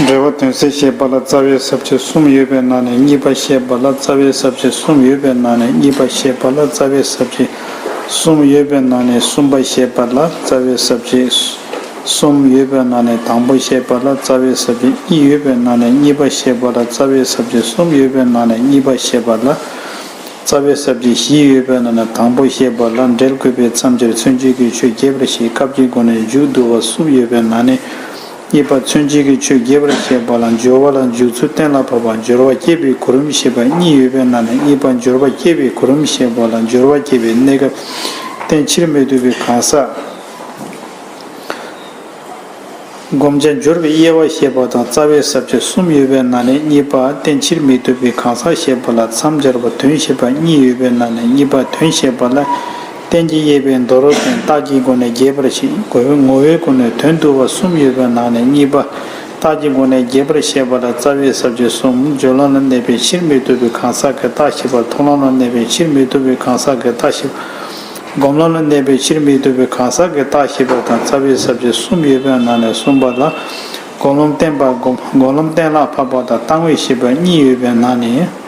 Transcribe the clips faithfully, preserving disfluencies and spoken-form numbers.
འབྲེལ་བ་དོན་གསལ་བཤད་པ་ལ་རྩ་བའི་ས་བཅད་གསུམ་ཡོད་པའི་ནང་ནས་གཉིས་པ་བཤད་པ་ལ་རྩ་བའི་ས་བཅད་གསུམ་ཡོད་པའི་ནང་ནས་གཉིས་པ་བཤད་པ་ལ་རྩ་བའི་ས་བཅད་གསུམ་ཡོད་པའི་ནང་ནས་གསུམ་པ་བཤད་པ་ལ་རྩ་བའི་ས་བཅད་གསུམ་ཡོད་པའི་ནང་ནས་དང་པོ་བཤད་པ་ལ་རྩ་བའི་ས་བཅད་གཉིས་ཡོད་པའི་ནང་ནས་གཉིས་པ་བཤད་པ་ལ་རྩ་བའི་ས་བཅད་གསུམ་ཡོད་པའི་ནང་ནས་གཉིས་པ་བཤད་པ་ལ། རྩ་བའི་ས་བཅད་བཞི་ཡོད་པའི་ནང་ནས་དང་པོ་བཤད་པ་ལ་འབྲེལ་དགོས་པའི་མཚམས་སྦྱར་མཚོན་བྱེད་ཀྱི་ཆོས་རྒྱས་པར་བཤད་སྐབས་ཀྱི་སྒོ་ནས་མཇུག་བསྡུ་བ་གསུམ་ཡོད་པའི་ནང་ནས་གཉིས་པ་མཚོན་བྱེད་ཀྱི་ཆོས་རྒྱས་པར་བཤད་པ་ལ་སྦྱོར་བ་ལ་འཇུག་ཚུལ་གཏན་ལ་ཕབ་པ་སྦྱོར་བ་སྐྱེད་པའི་གོ་རིམ་བཤད་པ་གཉིས་ཡོད་པའི་ནང་ནས་གཉིས་པ་སྦྱོར་བ་སྐྱེད་པའི་གོ་རིམ་བཤད་པ་ལ་སྦྱོར་བ་སྐྱེད་པའི་གནས་སྐབས་རྟེན་ཕྱིར་མི་ལྡོག་པའི་གང་ཟག་སྒོམ་བྱ་སྦྱོར་བའི་དབྱེ་བ་བཤད་པ་དང་རྩ་བའི་ས་བཅད་གསུམ་ཡོད་པའི་ནང་ནས་གཉིས་པ་རྟེན་ཕྱིར་མི་ལྡོག་པའི་གང་ཟག་བཤད་པ་ལ་མཚམས་སྦྱར་བ་དོན་བཤད་པ་གཉིས་ཡོད་པའི་ནང་ནས་གཉིས་པ་དོན་བཤད་པ་ལ་རྟེན་གྱི་དབྱེ་བའི་མདོ་རོལ་སྟོན་རྟགས་ཀྱི་སྒོ་ནས་རྒྱས་པར་བཤད་ངོ་བོའི་སྒོ་ནས་དོན་བསྡུ་བ་གསུམ་ཡོད་པའི་ནང་ནས་གཉིས་པ་རྟགས་ཀྱི་སྒོ་ནས་རྒྱས་པར་བཤད་པ་ལ་རྩ་བའི་ས་བཅད་གསུམ་སྦྱོར་ལམ་ལ་གནས་པའི་ཕྱིར་མི་ལྡོག་པའི་གང་ཟག་གི་རྟགས་བཤད་པ་མཐོང་ལམ་ལ་གནས་པའི་ཕྱིར་མི་ལྡོག་པའི་གང་ཟག་གི་རྟགས་བཤད་པ། སྒོམ་ལམ་ལ་གནས་པའི་ཕྱིར་མི་ལྡོག་པའི་གང་ཟག་གི་རྟགས་བཤད་པ་དང་རྩ་བའི་ས་བཅད་གསུམ་ཡོད་པའི་ནང་ནས་གསུམ་པ་ལ། སྒོམ་ལམ་བརྟེན་པ་སྒོམ་སྒོམ་ལམ་གཏན་ལ་ཕབ་པ་དང་རྟག་དངོས་བཤད་པ་གཉིས་ཡོད་པའི་ནང་ནས།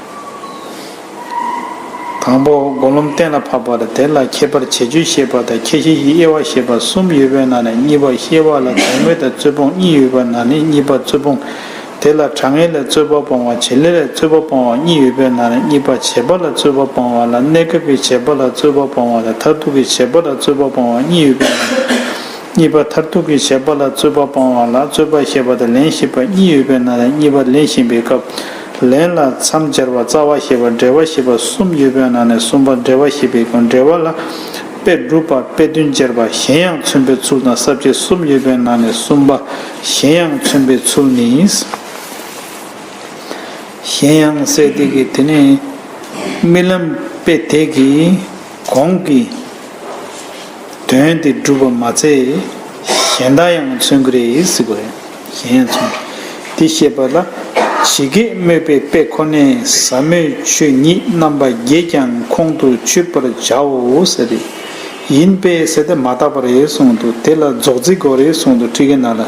དང་པོ་སྒོམ་ལམ་གཏན་ལ་ཕབ་པ་དང་དེ་ལ་ཁྱད་པར་བྱེད་ཆོས་བཤད་པ་དང་ཁྱད་གཞི་ཡི་དབྱེ་བ་བཤད་པ་གསུམ་ཡོད་པའི་ནང་ནས་གཉིས་པ་དབྱེ་བ་ལ་དོན་དངོས་དང་རྩོད་སྤོང་གཉིས་ཡོད་པའི་ནང་ནས་གཉིས་པ་རྩོད་སྤོང་། དེ་ལ་དྲང་ངེས་ལས་རྩོད་པ་སྤོང་བ་བྱེད་ལས་ལས་རྩོད་པ་སྤོང་བ་གཉིས་ཡོད་པའི་ནང་ནས་གཉིས་པ་བྱེད་པ་ལ་རྩོད་པ་སྤོང་བ་ལ་གནས་སྐབས་ཀྱི་བྱེད་པ་ལ་རྩོད་པ་སྤོང་བ་དང་མཐར་ཐུག་གི་བྱེད་པ་ལ་རྩོད་པ་སྤོང་བ་གཉིས་ཡོད་པའི་ནང་ནས། གཉིས་པ་མཐར་ཐུག་གི་བྱེད་པ་ལ་རྩོད་པ་སྤོང་བ་ལ་རྩོད་པ་བཤད་པ་དང་ལན་བཤད་པ་གཉིས་ཡོད་པའི་ནང་ནས་གཉིས་པ་ལན་བཤད་པའི་སྐབས་ལན་ལ་མཚམས་སྦྱར་བ་རྩ་བ་བཤད་པ་འབྲེལ་བ་བཤད་པ་གསུམ་ཡོད་པའི་ནང་ནས་གསུམ་པ་འབྲེལ་བ་བཤད་པའི་སྐབས་འབྲེལ་བ་ལ་དཔེ་སྒྲུབ་པ་དཔེ་དོན་སྦྱར་བ་གཞན་ཡང་མཚོན་པའི་ཚུལ་དང་ས་བཅད་གསུམ་ཡོད་པའི་ནང་ནས་གསུམ་པ་གཞན་ཡང་མཚོན་པའི་ཚུལ་ནི། གཞན་ཡང་ཟེར་དེ་གི་དེ་ནི་རྨི་ལམ་དཔེ་དེ་གི་གོང་གི་དོན་དེ་སྒྲུབ་པ་མ་ཚད་གཞན་དག་ཡང་མཚོན་གྱི་རེད་ཟེར་གྱི་རེད། གཞན་ཡང་མཚོན། དེ་བཤད་པ་ལ་ཇི་སྐད་སྨོས་པའི་དཔེ་ཁོ་ནས་ཟབ་མོའི་ཆོས་ཉིད་རྣམ་པ་བརྒྱད་ཀྱང་ཁོང་དུ་ཆུད་པར་བྱའོ་ཟེར་ཏེ། ཡིན་པས་ཟེར་ཏེ་མ་བརྟགས་པ་རེད་གསུངས་འདུག་དེ་ལ་རྫོགས་ཚིག་དགོས་རེད་གསུངས་འདུག་ཁྲིད་ཀྱི་ནང་ལ།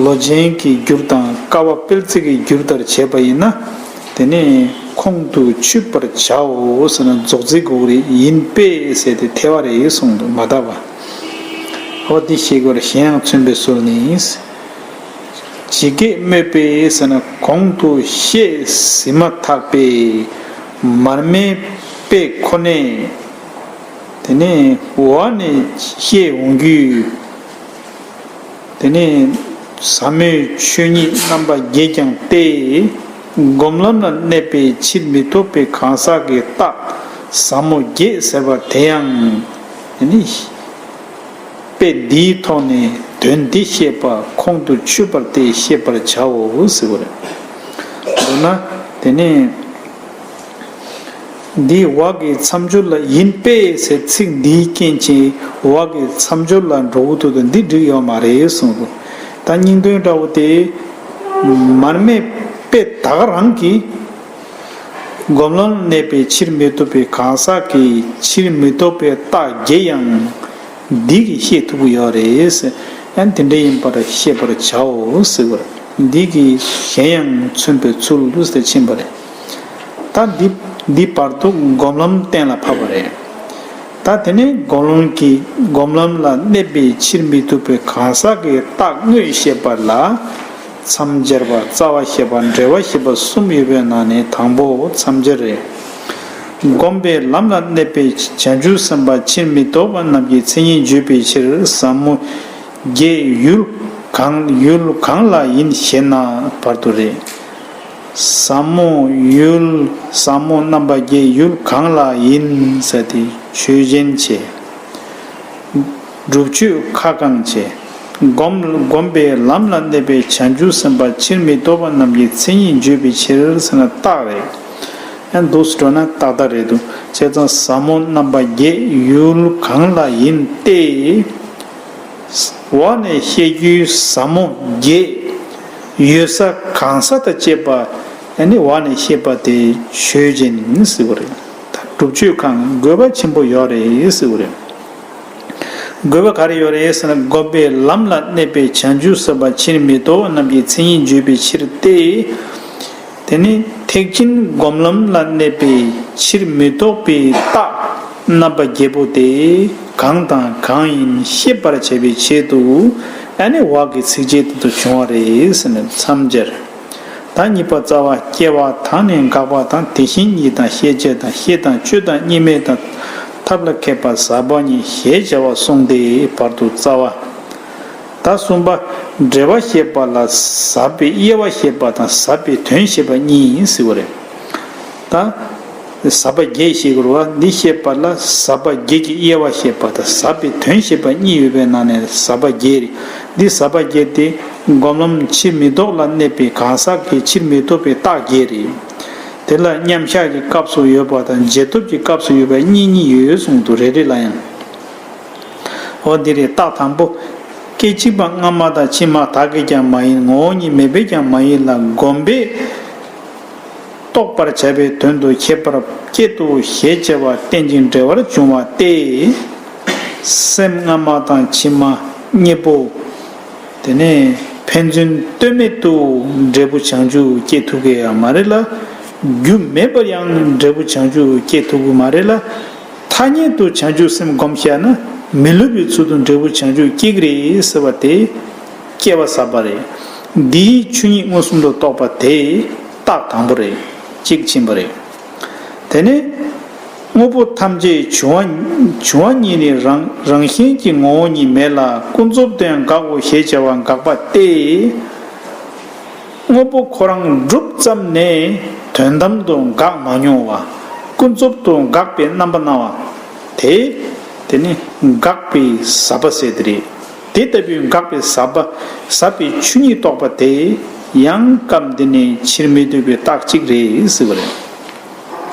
ལོ་ཆེན་གྱི་འགྱུར་དང་ཀ་བ་སྤེལ་ཚིག་གི་འགྱུར་ལྟར་བྱས་པ་ཡིན་ན། དེ་ནས་ཁོང་དུ་ཆུད་པར་བྱའོ་ཟེར་ན་རྫོགས་ཚིག་དགོས་རེད། ཡིན་པས་ཟེར་ཏེ་ཐལ་བ་རེད་གསུངས་འདུག་མ་བརྟགས་པ། འོ་འདི་ཤེས་དགོས་རེད། གཞན་ཡང་མཚོན་པའི་ཚུལ་ནི། ཇི་སྐད་སྨོས་པས་ཟེར་ན་གོང་དུ་བཤད་ཟིན་མ་ཐག་པའི་མར་མེའི་དཔེ་ཁོ་ནས། དེ་ནས་འོག་ནས་བཤད་འོང་རྒྱུའི། དེ་ནས་ཟབ་མོའི་ཆོས་ཉིད་རྣམ་པ་བརྒྱད་ཀྱང་སྟེ། སྒོམ་ལམ་ལ་གནས་པའི་ཕྱིར་མི་ལྡོག་པའི་གང་ཟག་གི་རྟགས་ཟབ་མོ་བརྒྱད་ཟེར་བ་དེ་ཡང་། དེ་ནི་དཔེ་འདིའི་ཐོག་ནས་དོན་འདི་བཤད་པ་ཁོང་དུ་ཆུད་པར་ཏེ་བཤད་པར་བྱའོ་ཟེར་བ་རེད། མདོར་ན་དེ་ནས། འདིའི་འོག་གི་མཚམས་སྦྱོར་ལ་ཡིན་པས་ཟེར་ཚིག་འདིའི་རྐྱེན་གྱིས་འོག་གི་མཚམས་སྦྱོར་ལ་འགྲོ་གི་འདུག་དང་འདི་འགྲིག་ཡོད་མ་རེད་གསུངས་འདུག་ད་སྙིང་དོན་འདྲ་བོ་དེ་མར་མེ་དཔེ་ད་ག་རང་གིས་སྒོམ་ལམ་གནས་པའི་ཕྱིར་མི་ལྡོག་པའི་གང་ཟག་གི་ཕྱིར་མི་ལྡོག་པའི་རྟགས་བརྒྱད་ཡང་འདི་གིས་ཤེས་ཐུབ་ཀྱི་ཡོད་རེད་ཟེར། ཡང་དེ་འདྲ་ཡིན་པར་ཤེས་པར་བྱའོ་ཟེར་བར། འདི་གིས་གཞན་ཡང་མཚོན་པའི་ཚུལ་ལུགས་སུ་ཕྱིན་པ་རེད། ད་འདི་འདི་བར་དུ་སྒོམ་ལམ་གཏན་ལ་ཕབ་པ་རེད། ད་དེ་ནས་སྒོམ་ལམ་གྱི་སྒོམ་ལམ་ལ་གནས་པའི་ཕྱིར་མི་ལྡོག་པའི་གང་ཟག་གི་རྟགས་དངོས་བཤད་པ་ལ་མཚམས་སྦྱར་བ་རྩ་བ་བཤད་པ་འབྲེལ་བ་བཤད་པ་གསུམ་ཡོད་པའི་ནང་ནས་དང་པོ་མཚམས་སྦྱར་རེད། སྒོམ་པའི་ལམ་ལ་གནས་པའི་བྱང་ཆུབ་སེམས་དཔའ་ཕྱིར་མི་ལྡོག་པ་རྣམས་ཀྱི་མཚན་ཉིད་བརྗོད་པའི་ཕྱིར་ཟབ་མོ་བརྒྱད་ཡུལ་གང་ཡུལ་གང་ལ་ཡིན་ཞེ་ན་བར་དུ་རེད། ཟབ་མོ་ཡུལ་ཟབ་མོ་རྣམ་པ་བརྒྱད་ཡུལ་གང་ལ་ཡིན་ཟེར་ཏེ་ཆོས་ཅན་བྱས། སྒྲུབ་ཆོས་ཁ་བསྐང་བྱས། སྒོམ་སྒོམ་པའི་ལམ་ལ་གནས་པའི་བྱང་ཆུབ་སེམས་དཔའ་ཕྱིར་མི་ལྡོག་པ་རྣམས་ཀྱི་མཚན་ཉིད་བརྗོད་པའི་ཕྱིར་ཟེར་ན་རྟགས་རེད། ཡང་འདུག་སེ་འགྲོ་ན་ཏག་ཏག་རེད་འདུག་བྱས་ཙང་ཟབ་མོ་རྣམ་པ་བརྒྱད་ཡུལ་གང་ལ་ཡིན་ཏེ། འོག་ནས་བཤད་རྒྱུའི་ཟབ་མོ་བརྒྱད་ཡོད་ས་གང་ས་དང་བཅས་པ་ཨ་ནི་འོག་ནས་བཤད་པ་དེ་ཆོས་ཅན་ཟེར་བ་རེད། ད་སྒྲུབ་ཆོས་གང་དགོས་པ་ཆེན་པོ་ཡོད་རེད་ཟེར་བ་རེད། དགོས་པ་ག་རེ་ཡོད་རེད་ཟེར་ན། སྒོམ་པའི་ལམ་ལ་གནས་པའི་བྱང་ཆུབ་སེམས་དཔའ་ཕྱིར་མི་ལྡོག་རྣམས་ཀྱི་མཚན་ཉིད་བརྗོད་པའི་ཕྱིར་ཏེ། དེ་ནི་ཐེག་ཆེན་སྒོམ་ལམ་ལ་གནས་པའི་ཕྱིར་མི་ལྡོག་པའི་རྟགས་རྣམ་པ་བརྒྱད་པོ་དེ་གང་དང་གང་ཡིན་ཤེས་པར་བྱ་བའི་ཆེད་དུ། ཨ་ནི་འོག་གི་ཚིགས་བཅད་དེ་ཚོ་བྱུང་བ་རེད་ཟེར་ནས་མཚམས་སྦྱར། ད་གཉིས་པ་རྩ་བ། སྐྱེ་བ་དང་ནི་འགག་པ་དང་། དེ་བཞིན་ཉིད་དང་ཤེས་བྱ་དང་། ཤེས་དང་ཆོས་དང་གཉིས་མེད་དང་། ཐབས་ལ་མཁས་པ་ཟབ་པ་ཉིད་ཞེས་བྱ་བ་གསུངས་ཏེ། བར་དུ་རྩ་བ། ད་གསུམ་པ། འབྲེལ་བ་བཤད་པ་ལ་ཟབ་པའི་དབྱེ་བ་བཤད་པ་དང་ཟབ་པའི་དོན་བཤད་པ་གཉིས་ཟེར་བ་རེད། ད་ཟབ་པ་བརྒྱད་བཤད་དགོས་རེད་བ། འདི་བཤད་པ་ལ་ཟབ་པ་བརྒྱད་ཀྱི་དབྱེ་བ་བཤད་པ་དང་ཟབ་པའི་དོན་བཤད་པ་གཉིས་ཡོད་པའི་ནང་ནས་ཟབ་པ་བརྒྱད་རེད། འདི་ཟབ་པ་བརྒྱད་དེ་སྒོམ་ལམ་ཕྱིར་མི་ལྡོག་ལ་གནས་པའི་གང་ཟག་གི་ཕྱིར་མི་ལྡོག་པའི་རྟགས་བརྒྱད་རེད། དེ་ལ་མཉམ་གཞག་གི་སྐབས་སུ་ཡོད་པ་དང་རྗེས་ཐོབ་ཀྱི་སྐབས་སུ་ཡོད་པ་གཉིས་གཉིས་ཡོད་གསུངས་འདུག་རེ་རེ་ལ་ཡང་། འོ་འདི་རེད། རྟགས་དང་པོ། སྐད་ཅིག་པ་སྔ་མ་དང་ཕྱི་མ་དག་གིས་ཀྱང་མ་ཡིན། ངོ་བོ་ཉིད་མེད་པས་ཀྱང་མ་ཡིན་ལ། སྒོམ་པས་རྟོགས་པར་བྱ་བའི་དོན་དུ་ཁྱད་པར་སྐྱེད་དོ་ཞེས་བྱ་བ་རྟེན་ཅིང་འབྲེལ་བར་འབྱུང་བ་སྟེ། སེམས་སྔ་མ་དང་ཕྱི་མ་གཉིས་པོ། དེ་ནས་ཕན་ཚུན་ལྟོས་མེད་དུ་འབྲས་བུ་བྱང་ཆུབ་སྐྱེ་ཐུབ་ཀྱི་ཡང་མ་རེད་ལ། རྒྱུ་མེད་པར་ཡང་འབྲས་བུ་བྱང་ཆུབ་སྐྱེ་ཐུབ་ཀྱི་མ་རེད་ལ། ཐ་སྙད་དུ་བྱང་ཆུབ་སེམས་བསྒོམ་བྱས་ན་མི་སླུ་བའི་ཚུལ་དུ་འབྲས་བུ་བྱང་ཆུབ་སྐྱེ་གི་རེད་ཟེར་བ་དེ་སྐྱེ་བ་ཟབ་པ་རེད། འདིའི་ཆོས་ཉིད་མངོན་སུམ་དུ་རྟོགས་པ་དེ་རྟགས་དང་པོ་རེད། གཅིག་ཕྱིན་པ་རེད། དེ་ནས་དངོས་པོ་ཐམས་ཅད་འབྱུང་བ་འབྱུང་བ་ཉིད་ནི་རང་རང་བཞིན་གྱིས་ངོ་བོ་ཉིད་མེད་ལ། ཀུན་རྫོབ་ཏུ་ཡང་འགག་གོ་ཞེས་བྱ་བ་འགག་པ་སྟེ། དངོས་པོ་ཁོ་རང་གྲུབ་ཙམ་ནས་དོན་དམ་དུ་འགག་མ་མྱོང་བ། ཀུན་རྫོབ་ཏུ་འགག་པའི་རྣམ་པ་སྣང་བ། དེ་དེ་ནི་འགག་པའི་ཟབ་པ་ཟེར་དེ་རེད། དེ་ལྟ་བུའི་འགག་པའི་ཟབ་པ་ཟབ་པའི་ཆོས་ཉིད་རྟོགས་པ་དེ་ཡང་སྐབས་འདི་ནས་ཕྱིར་མི་ལྡོག་པའི་རྟགས་གཅིག་རེད་ཟེར་བ་རེད།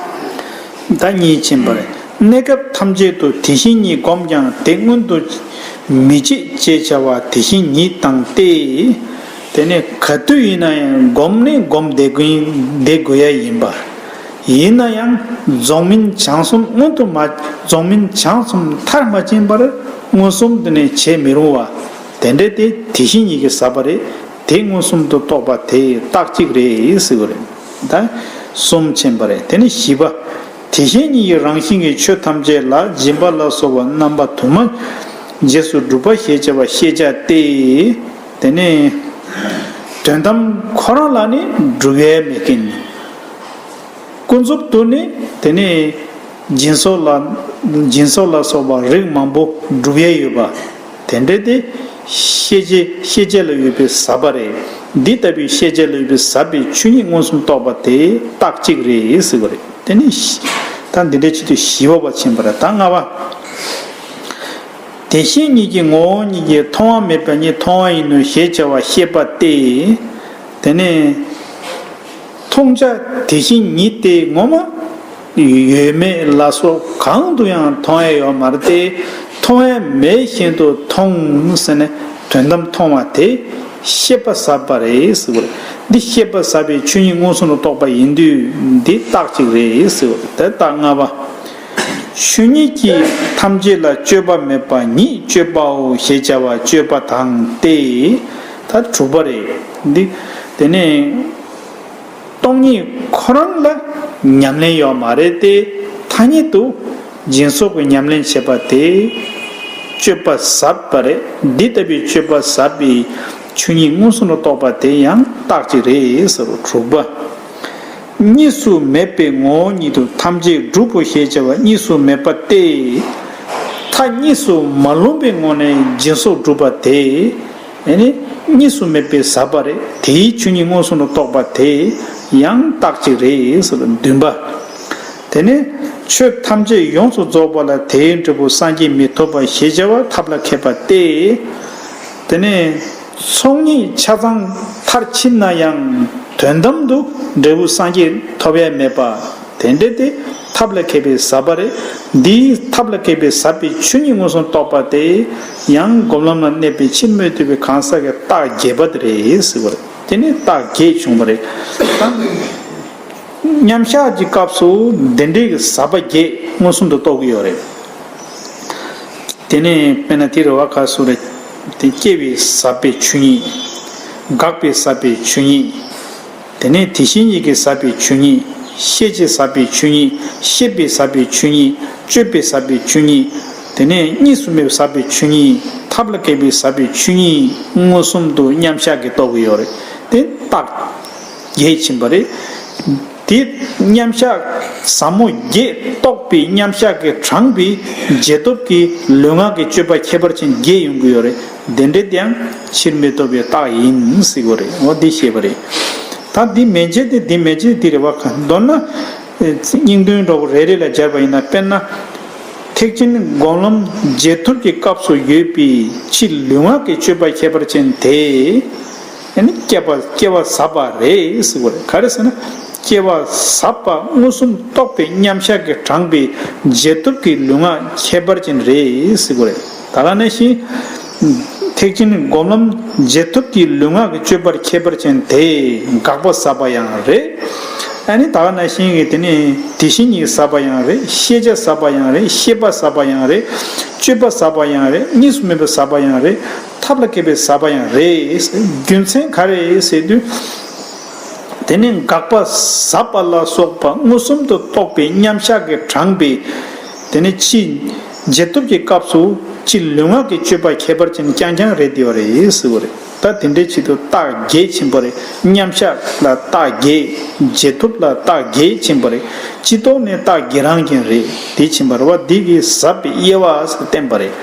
ད་གཉིས་ཕྱིན་པ་རེད། གནས་སྐབས་ཐམས་ཅད་དུ་དེ་བཞིན་ཉིད་བསྒོམས་ཀྱང་དེ་མངོན་དུ་མི་བྱེད་ཅེས་བྱ་བ་དེ་བཞིན་ཉིད་དང་སྟེ། དེ་ནས་ག་དུས་ཡིན་ན་ཡང་བསྒོམས་ནས་བསྒོམས་བསྡད་དགོས་ཡིན་བསྡད་དགོས་ཡ་ཡིན་པ། ཡིན་ན་ཡང་རྫོགས་སྨིན་བྱང་གསུམ་མངོན་དུ་མ་རྫོགས་སྨིན་བྱང་གསུམ་མཐར་མ་ཕྱིན་པར་མངོན་སུམ་དུ་ནས་བྱེད་མི་རུང་བ། དེ་འདྲ་དེ་དེ་བཞིན་ཉིད་ཀྱི་ཟབ་པ་རེད། དེ་མངོན་སུམ་དུ་རྟོགས་པ་དེ་རྟགས་གཅིག་རེད་ཟེར་བ་རེད། ད་གསུམ་ཕྱིན་པ་རེད། དེ་ནས་བཞི་པ། དེ་བཞིན་ཉིད་ཀྱི་རང་བཞིན་གྱི་ཆོས་ཐམས་ཅད་ལ་སྦྱིན་པ་ལ་སོགས་པ་རྣམ་པ་དུ་མ་རྗེས་སུ་སྒྲུབ་པ་ཞེས་བྱ་བ་ཤེས་བྱ་སྟེ། དེ་ནས་དོན་དམ་ཁོ་རང་ལ་ནི་སྒྲུབ་ཡས་མེད་མཁན། ཀུན་རྫོབ་ཏུ་ནི་དེ་ནི་སྦྱིན་སོགས་ལ་སྦྱིན་སོགས་ལ་སོགས་པ་རིགས་མང་པོ་སྒྲུབ་ཡས་ཡོད་པ། དེ་འདྲ་དེ་ཤེས་བྱེད་ཤེས་བྱེད་ལ་ཡོད་པའི་ཟབ་པ་རེད། འདི་ལྟ་བུའི་ཤེས་བྱེད་ལ་ཡོད་པའི་ཟབ་པའི་ཆོས་ཉིད་མངོན་སུམ་རྟོགས་པ་དེ་རྟགས་གཅིག་རེད་ཟེར་བ་རེད། དེ་ནི་ད་འདི་འདྲའི་ཆེད་དུ་བཞི་པ་བ་ཕྱིན་པ་རེད། ད་ལྔ་པ། དེ་བཞིན་ཉིད་ཀྱི་ངོ་བོ་ཉིད་ཀྱིས་མཐོང་བ་མེད་པ་ཉིད་མཐོང་བ་ཡིན་ནོ་ཞེས་བྱ་བ་ཤེས་པ་སྟེ། དེ་ནས་མཐོང་བྱ་དེ་བཞིན་ཉིད་དེ་ངོ་མ་ཡོད་མེད་ལ་སོགས་གང་དུ་ཡང་མཐོང་ཡ་ཡོད་མ་རེད་དེ། མཐོང་ཡ་མེད་བཞིན་དུ་མཐོང་ཟེར་ནས་དོན་དམ་མཐོང་བ་དེ་ཤེས་པ་ཟབ་པ་རེད་ཟེར་བ་རེད། འདི་ཤེས་པ་ཟབ་པའི་ཆོས་ཉིད་མངོན་སུམ་དུ་རྟོགས་པ་ཡིན་དུས་འདི་རྟགས་གཅིག་རེད་ཟེར་བ་རེད། དེ་རྟགས་ལྔ་པ། ཆོས་ཉིད་ཀྱི་ཐམས་ཅད་ལ་སྤྱོད་པ་མེད་པ་ཉིད་སྤྱོད་པའོ་ཞེས་བྱ་བ་སྤྱོད་པ་དང་སྟེ། ད་དྲུག་པ་རེད། འདི་དེ་ནས་སྟོང་ཉིད་ཁོ་རང་ལ་ཉམས་ལེན་ཡོད་མ་རེད་དེ། ཐ་སྙད་དུ་སྦྱིན་སོགས་ཀྱི་ཉམས་ལེན་བྱེད་པ་དེ་སྤྱོད་པ་ཟབ་པ་རེད། འདི་ལྟ་བུའི་སྤྱོད་པ་ཟབ་པའི་ཆོས་ཉིད་མངོན་སུམ་དུ་རྟོགས་པ་དེ་ཡང་རྟགས་གཅིག་རེད་ཟེར་རོ། དྲུག་པ། གཉིས་སུ་མེད་པའི་ངོ་བོ་ཉིད་དུ་ཐམས་ཅད་གྲུབ་བོ་ཞེས་བྱ་བ་གཉིས་སུ་མེད་པ་སྟེ། མཐའ་གཉིས་སུ་མ་ལྷུང་པའི་ངོ་ནས་སྦྱིན་སོགས་གྲུབ་པ་དེ། ཨེ་ནི་གཉིས་སུ་མེད་པའི་ཟབ་པ་རེད། དེའི་ཆོས་ཉིད་མངོན་སུམ་དུ་རྟོགས་པ་དེ་ཡང་རྟགས་གཅིག་རེད་ཟེར་བ། བདུན་པ། དེ་ནི་ཆོས་ཐམས་ཅད་ཡོངས་སུ་རྫོགས་པ་ལ་དེའི་འབྲས་བུ་སངས་རྒྱས་མི་ཐོབ་པ་ཞེས་བྱ་བ་ཐབས་ལ་མཁས་པ་སྟེ། དེ་ནི་ཚོགས་གཉིས་ཆ་ཚང་མཐར་ཕྱིན་ན་ཡང་དོན་དམ་དུ་འབྲས་བུ་སངས་རྒྱས་ཐོབ་ཡ་མེད་པ། དེ་འདྲ་དེ་ཐབས་ལ་མཁས་པའི་ཟབ་པ་རེད། འདིའི་ཐབས་ལ་མཁས་པའི་ཟབ་པའི་ཆོས་ཉིད་མངོན་སུམ་རྟོགས་པ་དེ་ཡང་སྒོམ་ལམ་ལ་གནས་པའི་ཕྱིར་མི་ལྡོག་པའི་གང་ཟག་གི་རྟགས་བརྒྱད་པ་དེ་རེད་ཟེར་བ་རེད། དེ་ནི་རྟགས་བརྒྱད་བྱུང་བ་རེད། ད་མཉམ་གཞག་གི་སྐབས་སུ་འདི་འདྲའི་གི་ཟབ་པ་བརྒྱད་མངོན་སུམ་དུ་རྟོགས་ཀྱི་ཡོད་རེད། དེ་ནས་དཔེར་ན་དེ་རེད་བ། ག་སུ་རེད། དེ་སྐྱེ་བའི་ཟབ་པའི་ཆོས་ཉིད། འགག་པའི་ཟབ་པའི་ཆོས་ཉིད། དེ་ནས་དེ་བཞིན་ཉིད་ཀྱི་ཟབ་པའི་ཆོས་ཉིད། ཤེས་བྱའི་ཟབ་པའི་ཆོས་ཉིད། ཤེས་པའི་ཟབ་པའི་ཆོས་ཉིད། སྤྱོད་པའི་ཟབ་པའི་ཆོས་ཉིད། དེ་ནས་གཉིས་སུ་མེད་པའི་ཟབ་པའི་ཆོས་ཉིད། ཐབས་ལ་མཁས་པའི་ཟབ་པའི་ཆོས་ཉིད། མངོན་སུམ་དུ་མཉམ་གཞག་གིས་རྟོགས་ཀྱི་ཡོད་རེད། དེ་རྟགས་བརྒྱད་ཕྱིན་པ་རེད། དེ་མཉམ་གཞག་ཟབ་མོ་བརྒྱད་རྟོགས་པའི་མཉམ་གཞག་གིས་དྲངས་པའི་རྗེས་ཐོབ་ཀྱི་ལུས་ངག་གི་སྤྱོད་པ་ཁྱད་པར་ཅན་བརྒྱད་ཡོང་གི་ཡོད་རེད། དེ་འདྲ་དེའང་ཕྱིར་མི་ལྡོག་པའི་རྟགས་ཡིན་ཟེར་གྱི་ཡོད་རེད། འོ་འདི་བཤད་པ་རེད། ད་འདི་མན་ཆད་དེ་འདི་མན་ཆད་འདི་རེད་བ། མདོར་ན་སྙིང་དོན་འདྲ་བོ་རེ་རེ་ལ་སྦྱར་བ་ཡིན་ན། དཔེར་ན། ཐེག་ཆེན་སྒོམ་ལམ་རྗེས་ཐོབ་ཀྱི་སྐབས་སུ་ཡོད་པའི་ཕྱི་ལུས་ངག་གི་སྤྱོད་པ་ཁྱད་པར་ཅན་དེ། ཨ་ནི་སྐྱེ་བ་སྐྱེ་བ་ཟབ་པ་རེད་ཟེར་གྱི་ཡོད་རེད། ག་རེ་ཟེར་ན། སྐྱེ་བ་ཟབ་པ་མངོན་སུམ་རྟོགས་པའི་མཉམ་གཞག་གིས་དྲངས་པའི་རྗེས་ཐོབ་ཀྱི་ལུས་ངག་ཁྱད་པར་ཅན་རེད་ཟེར་གྱི་ཡོད་རེད། ད་ག་ནང་བཞིན། ཐེག་ཆེན་སྒོམ་ལམ་རྗེས་ཐོབ་ཀྱི་ལུས་ངག་གི་སྤྱོད་པར་ཁྱད་པར་ཅན་དེ་འགག་པ་ཟབ་པ་ཡང་རེད། ཨ་ནི་ད་ག་ནང་བཞིན་གྱི་དེ་ནི་དེ་བཞིན་ཉིད་ཟབ་པ་ཡང་རེད། ཤེས་བྱ་ཟབ་པ་ཡང་རེད། ཤེས་པ་ཟབ་པ་ཡང་རེད། སྤྱོད་པ་ཟབ་པ་ཡང་རེད། གཉིས་སུ་མེད་པའི་ཟབ་པ་ཡང་རེད། ཐབས་ལ་མཁས་པའི་ཟབ་པ་ཡང་རེད། རྒྱུ་མཚན་ག་རེ་ཟེར་དུས། དེ་ནི་འགག་པ་ཟབ་པ་ལ་སོགས་པ་མངོན་སུམ་དུ་རྟོགས་པའི་མཉམ་གཞག་གིས་དྲངས་པའི། དེ་ནི་ཕྱིའི་རྗེས་ཐོབ་ཀྱི་སྐབས་སུ་ཕྱི་ལུས་ངག་གི་སྤྱོད་པ་ཁྱད་པར་ཅན་རྐྱང་རྐྱང་རེད་བསྡད་པ་རེད་ཟེར་བ་རེད། ད་དེ་འདྲའི་ཆེད་དུ་རྟགས་བརྒྱད་ཕྱིན་པ་རེད། མཉམ་གཞག་ལ་རྟགས་བརྒྱད། རྗེས་ཐོབ་ལ་རྟགས་བརྒྱད་ཕྱིན་པ་རེད། སྤྱི་ལྡོག་ནས་རྟགས་བརྒྱད་རང་བཞིན་རེད། དེ་ཕྱིན་པ་རེད་བ། འདི་གིས་ཟབ་པའི་དབྱེ་བ་ཟེར་བསྟན་པ་རེད།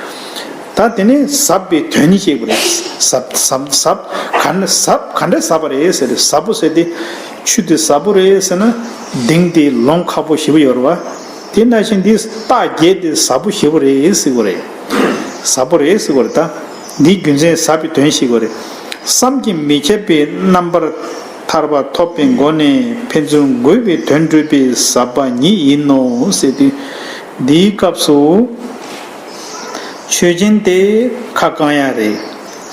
ད་དེ་ནས་ཟབ་པའི་དོན་བཤད་དགོས་རེད། ཟབ་ཟབ་ཟབ་ག་འདྲ་ཟབ་ག་འདྲ་ཟབ་པ་རེད་ཟེར། ཟབ་པོ་ཟེར་ཏེ། ཆུ་དེ་ཟབ་པོ་རེད་ཟེར་ན། གདེང་དེ་ལོང་ཁག་པོ་ཞེ་པོ་ཡོད་རེད་བ། དེ་ནང་བཞིན་འདི་རྟགས་བརྒྱད་དེ་ཟབ་པོ་ཞེ་པོ་རེད་ཟེར་དགོས་རེད། ཟབ་པོ་རེད་ཟེར་དགོས་རེད། ད་འདིའི་རྒྱུ་མཚན་ཟབ་པའི་དོན་བཤད་དགོས་རེད། བསམ་གྱིས་མི་ཁྱབ་པའི་རྣམ་པར་ཐར་པ་ཐོབ་པའི་སྒོ་ནས་ཕན་ཚུན་དགོས་པའི་དོན་སྒྲུབ་པའི་ཟབ་པ་ཉིད་ཡིན་ནོ་ཟེར་དུས། འདིའི་སྐབས་སུ། ཆོས་ཅན་དེ་ཁ་བསྐང་ཡ་རེད།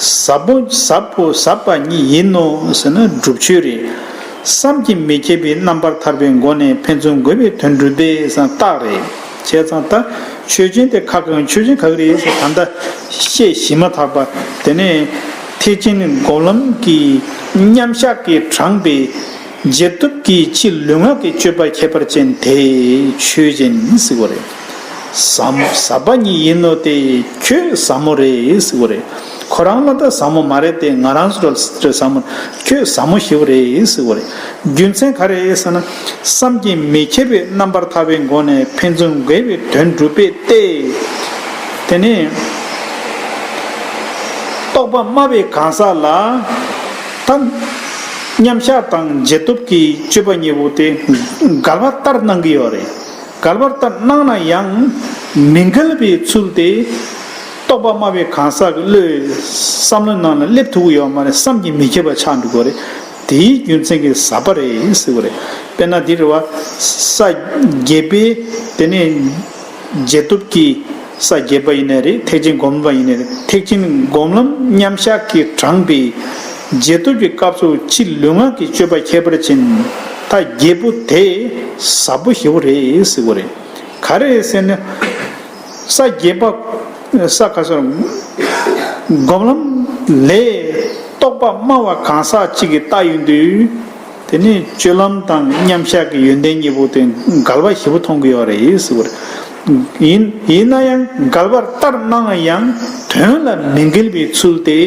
ཟབ་པོ་ཟབ་པོ་ཟབ་པ་ཉིད་ཡིན་ནོ་ཟེར་ན་སྒྲུབ་ཆོས་རེད། བསམ་གྱིས་མི་ཁྱབ་པའི་རྣམ་པར་ཐར་པའི་སྒོ་ནས་ཕན་ཚུན་དགོས་པའི་དོན་སྒྲུབ་པའི་ཟེར་ན་རྟགས་རེད། བྱས་ཙང་ད་ཆོས་ཅན་དེ་ཁ་བསྐང་། ཆོས་ཅན་ག་གི་རེད་ཟེར་ད་ལྟ་བཤད་ཞི་མ་ཐག་པ། དེ་ནས་ཐེག་ཆེན་སྒོམ་ལམ་གྱི་མཉམ་གཞག་གིས་དྲངས་པའི་རྗེས་ཐོབ་ཀྱི་ཕྱི་ལུས་ངག་གི་སྤྱོད་པ་ཁྱད་པར་ཅན་དེ་ཆོས་ཅན་ཟེར་བ་རེད། ཟབ་ཟབ་པ་ཉིད་ཡིན་ནོ་དེ་ཁྱོད་ཟབ་མོ་རེད་ཟེར་བ་རེད། ཁོ་རང་ལ་ད་ཟབ་མོ་མ་རེད་དེ། ང་རང་ཚོ་ལ་ཟབ་མོ། ཁྱོད་ཟབ་མོ་ཞེ་པོ་རེད་ཟེར་བ་རེད། རྒྱུ་མཚན་ག་རེ་ཟེར་ན། བསམ་གྱིས་མི་ཁྱབ་པའི་རྣམ་པར་ཐར་པའི་སྒོ་ནས་ཕན་ཚུན་དགོས་པའི་དོན་སྒྲུབ་པས་ཏེ། དེ་ནས་རྟོག་པ་སྨྲ་བའི་གང་ཟག་ལ་ད་མཉམ་གཞག་དང་རྗེས་ཐོབ་ཀྱི་སྤྱོད་པ་གཉིས་པོ་དེ་འགལ་བ་ལྟར་སྣང་གི་ཡོད་རེད། འགལ་བ་ལྟར་སྣང་ན་ཡང་མི་འགལ་བའི་ཚུལ་དེ་རྟོག་པ་སྨྲ་བའི་གང་ཟག་གི་བློའི་བསམ་བློའི་ནང་ལ་སླེབས་ཐུབ་ཀྱི་ཡོད་མ་རེད། བསམ་གྱིས་མི་ཁྱབ་པ་ཆགས་འགྲོ་གི་རེད། དེའི་རྒྱུ་མཚན་གྱིས་ཟབ་པ་རེད་ཟེར་བ་རེད། དཔེར་ན་འདི་རེད་བ། ས་བརྒྱད་པའི་དེ་ནས་རྗེས་ཐོབ་ཀྱི་ས་བརྒྱད་པ་ཡིན་ནའི་རེད། ཐེག་ཆེན་སྒོམ་པ་ཡིན་ནའི་རེད། ཐེག་ཆེན་སྒོམ་ལམ་མཉམ་གཞག་གིས་དྲངས་པའི་རྗེས་ཐོབ་ཀྱི་སྐབས་སུ་ཕྱི་ལུས་ངག་གི་སྤྱོད་པ་ཁྱད་པར་ཅན་ད་བརྒྱད་པོ་དེ་ཟབ་པོ་ཞེ་པོ་རེད་ཟེར་བ་རེད། ག་རེ་རེད་ཟེར་ན། ས་བརྒྱད་པ། ས་ག་སོར། སྒོམ་ལམ་ལས་རྟོག་པ་སྨྲ་བ་གང་ཟག་གཅིག་གིས་བལྟ་ཡོང་དུས། དེ་ནི་སྤྱོད་ལམ་དང་མཉམ་གཞག་གི་ཡོན་ཏན་གཉིས་པོ་དེ་འགལ་བ་ཞེ་པོ་མཐོང་གི་ཡོད་རེད་ཟེར་བ་རེད། ཡིན་ཡིན་ན་ཡང་འགལ་བ་ལྟར་སྣང་ན་ཡང་དོན་ལ་མི་འགལ་བའི་ཚུལ་དེ།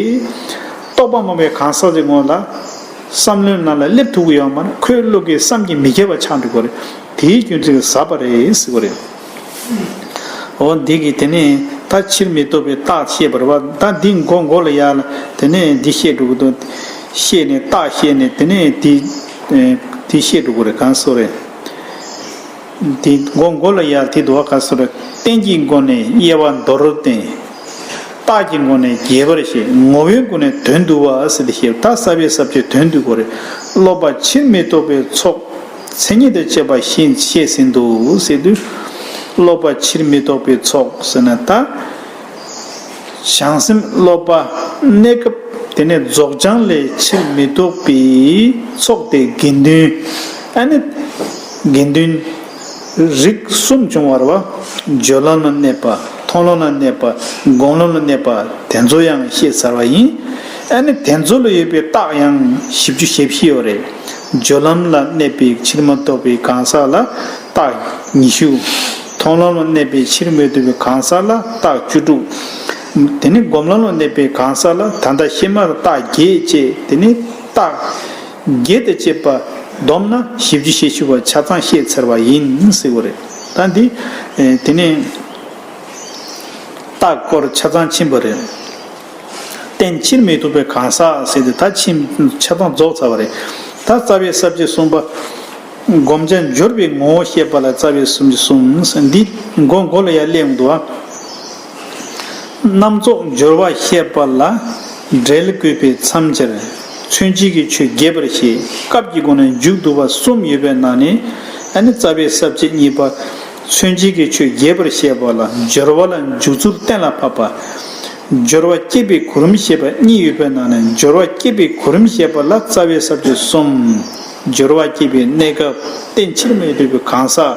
རྟོག་པ་སྨྲ་བའི་གང་ཟག་ཅིག་ངོ་ལ། བསམ་བློའི་ནང་ལ་སླེབས་ཐུབ་ཀྱི་ཡོད་མ་རེད། ཁོའི་བློ་གི་བསམ་གྱིས་མི་ཁྱབ་པ་ཆགས་འགྲོ་གི་རེད། དེའི་རྒྱུ་མཚན་གྱིས་ཟབ་པ་རེད་ཟེར་བ་རེད། འོ་འདི་གིས་དེ་ནས་ད་ཕྱིར་མི་ལྡོག་པའི་རྟགས་བཤད་པ་རེད་བ། ད་འདི་མགོ་མགོ་ལ་ཡར་ལ་དེ་ནས་འདི་བཤད་འགྲོ་གི་འདུག་བཤད་ནས་རྟགས་བཤད་ནས་དེ་ནས་འདི་འདི་བཤད་འགྲོ་གི་རེད། གང་སོ་རེད། འདི་མགོ་མགོ་ལ་ཡར་དེ་འདུག་བ། གང་སོ་རེད། རྟེན་གྱི་སྒོ་ནས་དབྱེ་བ་མདོར་བསྟན། རྟགས་ཀྱི་སྒོ་ནས་རྒྱས་པར་བཤད། ངོ་བོའི་སྒོ་ནས་དོན་བསྡུ་བ་ཟེར་ཏེ་བཤད། ད་ས་བའི་ས་བཅད་དོན་བསྡུ་དགོས་རེད། སློབ་པ་ཕྱིར་མི་ལྡོག་པའི་ཚོགས། མཚན་ཉིད་དང་བཅས་པ་བཞིན་བཤད་ཟིན་ཏོ་ཟེར་དུས། སློབ་པ་ཕྱིར་མི་ལྡོག་པའི་ཚོགས་ཟེར་ན་ད། བྱང་སེམས་སློབ་པ་གནས་སྐབས་དེ་ནས་རྫོགས་བྱང་ལས་ཕྱིར་མི་ལྡོག་པའི་ཚོགས་དེ་དགེ་འདུན། ཨ་ནི་དགེ་འདུན་རིགས་གསུམ་བྱུང་བ་རེད་བ། སྦྱོར་ལམ་ལ་གནས་པ། མཐོང་ལམ་ལ་གནས་པ། སྒོམ་ལམ་ལ་གནས་པ་དེ་ཚོ་ཡང་བཤད་ཚར་བ་ཡིན། ཨ་ནི་དེ་ཚོ་ལ་ཡོད་པའི་རྟགས་ཡང་བཞི་བཅུ་ཞེ་བཞི་ཡོད་རེད། སྦྱོར་ལམ་ལ་གནས་པའི་ཕྱིར་མི་ལྡོག་པའི་གང་ཟག་ལ་རྟགས་ཉི་ཤུ། མཐོང་ལམ་ལ་གནས་པའི་ཕྱིར་མི་ལྡོག་པའི་གང་ཟག་ལ་རྟགས་བཅུ་དྲུག། དེ་ནས་སྒོམ་ལམ་ལ་གནས་པའི་གང་ཟག་ལ་ད་ལྟ་ཤེས་མ་རྟགས་བརྒྱད་བཅས་དེ་ནས་རྟགས་བརྒྱད་དང་བཅས་པ་བསྡོམས་ན་བཞི་བཅུ་ཞེ་བཞི་པ་ཆ་ཚང་བཤད་ཚར་བ་ཡིན་ཟེར་བ་རེད། ད་འདི་དེ་ནས་རྟགས་སྐོར་ཆ་ཚང་ཕྱིན་པ་རེད། རྟེན་ཕྱིར་མི་ལྡོག་པའི་གང་ཟག་ཟེར་ཏེ་ད་ཕྱིན་ཆ་ཚང་རྫོགས་ཚར་བ་རེད། ད་རྩ་བའི་ས་བཅད་གསུམ་པ། བསྒོམ་བྱ་སྦྱོར་བའི་ངོ་བོ་བཤད་པ་ལ་རྩ་བའི་ས་བཅད་གསུམ་ཟེར། འདི་མགོ་མགོ་ལ་ཡར་སླེབས་འདུག་ཨ། རྣམ་རྫོགས་སྦྱོར་བ་བཤད་པ་ལ་འབྲེལ་དགོས་པའི་མཚམས་སྦྱར། མཚོན་བྱེད་ཀྱི་ཆོས་རྒྱས་པར་བཤད། སྐབས་ཀྱི་སྒོ་ནས་མཇུག་བསྡུ་བ་གསུམ་ཡོད་པའི་ནང་ནས་ཨ་ནི་རྩ་བའི་ས་བཅད་གཉིས་པ། མཚོན་བྱེད་ཀྱི་ཆོས་རྒྱས་པར་བཤད་པ་ལ་སྦྱོར་བ་ལ་འཇུག་ཚུལ་གཏན་ལ་ཕབ་པ། སྦྱོར་བ་སྐྱེད་པའི་གོ་རིམ་བཤད་པ་གཉིས་ཡོད་པའི་ནང་ནས་སྦྱོར་བ་སྐྱེད་པའི་གོ་རིམ་བཤད་པ་ལ་རྩ་བའི་ས་བཅད་གསུམ། སྦྱོར་བ་སྐྱེད་པའི་གནས་སྐབས། རྟེན་ཕྱིར་མི་ལྡོག་པའི་གང་ཟག།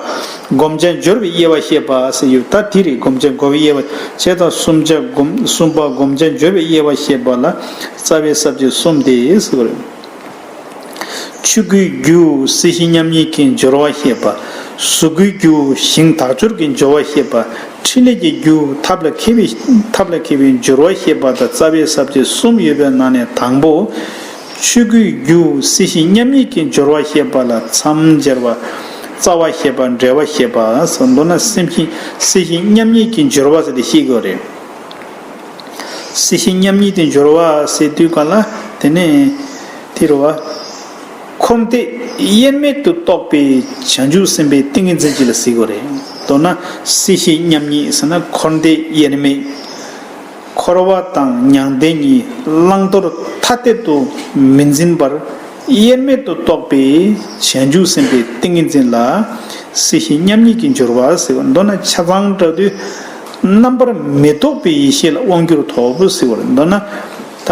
བསྒོམ་བྱ་སྦྱོར་བའི་དབྱེ་བ་བཤད་པ་ཟེར་ཡོད། ད་དེ་རེད། བསྒོམ་བྱ་སྦྱོར་བའི་དབྱེ་བ་བྱས་ཙང་གསུམ་ཆ་སྒོམ་གསུམ་པ་བསྒོམ་བྱ་སྦྱོར་བའི་དབྱེ་བ་བཤད་པ་ལ་རྩ་བའི་ས་བཅད་གསུམ་སྟེ་ཟེར་བ་རེད། ཆོས་སྐུའི་རྒྱུ་སྲིད་ཞི་མཉམ་ཉིད་ཀྱི་སྦྱོར་བ་བཤད་པ། གཟུགས་སྐུའི་རྒྱུ་ཞིང་དག་སྦྱོར་གྱི་སྦྱོར་བ་བཤད་པ། ཕྲིན་ལས་ཀྱི་རྒྱུ་ཐབས་ལ་མཁས་པའི་ཐབས་ལ་མཁས་པའི་སྦྱོར་བ་བཤད་པ་དང་རྩ་བའི་ས་བཅད་གསུམ་ཡོད་པའི་ནང་ནས་དང་པོ། ཆོས་སྐུའི་རྒྱུ་སྲིད་ཞི་མཉམ་ཉིད་ཀྱི་སྦྱོར་བ་བཤད་པ་ལ་མཚམས་སྦྱར་བ། རྩ་བ་བཤད་པ། འབྲེལ་བ་བཤད་པ་ཟེར། མདོར་ན་སེམས་ཤིང་སྲིད་ཞི་མཉམ་ཉིད་ཀྱི་སྦྱོར་བ་ཟེར་ཏེ་བཤད་དགོས་རེད། སྲིད་ཞི་མཉམ་ཉིད་དེ་སྦྱོར་བ་ཟེར་དུས་ག་ལ་དེ་ནས་དེ་རུ་བ། འཁོར་འདས་དབྱེར་མེད་དུ་རྟོགས་པའི་བྱང་ཆུབ་སེམས་དཔའི་ཏིང་ངེ་འཛིན་གཅིག་ལ་ཟེར་དགོས་རེད། མདོར་ན་སྲིད་ཞི་མཉམ་ཉིད་ཟེར་ན་འཁོར་འདས་དབྱེར་མེད། འཁོར་བ་དང་མྱང་འདས་གཉིས་བླང་དོར་ཐ་དད་དུ་མི་འཛིན་པར་དབྱེར་མེད་དུ་རྟོགས་པའི་བྱང་ཆུབ་སེམས་དཔའི་ཏིང་ངེ་འཛིན་ལ་སྲིད་ཞི་མཉམ་ཉིད་ཀྱི་སྦྱོར་བ་ཟེར་བ། མདོར་ན་ཆ་ཚང་བསྒྲགས་དུས་རྣམ་པར་མི་རྟོག་པའི་ཡེ་ཤེས་ལ་དབང་བསྒྱུར་ཐོབ་ཟེར་བ་རེད། མདོར་ན་ད་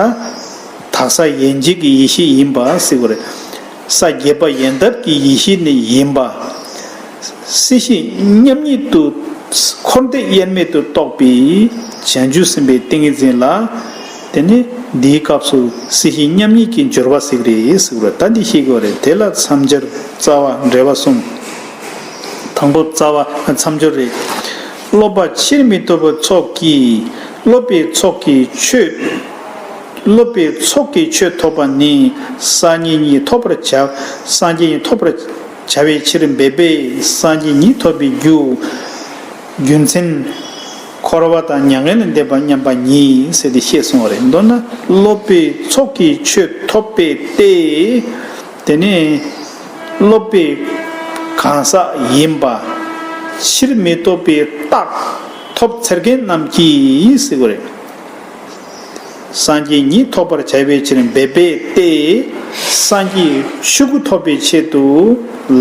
དག་ས་ཡན་ཆད་ཀྱི་ཡེ་ཤེས་ཡིན་པ་ཟེར་བ་རེད། ས་བརྒྱད་པ་ཡན་འདབ་ཀྱི་ཡེ་ཤེས་ནི་ཡིན་པ། སྲིད་ཞི་མཉམ་ཉིད་དུ་འཁོར་འདས་དབྱེར་མེད་དུ་རྟོགས་པའི་བྱང་ཆུབ་སེམས་དཔའི་ཏིང་ངེ་འཛིན་ལ། དེ་ནི་འདིའི་སྐབས་སུ་སྲིད་ཞི་མཉམ་ཉིད་ཀྱི་སྦྱོར་བ་ཟེར་གི་རེད་ཟེར་གི་རེད། ད་འདི་ཤེས་དགོས་རེད། དེ་ལ་མཚམས་སྦྱར་རྩ་བ་འབྲེལ་བ་གསུམ། དང་པོ་རྩ་བ་མཚམས་སྦྱོར་རེད། སློབ་པ་ཕྱིར་མི་ལྡོག་པའི་ཚོགས་ཀྱིས་སློབ་པའི་ཚོགས་ཀྱི་ཆོས། སློབ་པའི་ཚོགས་ཀྱི་ཆོས་ཐོབ་པ་ནི་སངས་རྒྱས་ཉིད་ཐོབ་པར་བྱ། སངས་རྒྱས་ཉིད་ཐོབ་པར་བྱ་བའི་ཕྱིར་འབད་པས་སངས་རྒྱས་ཉིད་ཐོབ་པའི་རྒྱུ། རྒྱུ་མཚན། འཁོར་བ་དང་མྱ་ངན་ལས་འདས་པ་མཉམ་པ་ཉིད་ཟེར་ཏེ་བཤད་སོང་བ་རེད། མདོར་ན་སློབ་པའི་ཚོགས་ཀྱི་ཆོས་ཐོབ་པས་ཏེ། དེ་ནས་སློབ་པའི་གང་ཟག་ཡིན་པ། ཕྱིར་མི་ལྡོག་པའི་རྟགས་ཐོབ་ཚར་མཁན་རྣམས་ཀྱིས་ཟེར་བ་རེད། སངས་རྒྱས་ཉིད་ཐོབ་པར་བྱ་བའི་ཕྱིར་འབད་པས་ཏེ། སངས་རྒྱས་ཆོས་སྐུ་ཐོབ་པའི་ཆེད་དུ་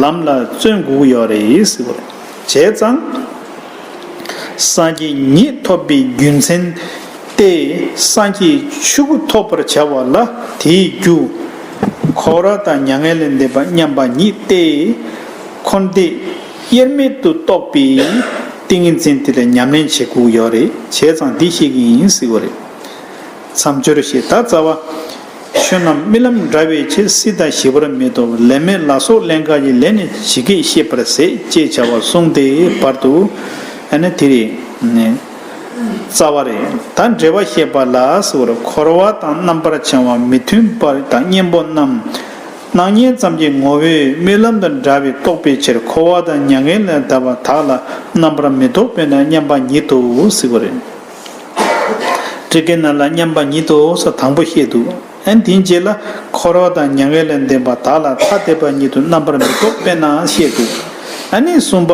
ལམ་ལ་བརྩོན་དགོས་ཀྱི་ཡོད་རེད་ཟེར་བ་རེད། བྱས་ཙང་། སངས་རྒྱས་ཉིད་ཐོབ་པའི་རྒྱུ་མཚན་ཏེ། སངས་རྒྱས་ཆོས་སྐུ་ཐོབ་པར་བྱ་བ་ལ་དེའི་རྒྱུ། འཁོར་བ་དང་མྱ་ངན་ལས་འདས་པ་མཉམ་པ་ཉིད་དེ། འཁོར་འདས་དབྱེར་མེད་དུ་རྟོགས་པའི་ཏིང་ངེ་འཛིན་དེ་ལ་ཉམས་ལེན་བྱེད་དགོས་ཀྱི་ཡོད་རེད། བྱས་ཙང་འདི་ཤེས་ཀྱི་ཡིན་ཟེར་བ་རེད། མཚམས་སྦྱོར་ཞེས་ད་རྩ་བ། ཆོས་རྣམས་རྨི་ལམ་འདྲ་བའི་ཕྱིར། སྲིད་དང་ཞི་བར་མི་རྟོག་ལན་མེད་ལ་སོགས་ཀླན་ཀ་ཡི། ལན་ནི་ཇི་སྐད་བཤད་པར་ཟད། ཅེས་བྱ་བ་གསུངས་ཏེ་བར་དུ། ཨ་ནི་དེ་རེད། རྩ་བ་རེད། ད་འགྲེལ་པ་བཤད་པ་ལ་ཟེར་བར། འཁོར་བ་དང་རྣམ་པར་བྱང་བ་མི་མཐུན་པ་དང་གཉེན་པོ་རྣམས། སྣང་བརྙན་ཙམ་གྱི་ངོ་བོས་རྨི་ལམ་དང་འདྲ་བས་རྟོགས་པའི་ཕྱིར། འཁོར་བ་དང་མྱ་ངན་ལས་འདས་པ་དག་ལ་རྣམ་པར་མི་རྟོག་པས་ན་མཉམ་པ་ཉིད་དོ་ཟེར་བ་རེད། ཊཱི་ཀ་ན་ལ་མཉམ་པ་ཉིད་དོ་ཟེར་དང་པོ་བཤད་འདུག་ཨ་ནི་དེའི་རྗེས་ལ་འཁོར་བ་དང་མྱ་ངན་ལས་འདས་པ་དག་ལ་ཐ་དད་པ་ཉིད་དུ་རྣམ་པར་མི་རྟོག་པས་ན་བཤད་འདུག་ཨ་ནི་གསུམ་པ།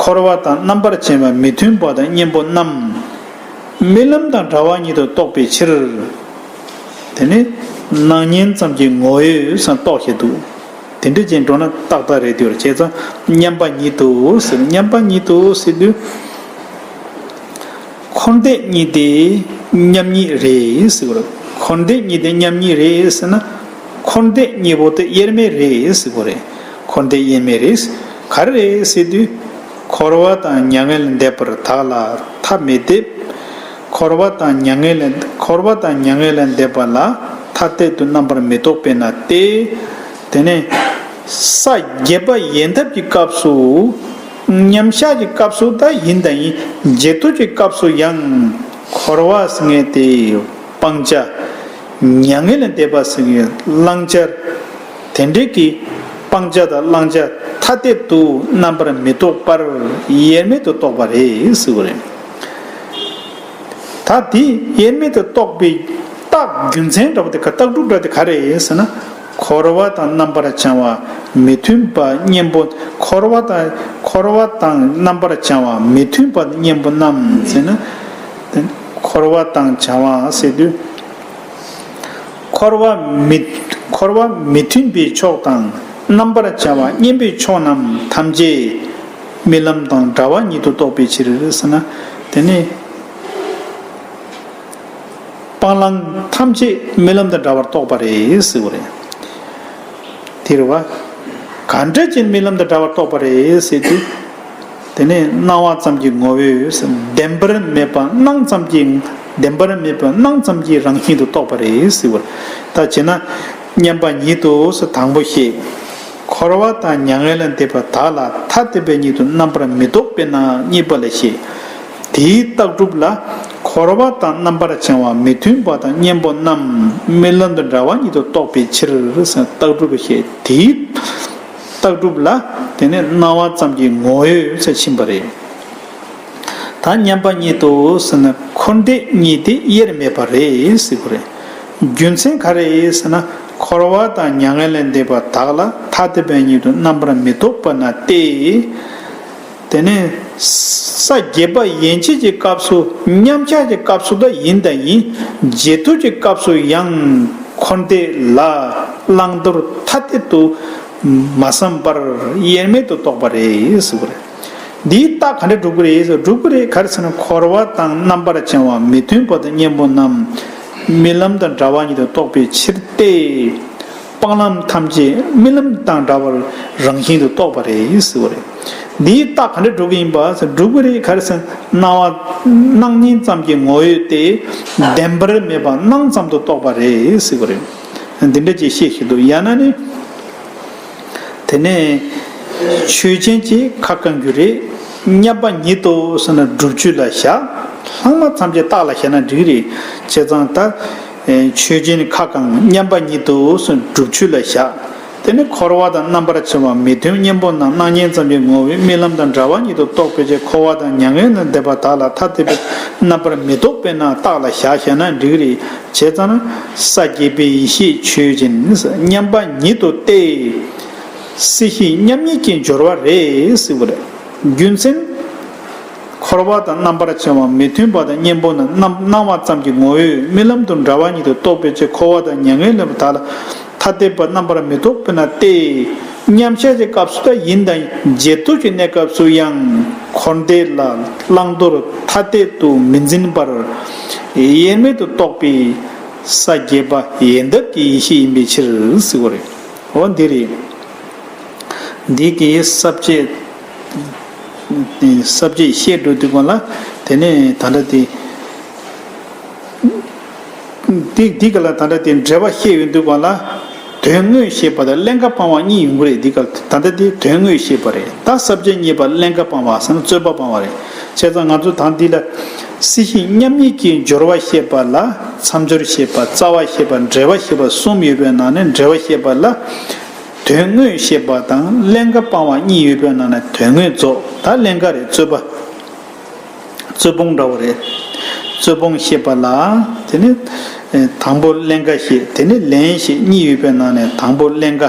འཁོར་བ་དང་རྣམ་པར་བྱང་བ་མི་མཐུན་པ་དང་གཉེན་པོ་རྣམས། རྨི་ལམ་དང་འདྲ་བ་ཉིད་དུ་རྟོགས་པའི་ཕྱིར། དེ་ནི་སྣང་བརྙན་ཙམ་གྱི་ངོ་བོས་སམ་རྟོགས་བྱེད་དུ། དེ་འདྲ་ཅན་འགྲོ་ན་ཏག་ཏག་རེད་དེ། བྱས་ཙང་མཉམ་པ་ཉིད་དུ་ཟེར། མཉམ་པ་ཉིད་དུ་ཟེར་དུས། འཁོར་འདས་གཉིས་དེ་མཉམ་ཉིད་རེད་ཟེར་བ་རེད། འཁོར་འདས་གཉིས་དེ་མཉམ་ཉིད་རེད་ཟེར་ན། འཁོར་འདས་གཉིས་པོ་དེ་དབྱེར་མེད་རེད་ཟེར་བ་རེད། འཁོར་འདས་དབྱེར་མེད་རེད། ག་རེ་རེད་ཟེར་དུས། འཁོར་བ་དང་མྱ་ངན་ལས་འདས་པར་དག་ལ་ ཐ་མི་དད། འཁོར་བ་དང་མྱ་ངན་ལས་འཁོར་བ་དང་མྱ་ངན་ལས་འདས་པ་ལ་ཐ་དད་དུ་རྣམ་པར་མི་རྟོག་པས་ན་སྟེ། དེ་ནས་ས་བརྒྱད་པ་ཡལ་འདབ་ཀྱི་སྐབས་སུ། མཉམ་གཞག་གི་སྐབས་སུ་ད་ཡིན་ད་ཡིན། རྗེས་ཐོབ་ཀྱི་སྐབས་སུ་ཡང་འཁོར་བ་ཟེར་མཁན་དེ་སྤང་བྱ། མྱ་ངན་ལས་འདས་པ་ཟེར་མཁན་བླང་བྱ། དེ་འདྲའི་གི་སྤང་བྱ་དང་བླང་བྱ་ཐ་དད་དུ་རྣམ་པར་མི་རྟོག་པར་དབྱེར་མེད་དུ་རྟོགས་པ་རེད་ཟེར་བ་རེད། ད་དེ་དབྱེར་མེད་དུ་རྟོགས་པའི་རྟགས་རྒྱུ་མཚན་འདྲ་བོ་དེ་ག་རྟགས་སྒྲུབ་འདྲ་དེ་ག་རེ་ཡིན་ཟེར་ན། འཁོར་བ་དང་རྣམ་པར་བྱང་བ་མི་མཐུན་པ་གཉེན་པོ། འཁོར་བ་དང་འཁོར་བ་དང་རྣམ་པར་བྱང་བ་མི་མཐུན་པ་གཉེན་པོ་རྣམས་ཟེར་ན། འཁོར་བ་དང་བྱང་བ་ཟེར་དུས། འཁོར་བ་མི་འཁོར་བ་མི་མཐུན་པའི་ཕྱོགས་དང་རྣམ་པར་བྱང་བ་གཉེན་པོའི་ཕྱོགས་རྣམས་ཐམས་ཅད་རྨི་ལམ་དང་འདྲ་བ་ཉིད་དུ་རྟོགས་པའི་ཕྱིར་ཟེར་ན། དེ་ནི་སྤང་བླང་ཐམས་ཅད་རྨི་ལམ་དང་འདྲ་བར་རྟོགས་པ་རེད་ཟེར་བ་རེད། དེ་རེད་བ། ག་འདྲ་ཅིག་རྨི་ལམ་དང་འདྲ་བར་རྟོགས་པ་རེད་ཟེར་དུས། དེ་ནས་སྣང་བ་ཙམ་གྱི་ངོ་བོས་བདེན་པར་མེད་པ་སྣང་ཙམ་གྱི་བདེན་པར་མེད་པ་སྣང་ཙམ་གྱི་རང་བཞིན་དུ་རྟོགས་པ་རེད་ཟེར་བ། ད་བྱས་ན་མཉམ་པ་ཉིད་དུ་ཟེར་དང་པོ་བཤད། འཁོར་བ་དང་མྱ་ངན་ལས་འདས་པ་དག་ལ་ཐ་དད་པའི་ཉིད་དུ་རྣམ་པར་མི་རྟོག་པས་ན་གཉིས་པ་ལ་བཤད། དེའི་རྟགས་སྒྲུབ་ལ་འཁོར་བ་དང་རྣམ་པར་བྱང་བ་མི་མཐུན་པ་དང་གཉེན་པོ་རྣམས་རྨི་ལམ་དང་འདྲ་བ་ཉིད་དུ་རྟོགས་པའི་ཕྱིར་ཟེར་རྟགས་སྒྲུབ་བཤད། དེའི་རྟགས་སྒྲུབ་ལ་དེ་ནས་སྣང་བ་ཙམ་གྱི་ངོ་བོས་ཟེར་ཕྱིན་པ་རེད། ད་མཉམ་པ་ཉིད་དུ་ཟེར་ན་འཁོར་འདས་གཉིས་དེ་དབྱེར་མེད་པ་རེད་ཟེར་གྱི་རེད། རྒྱུ་མཚན་ག་རེ་ཟེར་ན་འཁོར་བ་དང་མྱ་ངན་ལས་འདས་པ་དག་ལ་ཐ་དད་པའི་ཉིད་དུ་རྣམ་པར་མི་རྟོག་པ་ན་སྟེ། དེ་ནས་ས་བརྒྱད་པ་ཡན་ཆད་ཀྱི་སྐབས་སུ་མཉམ་གཞག་གི་སྐབས་སུ་ད་ཡིན་ད་ཡིན། རྗེས་ཐོབ་ཀྱི་སྐབས་སུ་ཡང་འཁོར་འདས་ལ་བླང་དོར་ཐ་དད་དུ་མ་བསམ་པར་དབྱེར་མེད་དུ་རྟོགས་པ་རེད་ཟེར་བ་རེད། འདིའི་རྟགས་ག་འདྲ་སྒྲུབ་ཀྱི་རེད་ཟེར། སྒྲུབ་ཀྱི་རེད་ག་རེ་ཟེར་ན་འཁོར་བ་དང་རྣམ་པར་བྱང་བ་མི་མཐུན་པ་དང་གཉེན་པོ་རྣམས་རྨི་ལམ་དང་འདྲ་བ་ཉིད་དུ་རྟོགས་པའི་ཕྱིར་ཏེ། སྤང་ལམ་ཐམས་ཅད་རྨི་ལམ་དང་འདྲ་བར་རང་བཞིན་དུ་རྟོགས་པ་རེད་ཟེར་བ་རེད། འདིའི་རྟགས་ག་འདྲ་སྒྲུབ་ཀྱི་ཡིན་པ་ཟེར། སྒྲུབ་ཀྱི་རེད་ག་རེ་ཟེར། སྣང་བ་སྣང་བརྙན་ཙམ་གྱི་ངོ་བོས་ཏེ་བདེན་པར་མེད་པ་སྣང་ཙམ་དུ་རྟོགས་པ་རེད་ཟེར་བ་རེད། འདི་འདྲ་ཅིག་བཤད་བཞིན་འདུག་ཡང་ན་ནི། དེ་ནས་ཆོས་ཅན་གྱི་ཁ་བསྐང་རྒྱུ་རེད། མཉམ་པ་ཉིད་དུ་ཟེར་ན་སྒྲུབ་ཆོས་ལ་བཞག་ལྷག་མ་ཐམས་ཅད་རྟགས་ལ་བཞག་ན་འགྲིག་རེད། བྱས་ཙང་ད་ཆོས་ཅན་ཁ་བསྐང་མཉམ་པ་ཉིད་དུ་ཟེར་སྒྲུབ་ཆོས་ལ་བཞག་དེ་ནི་འཁོར་བ་དང་རྣམ་པར་བྱང་བ་མི་མཐུན་གཉེན་པོ་རྣམས་སྣང་བརྙན་ཙམ་གྱི་ངོ་བོས་རྨི་ལམ་དང་འདྲ་བ་ཉིད་དུ་རྟོགས་པའི་ཕྱིར་འཁོར་བ་དང་མྱ་ངན་ལས་འདས་པ་དག་ལ་ཐ་དད་པའི་རྣམ་པར་མི་རྟོག་པས་ན་རྟགས་ལ་བཞག་བཞག་ན་འགྲིག་རེད། བྱས་ཙང་ན་ས་བརྒྱད་པའི་ཡེ་ཤེས་ཆོས་ཅན་མཉམ་པ་ཉིད་དུ་སྟེ། སྲིད་ཞིའི་མཉམ་ཉིད་ཀྱི་སྦྱོར་བ་རེད་ཟེར་བ་རེད། རྒྱུ་མཚན། འཁོར་བ་དང་རྣམ་པར་བྱང་བ་མི་མཐུན་པ་དང་གཉེན་པོ་རྣམས་སྣང་བ་ཙམ་གྱི་ངོ་བོས་རྨི་ལམ་དུ་འདྲ་བ་ཉིད་དུ་རྟོགས་པའི་ཕྱིར་འཁོར་བ་དང་མྱ་ངན་ལས་འདས་པ་དག་ལ་ཐ་དད་པ་རྣམ་པར་མི་རྟོག་པས་ན་སྟེ། མཉམ་གཞག་གི་སྐབས་སུ་ད་ཡིན་དང་རྗེས་ཐོབ་ཀྱི་གནས་སྐབས་སུ་ཡང་འཁོར་འདས་ལ་བླང་དོར་ཐ་དད་དུ་མི་འཛིན་པར་དབྱེར་མེད་དུ་རྟོགས་པའི་ས་བརྒྱད་པ་ཡལ་འདབ་ཀྱི་ཡེ་ཤེས་ཡིན་པའི་ཕྱིར་ཟེར་བ་རེད། འོ་འདི་རེད། འདི་གི་ས་བཅད། ས་བཅད་བཤད་འགྲོ་དུས་སྒང་ལ་དེ་ནས་ད་ལྟ་དེ། འདི་འདི་ག་ལ་ད་ལྟ་དེ་འགྲེལ་པ་བཤད་ཡོང་དུས་སྒང་ལ། དོན་དངོས་བཤད་པ་དང་ཀླན་ཀ་སྤང་བ་གཉིས་ཡོང་གི་རེད། འདི་ག་ད་ལྟ་དེ་དོན་དངོས་བཤད་པ་རེད། ད་ས་བཅད་གཉིས་པ་ཀླན་ཀ་སྤང་བ་ཟེར་ན་རྩོད་པ་སྤང་བ་རེད། བྱས་ཙང་ང་ཚོ་ད་འདི་ལ་སྲིད་ཞིའི་མཉམ་ཉིད་ཀྱི་སྦྱོར་བ་བཤད་པ་ལ་མཚམས་སྦྱོར་བཤད་པ་རྩ་བ་བཤད་པ་འགྲེལ་པ་བཤད་པ་གསུམ་ཡོད་པའི་ནང་ནས་འགྲེལ་པ་བཤད་པ་ལ། དོན་དངོས་བཤད་པ་དང་ཀླན་ཀ་སྤང་བ་གཉིས་ཡོད་པའི་ནང་ནས་དོན་དངོས་རྫོགས། ད་ཀླན་ཀ་རེད། རྩོད་པ། རྩོད་སྤོང་འདྲ་བོ་རེད། རྩོད་སྤོང་བཤད་པ་ལ། དེ་ནི་དང་པོ་ཀླན་ཀ་བཤད། དེ་ནི་ལན་བཤད་གཉིས་ཡོད་པའི་ནང་ནས་དང་པོ་ཀླན་ཀ་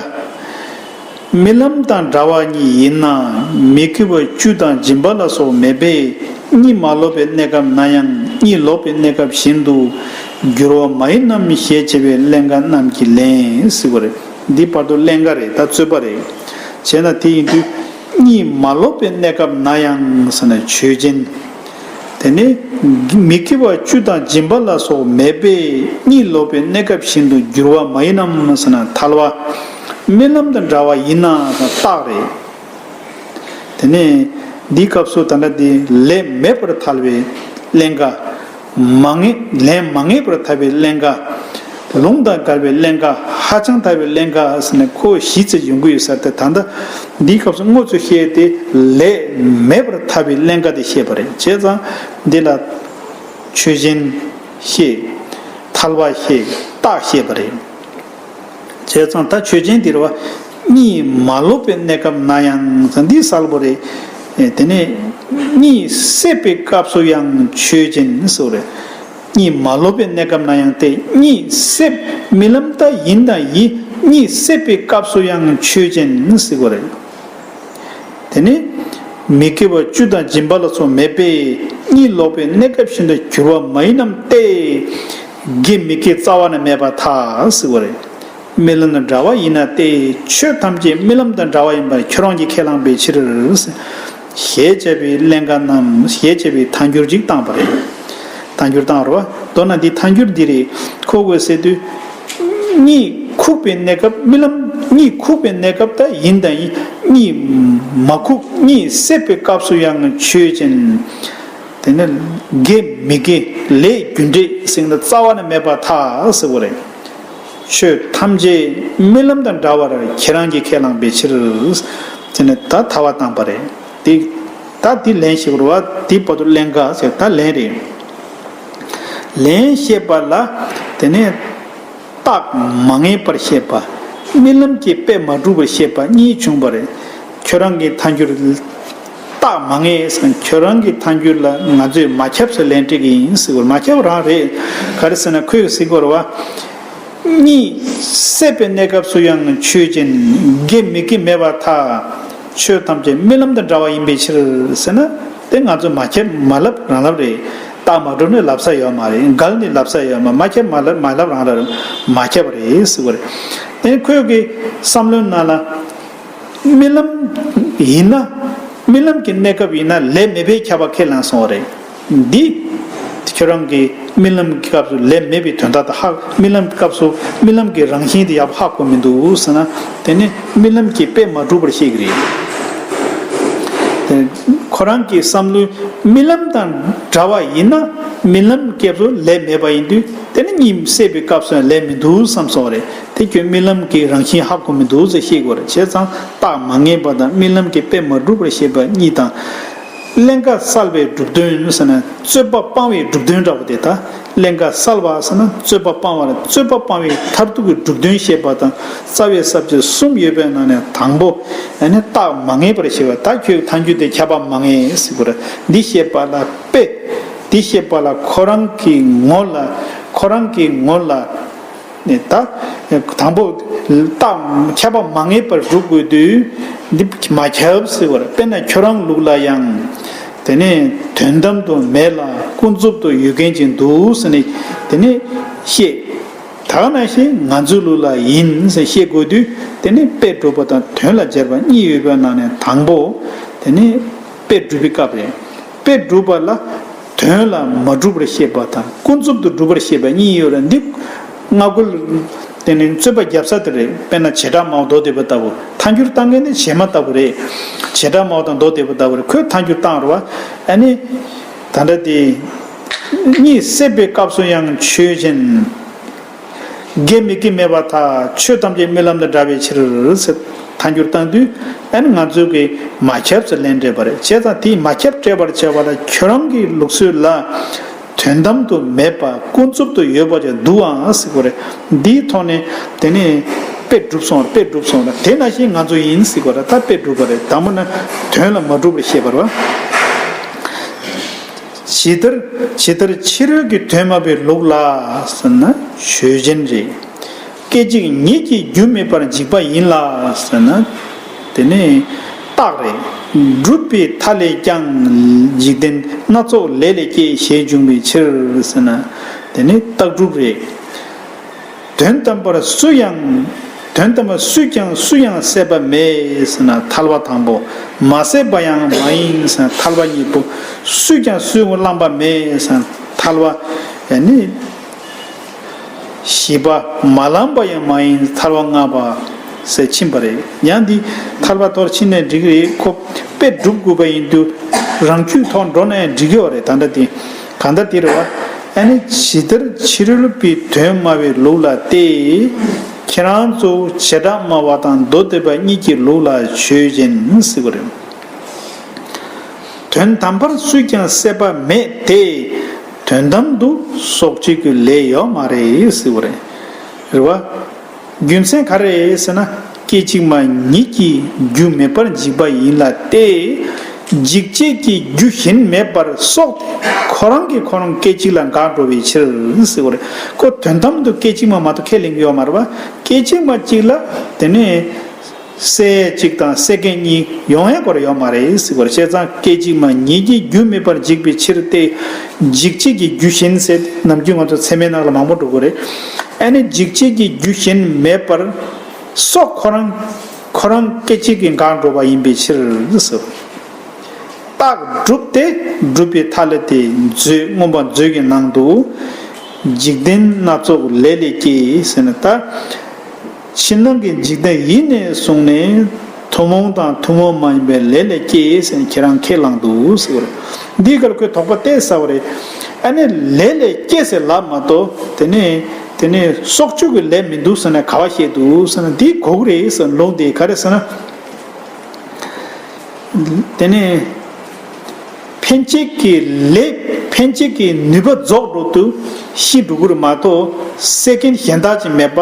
རྨི་ལམ་དང་འདྲ་བ་ཉིད་ཡིན་ན་མི་སྐྱིད་པ་བཅུ་དང་སྦྱིན་པ་ལ་སོགས་མེད་པས་གཉིད་མ་ལོག་པའི་གནས་སྐབས་ན་ཡང་གཉིད་ལོག་པའི་གནས་སྐབས་བཞིན་དུ་འགྱུར་བ་མ་ཡིན་ནམ་ཞེས་བྱ་བའི་ཀླན་ཀ་རྣམས་ཀྱི་ལན་ཟེར་བ་རེད། འདི་བར་དུ་ཀླན་ཀ་རེད། ད་རྩོད་པ་རེད། བྱས་ན་དེ་ཡིན་དུས་གཉིད་མ་ལོག་པའི་གནས་སྐབས་ན་ཡང་ཟེར་ན་ཆོས་ཅན། དེ་ནི་མི་སྐྱིད་པ་བཅུ་དང་སྦྱིན་པ་ལ་སོགས་མེད་པས་གཉིད་ལོག་པའི་གནས་སྐབས་བཞིན་དུ་འགྱུར་བ་མ་ཡིན་ནམ་ཟེར་ན་ཐལ་བ། རྨི་ལམ་དང་འདྲ་བ་ཡིན་ན་རྟགས་རེད། དེ་ནས་འདིའི་སྐབས་སུ་ད་ལྟ་འདི་ལས་མེད་པར་ཐལ་བའི་ ཀླན་ཀ། མ་ངེས་ལན་མ་ངེས་པར་ཐར་པའི་ཀླན་ཀ། ལུང་དང་འགལ་བའི་ཀླན་ཀ། ཧ་ཅང་ཐལ་བའི་ཀླན་ཀ་ཟེར་ནས་ཁོ་བཞི་ཙམ་ཡོང་གི་ཡོད་ས་རེད། ད་ལྟ་འདིའི་སྐབས་སུ་དངོས་སུ་བཤད་དེ་ལན་མེད་པར་ཐར་པའི་ཀླན་ཀ་དེ་བཤད་པ་རེད། བྱས་ཙང་འདི་ལ་ཆོས་ཅན་བཤད། ཐལ་བ་བཤད། རྟགས་བཤད་པ་རེད། བྱས་ཙང་ད་ཆོས་ཅན་འདིར་བ། གཉིད་མ་ལོག་པའི་གནས་སྐབས་ན་ཡང་ཟེར། འདི་གསལ་པོ་རེད། དེ་ནས་གཉིད་སད་པའི་སྐབས་སུ་ཡང་ཆོས་ཅན་ཟེར་བ་རེད། གཉིད་མ་ལོག་པའི་གནས་སྐབས་ན་ཡང་སྟེ། གཉིད་སད། རྨི་ལམ་ད་ཡིན་དང་ཡིན། གཉིད་སད་པའི་སྐབས་སུ་ཡང་ཆོས་ཅན་ཟེར་བ་རེད། དེ་ནི་མི་སྐྱེ་བ་བཅུ་དང་སྦྱིན་པ་ལ་སོགས་མེད་པས། གཉིད་ལོག་པའི་གནས་སྐབས་བཞིན་དུ་འགྱུར་བ་མ་ཡིན་ནམ་སྟེ། དགེ་མི་དགེ་རྩ་བ་ནས་མེད་པར་ཐལ་ཟེར་བ་རེད། རྨི་ལམ་དང་འདྲ་བ་ཡིན་ན་སྟེ། ཆོས་ཐམས་ཅད་རྨི་ལམ་དང་འདྲ་བ་ཡིན་པར་ཁྱོད་རང་གིས་ཁས་བླངས་པའི་ཕྱིར། ཞེས་བྱ་བའི་ཀླན་ཀ་རྣམས་ཞེས་བྱ་བའི་ཐལ་འགྱུར་ཅིག་བཏང་བ་རེད། ཐལ་འགྱུར་བཏང་བ་རེད་བ། མདོར་ན་འདི་ཐལ་འགྱུར་འདི་རེད། ཁོ་དགོས་ཟེར་དུས། གཉིད་ཁུག་པའི་གནས་སྐབས་རྨི་ལམ། གཉིད་ཁུག་པའི་གནས་སྐབས་ད་ཡིན་དང་ཡིན། གཉིད་མ་ཁུག་གཉིད་སད་པའི་སྐབས་སུ་ཡང་ཆོས་ཅན། དེ་ནི་དགེ་མི་དགེ་ལས་རྒྱུ་འབྲས་ཟེར་ན་རྩ་བ་ནས་མེད་པར་ཐལ་ཟེར་བ་རེད། ཆོས་ཐམས་ཅད་རྨི་ལམ་དང་འདྲ་བར་ཁྱེད་རང་གིས་ཁས་བླངས་པའི་ཕྱིར། ཟེར་ནས་ད་ཐལ་བ་བཏང་པ་རེད། དེ་ད་དེ་ལན་ཞིག་རེད་བ། དེ་བར་དུ་ཀླན་ཀ་ཟེར་ད་ལན་རེད། ལན་བཤད་པ་ལ་དེ་ནས་རྟགས་མ་ངེས་པར་བཤད་པ། རྨི་ལམ་གྱི་དཔེ་མ་གྲུབ་པར་བཤད་པ་གཉིས་བྱུང་བ་རེད། ཁྱོད་རང་གི་ཐལ་འགྱུར་རྟགས་མ་ངེས་ཟེར། ཁྱོད་རང་གི་ཐལ་འགྱུར་ལ་ང་ཚོས་མ་ཁྱབ་ཟེར་ལན་སྤྲད་ཀྱི་ཡིན་ཟེར་བ། མ་ཁྱབ་རང་རེད། ག་རེ་ཟེར་ན་ཁོས་ཟེར་གོ་རེད་བ། གཉིད་སད་པའི་གནས་སྐབས་སུ་ཡང་ཆོས་ཅན། དགེ་མི་དགེ་མེད་པར་ཐལ། ཆོས་ཐམས་ཅད་རྨི་ལམ་དང་འདྲ་བ་ཡིན་པའི་ཕྱིར་ཟེར་ན། དེ་ང་ཚོ་མ་ཁྱབ་མ་ལབ་རང་ལབ་རེད། རྟགས་མ་གྲུབ་ནས་ལབ་ས་ཡོད་མ་རེད། འགལ་ནས་ལབ་ས་ཡོད་མ། མ་ཁྱབ་མ་ལབ་མ་ལབ་རང་ལབ་རེད། མ་ཁྱབ་རེད་ཟེར་བ་རེད། དེ་ཁོས་གི་བསམ་བློའི་ནང་ལ། རྨི་ལམ་ཡིན་ན། རྨི་ལམ་གྱི་གནས་སྐབས་ཡིན་ན་ལས་མེད་པས་ཁྱབ་པ་ཁས་བླངས་སོང་བ་རེད། འདི་ཁྱོད་རང་གིས་རྨི་ལམ་གྱི་སྐབས་སུ་ལས་མེད་པའི་དོན་དག་དང་ཧ། རྨི་ལམ་གྱི་སྐབས་སུ་རྨི་ལམ་གྱི་རང་བཞིན་དེ་ཡག་པོ་ཧ་གོ་མི་འདུག་ཟེར་ན། དེ་ནི་རྨི་ལམ་གྱི་དཔེ་མ་གྲུབ་པར་བཤད་ཀྱི་རེད། དེ་ཁོ་རང་གི་བསམ་བློའི་རྨི་ལམ་དང་འདྲ་བ་ཡིན་ན། རྨི་ལམ་སྐབས་སུ་ལས་མེད་པ་ཡིན་དུས། དེ་ནི་གཉིད་སད་པའི་སྐབས་སུ་ལས་མི་འདུག་བསམ་སོང་བ་རེད། དེ་ཁྱོད་རྨི་ལམ་གྱི་རང་བཞིན་ཧ་གོ་མི་འདུག་ཟེར་བཤད་དགོས་རེད། བྱས་ཙང་རྟགས་མ་ངེས་པ་དང་རྨི་ལམ་གྱི་དཔེ་མ་གྲུབ་པར་བཤད་པ་གཉིས་དང་། ཀླན་ཀ་བསལ་བའི་གྲུབ་དོན་ཟེར་ན་རྩོད་པ་སྤང་བའི་གྲུབ་དོན་འདྲ་བོ་དེ། ད་ཀླན་ཀ་བསལ་བ་ཟེར་ན་རྩོད་པ་སྤང་བ་ལ། རྩོད་པ་སྤང་བའི་མཐར་ཐུག་གི་གྲུབ་དོན་བཤད་པ་དང་རྩ་བའི་ས་བཅད་གསུམ་ཡོད་པའི་ནང་ནས་དང་པོ། ཨ་ནི་རྟགས་མ་ངེས་པར་བཤད་པ། ད་ཁྱོད་ཐལ་འགྱུར་དེ་ཁྱབ་པ་མ་ངེས་ཟེར་དགོས་རེད། འདི་བཤད་པ་ལ་དཔེ། འདི་བཤད་པ་ལ་ཁོ་རང་གི་ངོ་ལ། ཁོ་རང་གི་ངོ་ལ། ནས་ད་དང་པོ་རྟགས་ཁྱབ་པ་མ་ངེས་པར་སྒྲུབ་དགོས་དུས། འདི་མ་ཁྱབ་ཟེར་བར། དཔེར་ན་ཁྱོད་རང་ལུགས་ལ་ཡང་། དེ་ནས་དོན་དམ་དུ་མེད་ལ་ཀུན་རྫོབ་ཏུ་ཡོད་མཁན་ཅིག་འདུག་ཟེར་ནས་དེ་ནས་བཤད། ད་ག་ནང་བཞིན་ང་ཚོའི་ལུགས་ལ་ཡིན་ཟེར་བཤད་དགོས་དུས། དེ་ནས་དཔེ་སྒྲུབ་པ་དང་དོན་ལ་སྦྱར་བ་གཉིས་ཡོད་པའི་ནང་ནས་དང་པོ། དེ་ནས་དཔེ་སྒྲུབ་པའི་སྐབས་རེད། དཔེ་སྒྲུབ་པ་ལ་དོན་ལ་མ་གྲུབ་པར་བཤད་པ་དང་ཀུན་རྫོབ་ཏུ་གྲུབ་པར་བཤད་པ་གཉིས་ཡོད་རེད། འདི་སྔ་རྒོལ། དེ་ནི་རྩོད་པ་རྒྱབ་ས་དེ་རེད། དཔེར་ན་བྱེ་བྲག་སྨྲ་བ་མདོ་སྡེ་པ་ལྟ་བུ། ཐལ་འགྱུར་བཏང་མཁན་ནི་བྱེ་སྨྲ་ལྟ་བུ་རེད། བྱེ་བྲག་སྨྲ་བ་དང་མདོ་སྡེ་པ་ལྟ་བུ་རེད། ཁོས་ཐལ་འགྱུར་བཏང་རེད་བ། ཨ་ནི། ད་ལྟ་དེ། གཉིད་སད་པའི་སྐབས་སུ་ཡང་ཆོས་ཅན། དགེ་མི་དགེ་མེད་པར་ཐལ། ཆོས་ཐམས་ཅད་རྨི་ལམ་དང་འདྲ་བའི་ཕྱིར་ཟེར་ཐལ་འགྱུར་བཏང་དུས། ཨ་ནི་ང་ཚོས་ཀྱིས་མ་ཁྱབ་ཟེར་ལན་སྤྲད་པ་རེད། བྱས་ཙང་དེས་མ་ཁྱབ་སྤྲད་པར་བྱ་བ་ལ་ཁྱོད་རང་གི་ལུགས་སྲོལ་ལ་དོན་དམ་དུ་མེད་པ་ཀུན་རྫོབ་ཏུ་ཡོད་པ་ཅིག་འདུག་ཨང་ཟེར་གྱི་རེད། འདིའི་ཐོག་ནས་དེ་ནས་དཔེ་གྲུབ་སོང་། དཔེ་གྲུབ་སོང་ལ། དེ་ནང་བཞིན་ང་ཚོ་ཡིན་ཟེར་གྱི་རེད། ད་དཔེ་གྲུབ་པ་རེད། དང་པོ་ན་དོན་ལ་མ་གྲུབ་པར་བཤད་པ་རེད་བ། ཇི་ལྟར། ཇི་ལྟར་ཕྱི་རོལ་གྱི་དོན་སྨྲ་བའི་ལུགས་ལ་ཟེར་ན་ཆོས་ཅན་རེད། སྐད་ཅིག་ཉིད་ཀྱིས་རྒྱུ་དམིགས་པར་འཇིག་པ་ཡིན་ལ་ཟེར་ན། དེ་ནི་རྟགས་རེད། གྲུབ་པའི་མཐའ་ལས་ཀྱང་འཇིག་རྟེན་སྣ་ཚོགས་ལས་ལས་སྐྱེས་ཞེས་འབྱུང་བའི་ཕྱིར་ཟེར་ན། དེ་ནི་རྟགས་གྲུབ་རེད། དོན་དམ་པར་སུ་ཡང་། དོན་དམ་པར་སུས་ཀྱང་སུ་ཡང་སད་པ་མེད་ཟེར་ན་ཐལ་བ་དང་པོ། མ་སད་པ་ཡང་མ་ཡིན་ཟེར་ན་ཐལ་བ་གཉིས་པོ། སུས་ཀྱང་སུས་བླངས་པ་མེད་ཟེར་ན་ཐལ་བ། ཨ་ནི། བཞི་པ། མ་བླངས་པ་ཡང་མ་ཡིན་ཐལ་བ་ལྔ་པ་ཟེར་ཕྱིན་པ་རེད། ཡང་འདི་ཐལ་བ་ཐོག་ཕྱིན་ནས་འགྲིག་གི་རེད། ཁོ་དཔེ་སྒྲུབ་དགོས་པ་ཡིན་དུས་རང་རྒྱུད་ཐོག་འགྲོ་ན་ཡང་འགྲིག་གི་ཡོད་རེད། ད་ལྟ་དེ་ གང་ལྟར་དེ་རེད་བ། ཨ་ནི་ཇི་ལྟར་ཕྱི་རོལ་པའི་དོན་སྨྲ་བའི་ལུགས་ལ་སྟེ། ཁྱེད་རང་ཚོ་བྱེ་བྲག་སྨྲ་བ་དང་མདོ་སྡེ་པ་གཉིས་ཀྱི་ལུགས་ལ་ཆོས་ཅན་ཟེར་བ་རེད། དོན་དམ་པར་སུས་ཀྱང་སྲེད་པ་མེད་དེ། དོན་དམ་དུ་སྲོག་གཅོད་ཀྱི་ལས་ཡོད་མ་རེད་ཟེར་བ་རེད། རེད་བ། རྒྱུ་མཚན་ག་རེ་རེད་ཟེར་ན། སྐད་ཅིག་མ་ཉིད་ཀྱིས་རྒྱུ་མེད་པར་འཇིག་པ་ཡིན་ལ་སྟེ། འཇིག་བྱེད་ཀྱི་རྒྱུ་གཞན་མེད་པར་སྲོག་དེ་ཁོ་རང་གིས་ཁོ་རང་སྐད་ཅིག་ལ་འགག་འགྲོ་བའི་ཕྱིར་ཟེར་བ་རེད། ཁོ་དོན་དམ་དུ་སྐད་ཅིག་མ་མ་གཏོགས་ཁས་ལེན་གྱི་ཡོད་མ་རེད་བ། སྐད་ཅིག་མ་གཅིག་ལ་དེ་ནས་སྲེད་གཅིག་དང་སྲེད་མཁན་གཉིས་ཡོང་ཡ་སྐོར་ཡོད་མ་རེད་ཟེར་བ་རེད། བྱས་ཙང་སྐད་ཅིག་མ་ཉིད་ཀྱིས་རྒྱུ་མེད་པར་འཇིག་པའི་ཕྱིར་ཏེ། འཇིག་བྱེད་ཀྱི་རྒྱུ་གཞན་ཟེར་ནམ་རྒྱུན་ང་ཚོ་ཚད་མའི་ནང་ལ་མང་པོ་འགྲོ་གི་རེད། ཨ་ནི་འཇིག་བྱེད་ཀྱི་རྒྱུ་གཞན་མེད་པར་སྲོག་ཁོ་རང་ཁོ་རང་སྐད་ཅིག་གིས་འགག་འགྲོ་བ་ཡིན་པའི་ཕྱིར་ཟེར། རྟགས་གྲུབ་སྟེ་གྲུབ་པའི་མཐའ་ལས་ཏེ་མཛོད་མངོན་པ་མཛོད་ཀྱི་ནང་དུ། འཇིག་རྟེན་སྣ་ཚོགས་ལས་ལས་སྐྱེས་ཟེར་ནས་ད། ཕྱི་ནང་གི་འཇིག་རྟེན་ཡིད་ནས་བཟུང་ནས་ཐུན་མོང་དང་ཐུན་མོང་མ་ཡིན་པའི་ལས་ལས་སྐྱེས་ཟེར་ནས་ཁྱེད་རང་ཁས་བླངས་འདུག་ཟེར་བ་རེད། འདིའི་སྐོར་ཁོས་དོགས་པ་བལྟས་ཟེར་བ་རེད། ཨ་ནི་ལས་ལས་སྐྱེས་ཟེར་ལབ་མ་གཏོགས་དེ་ནས་དེ་ནས་སྲོག་གཅོད་ཀྱི་ལས་མི་འདུག་ཟེར་ནས་ག་བ་བཤད་འདུག་ཟེར་ན། འདི་གོ་གི་རེད་ཟེར། ལུང་འདི་ག་རེ་ཟེར་ན། དེ་ནས་འཕེན་བྱེད་ཀྱི་ལས། འཕེན་བྱེད་ཀྱི་ནུས་པ་རྫོགས་འགྲོ་དུས་ཤི་འགྲོ་གི་རེད་མ་གཏོགས་སྲེད་མཁན་གཞན་དག་ཅིག་མེད་པ་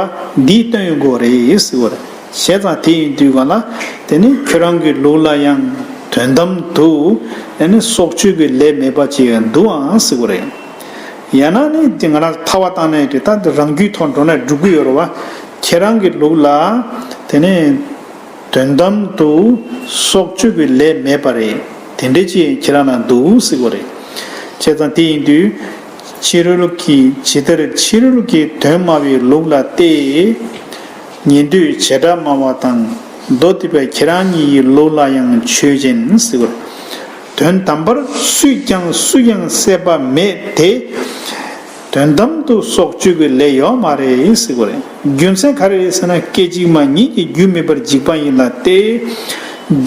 འདིས་སྟོན་ཡོང་གི་རེད་ཟེར་བ་རེད། བྱས་ཙང་དེ་ཡིན་དུས་ག་ལ་དེ་ནི་ཁྱོད་རང་གི་ལུགས་ལ་ཡང་དོན་དམ་དུ་དེ་ནི་སྲོག་གཅོད་ཀྱི་ལས་མེད་པ་ཅིག་འདུག་ཨང་ཟེར་བ་རེད། ཡང་ན་ནི་དེ་ང་རང་ཐར་པ་བཏང་ནས་དེ་ད་རང་རྒྱུད་ཐོག་འགྲོ་ན་འགྲུབ་ཀྱི་ཡོད་རེད་བ། ཁྱེད་རང་གི་ལུགས་ལ་དེ་ནི། དོན་དམ་དུ་སྲོག་གཅོད་ཀྱི་ལས་མེད་པ་རེད། དེ་འདྲ་ཅིག་ཁྱེད་རང་ལ་འདུག་ཟེར་བ་རེད། བྱས་ཙང་དེ་ཡིན་དུས་ཕྱི་རོལ་གྱི་ཇི་ལྟར་ཕྱི་རོལ་གྱི་དོན་སྨྲ་བའི་ལུགས་ལ་སྟེ། ཉན་ཐོས་བྱེ་བྲག་སྨྲ་བ་དང་མདོ་སྡེ་པ་ཁྱེད་རང་གཉིས་ཀྱི་ལུགས་ལ་ཡང་ཆོས་ཅན་ཟེར་བ་རེད། དོན་དམ་པར་སུས་ཀྱང་སུ་ཡང་སྲེད་པ་མེད་དེ། དོན་དམ་དུ་སྲོག་གཅོད་ཀྱི་ལས་ཡོད་མ་རེད་ཟེར་བ་རེད། རྒྱུ་མཚན་ག་རེ་རེད་ཟེར་ན། སྐད་ཅིག་མ་ཉིད་ཀྱིས་རྒྱུ་མེད་པར་འཇིག་པ་ཡིན་ལ་སྟེ།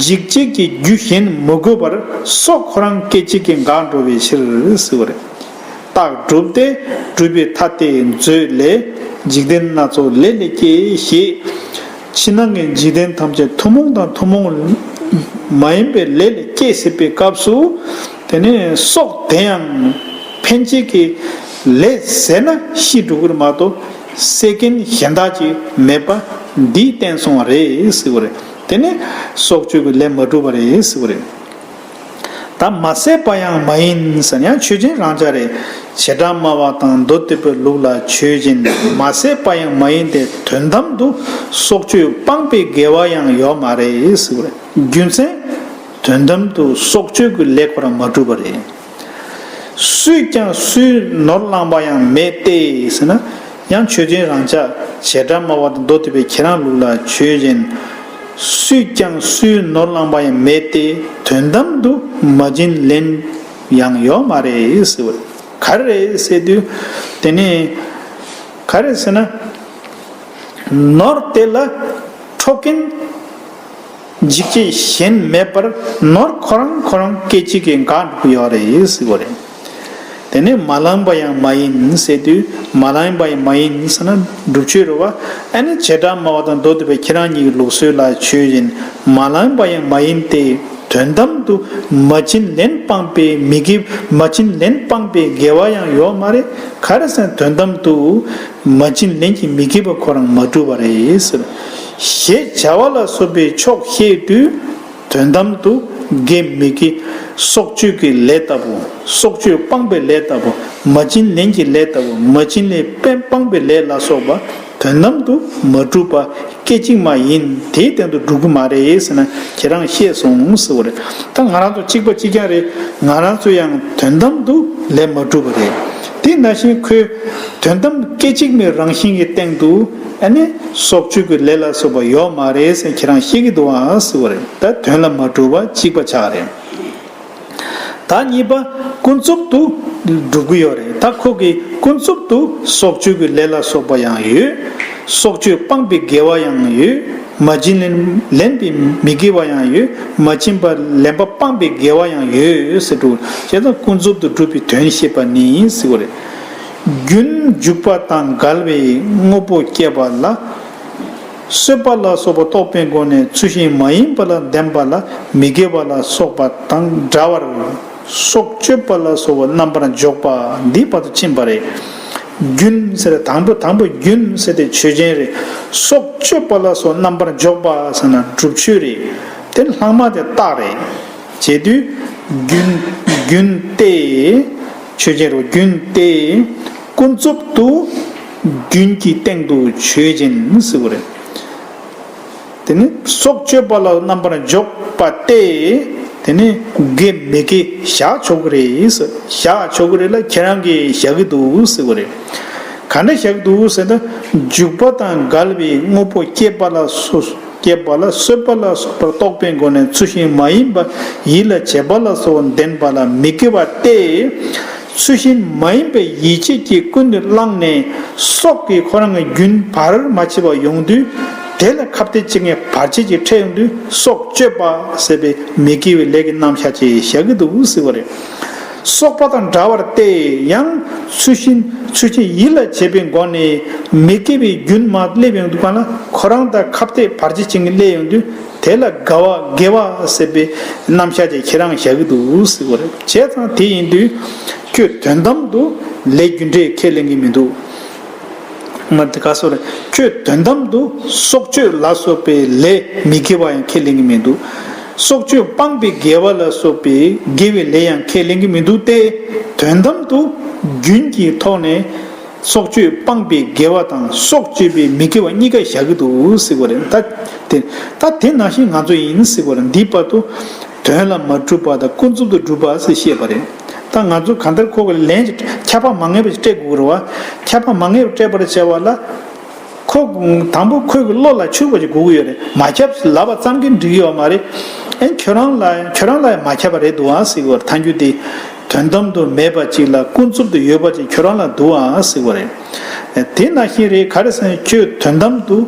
འཇིག་བྱེད་ཀྱི་རྒྱུ་གཞན་མི་དགོས་པར་སྲོག་ཁོ་རང་སྐད་ཅིག་གིས་འགག་འགྲོ་བའི་ཕྱིར་ཟེར་བ་རེད། རྟགས་གྲུབ་སྟེ་གྲུབ་པའི་མཐའ་སྟེ་མཛོད་ལས། འཇིག་རྟེན་སྣ་ཚོགས་ལས་ལས་སྐྱེས་ཞེས། ཕྱི་ནང་གི་འཇིག་རྟེན་ཐམས་ཅད་ཐུན་མོང་དང་ཐུན་མོང་མ་ཡིན་པའི་ལས་ལས་སྐྱེས་ཟེར་བའི་སྐབས་སུ། དེ་ནས་སྲོག་དེ་ཡང་འཕེན་བྱེད་ཀྱི་ལས་ཟེར་ན་ཤི་འགྲོ་གི་རེད་མ་གཏོགས་སྲེད་མཁན་གཞན་དག་ཅིག་མེད་པ་འདིས་བསྟན་སོང་བ་རེད་ཟེར་བ་རེད། དེ་ནས་སྲོག་གཅོད་ཀྱི་ལས་མ་གྲུབ་པ་རེད་ཟེར་བ་རེད། ད་མ་སྲེད་པ་ཡང་མ་ཡིན་ཟེར་ན་ཡང་ཆོས་ཅན་རང་འཇགས་རེད། བྱེ་བྲག་སྨྲ་བ་དང་མདོ་སྡེ་པའི་ལུགས་ལ་ཆོས་ཅན། མ་སྲེད་པ་ཡང་མ་ཡིན་ཏེ། དོན་དམ་དུ་སྲོག་གཅོད་སྤངས་པའི་དགེ་བ་ཡང་ཡོད་མ་རེད་ཟེར་བ་རེད། རྒྱུ་མཚན། དོན་དམ་དུ་སྲོག་གཅོད་ཀྱི་ལས་ཁོ་རང་མ་གྲུབ་པ་རེད། སུས་ཀྱང་སུའི་ནོར་བླངས་པ་ཡང་མེད་དེ་ཟེར་ན། ཡང་ཆོས་ཅན་རང་འཇགས་བྱེ་བྲག་སྨྲ་བ་དང་མདོ་སྡེ་པའི་ཁྱེད་རང་ལུགས་ལ་ཆོས་ཅན། སུས་ཀྱང་སུའི་ནོར་བླངས་པ་ཡང་མེད་དེ། དོན་དམ་དུ་མ་བྱིན་ལེན་ཡང་ཡོད་མ་རེད་ཟེར་བ་རེད། ག་རེ་རེད་ཟེར་དུས། དེ་ནས་ག་རེ་ཟེར་ན། ནོར་དེ་ལ་འཕྲོག་མཁན་འཇིགས་བྱེད་གཞན་མེད་པར་ནོར་ཁོ་རང་ཁོ་རང་སྐད་ཅིག་གིས་འགག་འགྲོ་གི་ཡོད་རེད་ཟེར་བ་རེད། དེ་ནས་མ་བླངས་པ་ཡང་མ་ཡིན་ཟེར་དུས། མ་བླངས་པ་ཡང་མ་ཡིན་ཟེར་ན་སྒྲུབ་བྱེད་རེད་བ། ཨ་ནི་བྱེ་བྲག་སྨྲ་བ་དང་མདོ་སྡེ་པའི་ཁྱེད་རང་གཉིས་ཀྱི་ལུགས་སྲོལ་ལ་ཆོས་ཅན། མ་བླངས་པ་ཡང་མ་ཡིན་ཏེ། དོན་དམ་དུ་མ་བྱིན་ལེན་སྤངས་པའི་མི་དགེ། མ་བྱིན་ལེན་སྤངས་པའི་དགེ་བ་ཡང་ཡོད་མ་རེད། ག་རེ་ཟེར་ན་དོན་དམ་དུ་མ་བྱིན་ལེན་གྱི་མི་དགེ་བ་ཁོ་རང་མ་གྲུབ་པ་རེད་ཟེར། ཞེས་བྱ་བ་ལ་སོགས་པའི་ཕྱོགས་བཤད་དུས། དོན་དམ་དུ་དགེ་མི་དགེ། སྲོག་གཅོད་ཀྱི་ལས་ལྟ་བུ། སྲོག་གཅོད་སྤངས་པའི་ལས་ལྟ་བུ། མ་བྱིན་ལེན་གྱི་ལས་ལྟ་བུ། མ་བྱིན་ལེན་སྤངས་པའི་ལས་ལ་སོགས་པ་དོན་དམ་དུ་མ་གྲུབ་པ་སྐད་ཅིག་མ་ཡིན། དེའི་སྟེང་དུ་འགྲོ་གི་མ་རེད་ཟེར་ན་ཁྱེད་རང་ཤེས་སོང་ཟེར་བ་རེད། ད་ང་རང་ཚོ་གཅིག་པ་གཅིག་རྐྱང་རེད། ང་རང་ཚོ་ཡང་དོན་དམ་དུ་ལས་མ་གྲུབ་པ་རེད། དེ་ནང་བཞིན་ཁོས་དོན་དམ་སྐད་ཅིག་མའི་རང་བཞིན་གྱི་སྟེང་དུ། ཨ་ནི་སྲོག་གཅོད་ཀྱི་ལས་ལ་སོགས་པ་ཡོད་མ་རེད་ཟེར་ཁྱེད་རང་ཤེས་ཀྱི་འདུག་ཨང་ཟེར་བ་རེད། ད་དོན་ལ་མ་གྲུབ་པ་གཅིག་པ་ཆགས་རེད། ད་གཉིས་པ་ཀུན་རྫོབ་ཏུ་སྒྲུབ་ཀྱི་ཡོད་རེད། ད་ཁོ་གིས་ཀུན་རྫོབ་ཏུ་སྲོག་གཅོད་ཀྱི་ལས་ལ་སོགས་པ་ཡང་ཡོད། སྲོག་གཅོད་སྤངས་པའི་དགེ་བ་ཡང་ཡོད། མ་བྱིན་ལེན་ལེན་པའི་མི་དགེ་བ་ཡང་ཡོད། མ་བྱིན་པ་ལེན་པ་སྤངས་པའི་དགེ་བ་ཡང་ཡོད་ཟེར་འདུག་བྱས་ཙང་ཀུན་རྫོབ་ཏུ་སྒྲུབ་པའི་དོན་ཤེས་པ་ནི་ཟེར་བ་རེད། རྒྱུན་འཇུག་པ་དང་འགལ་བའི་དངོས་པོ་སྐྱེས་པ་ལ། གསོད་པ་ལ་སོགས་པ་རྟོག་པའི་སྒོ་ནས་ཚུལ་བཞིན་མ་ཡིན་པ་ལ་ལྡན་པ་ལ་མི་དགེ་བ་ལ་སོགས་པ་དང་འདྲ་བར། སྲོག་གཅོད་པ་ལ་སོགས་པ་རྣམ་པར་འཇོག་པ་འདི་བར་དུ་ཕྱིན་པ་རེད། རྒྱུན་ཟེར་དང་པོ་དང་པོ་རྒྱུན་ཟེར་ཏེ་ཆོས་ཅན་རེད། སྲོག་གཅོད་པ་ལ་སོགས་རྣམ་པར་འཇོག་པ་ཟེར་ན་སྒྲུབ་ཆོས་རེད། དེ་ལྷག་མ་དེ་རྟགས་རེད། བྱེད་དུས་རྒྱུན་རྒྱུན་ཏེ། ཆོས་ཅན་རོ་རྒྱུན་ཏེ། ཀུན་རྫོབ་ཏུ་རྒྱུན་གྱི་སྟེང་དུ་ཆོས་ཅན་ཟེར་བ་རེད། དེ་ནི་སྲོག་གཅོད་པ་ལ་རྣམ་པར་འཇོག་པ་སྟེ། དེ་ནི་དགེ་མི་དགེ་བཞག་ཆོག་གི་རེད། བཞག་ཆོག་གི་རེད་ལ་ཁྱེད་རང་གིས་བཞག་གི་འདུག་ཟེར་བ་རེད། ག་འདྲ་བཞག་གི་འདུག་ཟེར་ན། འཇུག་པ་དང་འགལ་བའི་དངོས་པོ་སྐྱེས་པ་ལ་སོགས། སྐྱེས་པ་ལ་གསོད་པ་ལ་སོགས་པར་རྟོག་པའི་སྒོ་ནས་ཚུལ་བཞིན་མ་ཡིན་པ་ཡིད་ལ་བྱེད་པ་ལ་སོགས་ལྡན་པ་ལ་མི་དགེ་བ་སྟེ། ཚུལ་བཞིན་མ་ཡིན་པའི་ཡིད་བྱེད་ཀྱིས་ཀུན་ཏུ་བསླངས་ནས་སྲོག་གི་ཁོ་རང་གི་རྒྱུན་བར་མ་ཆད་པ་ཡོང་དུས། དེ་ལ་ཁ་གཏད་བཅག་མཁན་བར་ཆད་ཅིག་འཕྲད་ཡོང་དུས་སྲོག་གཅོད་པ་ཟེར་བའི་མི་དགེ་བའི་ལས་ཀྱི་རྣམ་གཞག་ཅིག་བཞག་གི་འདུག་ཟེར་བ་རེད། སྲོག་པ་དང་འདྲ་བར་ཏེ། ཡང་ཚུལ་བཞིན་ཚུལ་བཞིན་ཡིད་ལ་བྱེད་པའི་སྒོ་ནས་མི་དགེ་བའི་རྒྱུན་མར་སླེབས་ཡོང་དུས་གང་ལ་ཁོ་རང་དང་ཁ་གཏད་བར་ཆད་བཅག་མཁན་སླེབས་ཡོང་དུས། དེ་ལ་དགའ་བ་དགེ་བ་ཟེར་བའི་རྣམ་གཞག་ཅིག་ཁྱེད་རང་བཞག་གི་འདུག་ཟེར་བ་རེད། བྱས་ཙང་དེ་ཡིན་དུས་ཁྱོད་དོན་དམ་དུ་ལས་རྒྱུ་འབྲས་ཁས་ལེན་གྱི་མི་འདུག་མ་དེ་ག་སོ་རེད། ཁྱོད་དོན་དམ་དུ་སྲོག་གཅོད་ལ་སོགས་པའི་ལས་མི་དགེ་བ་ཡང་ཁས་ལེན་གྱི་མི་འདུག་སྲོག་གཅོད་སྤངས་པའི་དགེ་བ་ལ་སོགས་པའི་དགེ་བའི་ལས་ཡང་ཁས་ལེན་གྱི་མི་འདུག་སྟེ། དོན་དམ་དུ་རྒྱུན་གྱི་ཐོག་ནས། སྲོག་གཅོད་སྤངས་པའི་དགེ་བ་དང་སྲོག་གཅོད་པའི་མི་དགེ་བ་གཉིས་ཀ་བཞག་གི་འདུག་ཟེར་བ་རེད། ད་དེ་ད་དེ་ནང་བཞིན་ང་ཚོ་ཡིན་ཟེར་བ་རེད། འདིའི་བར་དུ་དོན་ལ་མ་གྲུབ་པ་དང་ཀུན་རྫོབ་ཏུ་གྲུབ་པ་ཟེར་བཤད་པ་རེད། ད་ང་ཚོ་གང་ལྟར་ཁོ་གི་ལན་ཁྱབ་པ་མ་ངེས་པ་ཞིག་སྤྲད་དགོས་རེད་བ། ཁྱབ་པ་མ་ངེས་པ་སྤྲད་པར་བྱ་བ་ལ། ཁོ་དང་པོ་ཁོའི་གི་བློ་ལ་ཆུག་པ་ཞིག་དགོས་ཀྱི་ཡོད་རེད། མ་ཁྱབ་ལབ་པ་ཙམ་གྱིས་འགྲིག་གི་ཡོད་མ་རེད། ཨེ་ཁྱོད་རང་ལ་ཁྱོད་རང་ལ་ཡང་མ་ཁྱབ་པ་རེད་འདུག་ཨང་ཟེར་གྱི་ཡོད་རེད། ཐལ་འགྱུར་དེ། དོན་དམ་དུ་མེད་པ་ཅིག་ལ་ཀུན་རྫོབ་ཏུ་ཡོད་པ་ཅིག་ཁྱོད་རང་ལ་འདུག་ཨང་ཟེར་བ་རེད། དེ་ནང་བཞིན་རེད། ག་རེ་ཟེར་ན་ཁྱོད་དོན་དམ་དུ་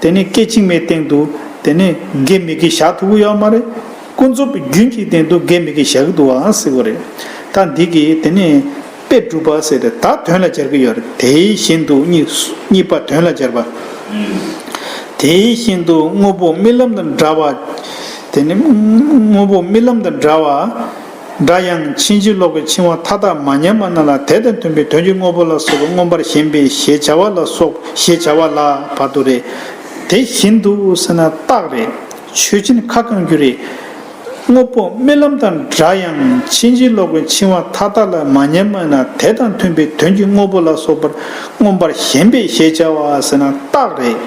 དེ་ནི་སྐད་ཅིག་མའི་སྟེང་དུ་དེ་ནི་དགེ་མི་དགེ་བཞག་ཐུབ་ཀྱི་ཡོད་མ་རེད། ཀུན་རྫོབ་རྒྱུན་གྱི་སྟེང་དུ་དགེ་མི་དགེ་བཞག་གི་འདུག་ཨང་ཟེར་བ་རེད། ད་འདི་གི་དེ་ནི་དཔེ་སྒྲུབ་པ་ཟེར་ཏེ་ད་དོན་ལ་སྦྱར་གྱི་ཡོད་རེད། དེ་བཞིན་དུ་གཉིས་གཉིས་པ་དོན་ལ་སྦྱར་བ། དེ་བཞིན་དུ་དངོས་པོ་རྨི་ལམ་དང་འདྲ་བ། དེ་ནི་དངོས་པོ་རྨི་ལམ་དང་འདྲ་བ། འདྲ་ཡང་ཕྱིན་ཅི་ལོག་གི་འཆིང་བ་མཐའ་དག་མ་ཉམས་པ་རྣམས་ལ་དེ་དང་མཐུན་པའི་དོན་གྱི་དངོས་པོ་ལ་སོགས་པ་མངོན་པར་ཞེན་པའི་ཞེས་བྱ་བ་ལ་སོགས་ཞེས་བྱ་བ་ལ་བར་དུ་རེད། དེ་བཞིན་དུ་ཟེར་ན་རྟགས་རེད། ཆོས་ཅན་ཁ་བསྐང་རྒྱུ་རེད། དངོས་པོ་རྨི་ལམ་དང་འདྲ་ཡང་ཕྱིན་ཅི་ལོག་གི་འཆིང་བ་མཐའ་དག་ལ་མ་ཉམས་པ་རྣམས་དེ་དང་མཐུན་པའི་དོན་གྱི་དངོས་པོ་ལ་སོགས་པར་མངོན་པར་ཞེན་པའི་ཞེས་བྱ་བ་ཟེར་ན་རྟགས་རེད།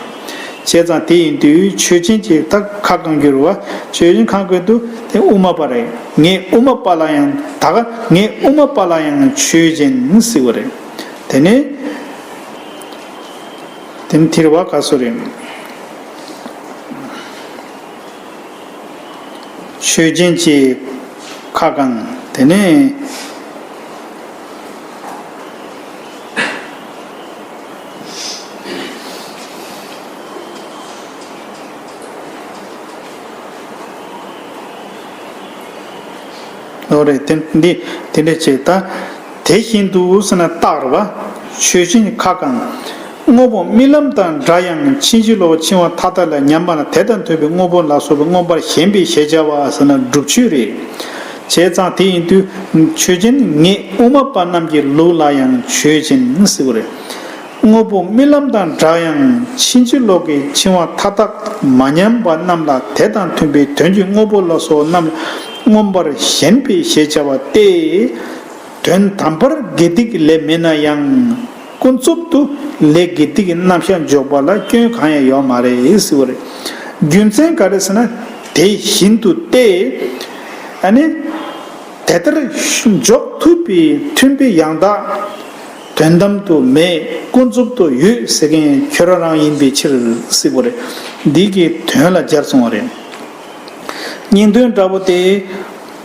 བྱས་ཙང་དེ་ཡིན་དུས་ཆོས་ཅན་གྱི་རྟགས་ཁ་བསྐང་རྒྱུ་རེད་བ། ཆོས་ཅན་ཁ་བསྐང་དུས་དེ་དབུ་མ་པ་རེད། ངས་དབུ་མ་པ་ལ་ཡང་ད་ག་ངས་དབུ་མ་པ་ལ་ཡང་ཆོས་ཅན་ཟེར་བ་རེད། དེ་ནས་དེ་ནི་ཐེར་བ་ག་སོ་རེད། ཆོས་ཅན་གྱི་ཁ་བསྐང་། དེ་ནས། ལོ་རེ་དེ་འདི་དེ་འདྲ་བྱས་ད། དེ་བཞིན་དུ་ཟེར་ན་རྟགས་རེད་བ། ཆོས་ཅན་ཁ་བསྐང་། དངོས་པོ་རྨི་ལམ་དང་འདྲ་ཡང་ཕྱིན་ཅི་ལོག་འཆིང་བ་མཐའ་དག་ལ་ཉམས་པ་ན་དེ་དང་མཐུན་པའི་དངོས་པོ་ལ་སོགས་པའི་མངོན་པར་ཞེན་པའི་ཞེས་བྱ་བ་ཟེར་ན་སྒྲུབ་ཆོས་རེད། བྱས་ཙང་དེ་ཡིན་དུས་ཆོས་ཅན་ངེད་དབུ་མ་པ་རྣམས་ཀྱི་ལུགས་ལ་ཡང་ཆོས་ཅན་ཟེར་བ་རེད། དངོས་པོ་རྨི་ལམ་དང་འདྲ་ཡང་ཕྱིན་ཅི་ལོག་གི་འཆིང་བ་མཐའ་དག་མ་ཉམས་པ་རྣམས་ལ་དེ་དང་མཐུན་པའི་དོན་གྱི་དངོས་པོ་ལ་སོགས་རྣམས་མངོན་པར་ཞེན་པའི་ཞེས་བྱ་བ་སྟེ། དོན་དམ་པར་དགེ་སྡིག་གི་ལས་མེད་ན་ཡང་ཀུན་རྫོབ་ཏུ་ལས་དགེ་སྡིག་གི་རྣམ་གཞག་འཇོག་པ་ལ་སྐྱོན་གང་ཡང་ཡོད་མ་རེད་ཟེར་བ་རེད། རྒྱུ་མཚན་ག་རེ་ཟེར་ན་དེ་བཞིན་དུ་སྟེ། ཨ་ནི་དེ་ལྟར་འཇོག་ཐུབ་པའི་མཐུན་དཔེ་ཡང་དག་དོན་དམ་དུ་མེད་ཀུན་རྫོབ་ཏུ་ཡོད་ཟེར་མཁན་ཁྱོད་རང་རང་ཡིན་པའི་ཕྱིར་ཟེར་བ་རེད། འདི་གི་དོན་ལ་སྦྱར་སོང་བ་རེད། སྙིང་དོན་འདྲ་པོ་དེ།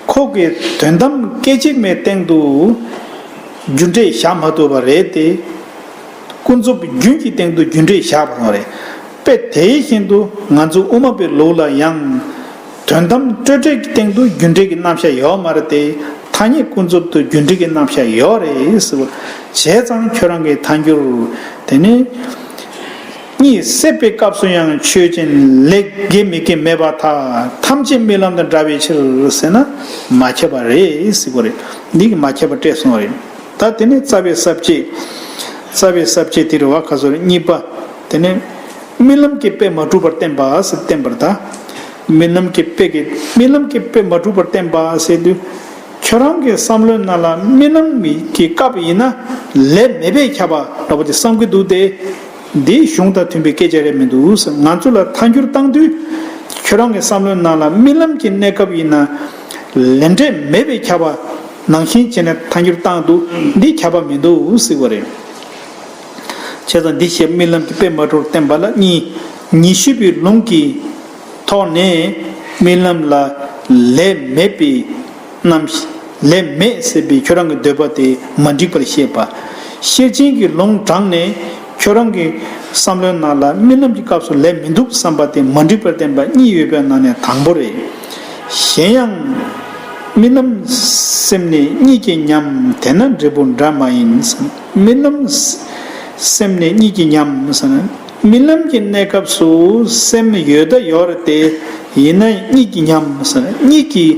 ཁོ་གིས་དོན་དམ་སྐད་ཅིག་མའི་སྟེང་དུ་རྒྱུ་འབྲས་བཞག་མ་ཐུབ་པ་རེད་དེ། ཀུན་རྫོབ་རྒྱུན་གྱི་སྟེང་དུ་རྒྱུ་འབྲས་བཞག་པ་རེད། དཔེ་དེ་བཞིན་དུ་ང་ཚོ་དབུ་མ་པའི་ལུགས་ལ་ཡང་དོན་དམ་སྤྲོས་བྲལ་གྱི་སྟེང་དུ་རྒྱུ་འབྲས་ཀྱི་རྣམ་གཞག་ཡོད་མ་རེད་དེ། ཐ་སྙད་ཀུན་རྫོབ་ཏུ་རྒྱུ་འབྲས་ཀྱི་རྣམ་གཞག་ཡོད་རེད་ཟེར་བ། བྱས་ཙང་ཁྱོད་རང་གི་ཐལ་འགྱུར་དེ་ནི། གཉིད་སད་པའི་སྐབས་སུ་ཡང་ཆོས་ཅན་ལས་དགེ་མི་དགེ་མེད་པར་ཐལ། ཐམས་ཅད་རྨི་ལམ་དང་འདྲ་བའི་ཕྱིར་ཟེར་ན་མ་ཁྱབ་པ་རེད་ཟེར་གྱི་རེད། འདི་གིས་མ་ཁྱབ་པ་སྤྲད་སོང་བ་རེད། ད་དེ་ནས་རྩ་བའི་ས་བཅད། རྩ་བའི་ས་བཅད་དེ་རེད་བ། ཁ་སོར་གཉིས་པ། དེ་ནས་རྨི་ལམ་གྱི་དཔེ་མ་གྲུབ་པར་བསྟན་པ་ཟེར་བསྟན་པར་ད། རྨི་ལམ་གྱི་དཔེ་གི་རྨི་ལམ་གྱི་དཔེ་མ་གྲུབ་པར་བསྟན་པ་ཟེར་དུས། ཁྱོད་རང་གི་བསམ་བློའི་ནང་ལ་རྨི་ལམ་གྱི་སྐབས་ཡིན་ན་ལས་མེད་པས་ཁྱབ་པ་འདྲ་པོ་དེ་བསམ་གྱི་འདུག་སྟེ། འདི་གཞུང་དང་མཐུན་པའི་སྐད་ཆ་རེད་མི་འདུག་ཟེར། ང་ཚོ་ལ་ཐལ་འགྱུར་བཏང་དུས། ཁྱོད་རང་གི་བསམ་བློའི་ནང་ལ་རྨི་ལམ་གྱི་གནས་སྐབས་ཡིན་ན་ལས་འབྲས་མེད་པས་ཁྱབ་པ་ནང་བཞིན་བྱས་ནས་ཐལ་འགྱུར་བཏང་འདུག་འདི་ཁྱབ་པ་མི་འདུག་ཟེར་བ་རེད། བྱས་ཙང་འདི་བཤད་རྨི་ལམ་གྱི་དཔེ་མ་གྲུབ་བསྟན་པ་ལ་གཉིས། ཉི་ཤུ་པའི་ལུང་གི་ཐོག་ནས་རྨི་ལམ་ལ་ལས་མེད་པའི་རྣམ། ལས་མེད་ཟེར་བའི་ཁྱོད་རང་གི་འདོད་པ་དེ་མ་འགྲིག་པར་བཤད་པ། ཤེར་ཕྱིན་གྱི་ལུང་དྲངས་ནས་ཁྱོད་རང་གི་བསམ་བློའི་ནང་ལ་རྨི་ལམ་གྱི་སྐབས་སུ་ལས་མི་འདུག་བསམ་པ་དེ་མ་འགྲིག་པར་བསྟན་པ་གཉིས་ཡོད་པའི་ནང་ནས་དང་པོ་རེད། གཞན་ཡང་། རྨི་ལམ་སེམས་ནི་གཉིད་ཀྱིས་ཉམས། དེས་ན་འབྲས་བུ་འདྲ་མ་ཡིན། རྨི་ལམ་སེམས་ནི་གཉིད་ཀྱིས་ཉམས། རྨི་ལམ་གྱི་གནས་སྐབས་སུ་སེམས་ཡོད་ད་ཡོད་རེད་དེ། ཡིན་ན་གཉིད་ཀྱིས་ཉམས། གཉིད་ཀྱིས་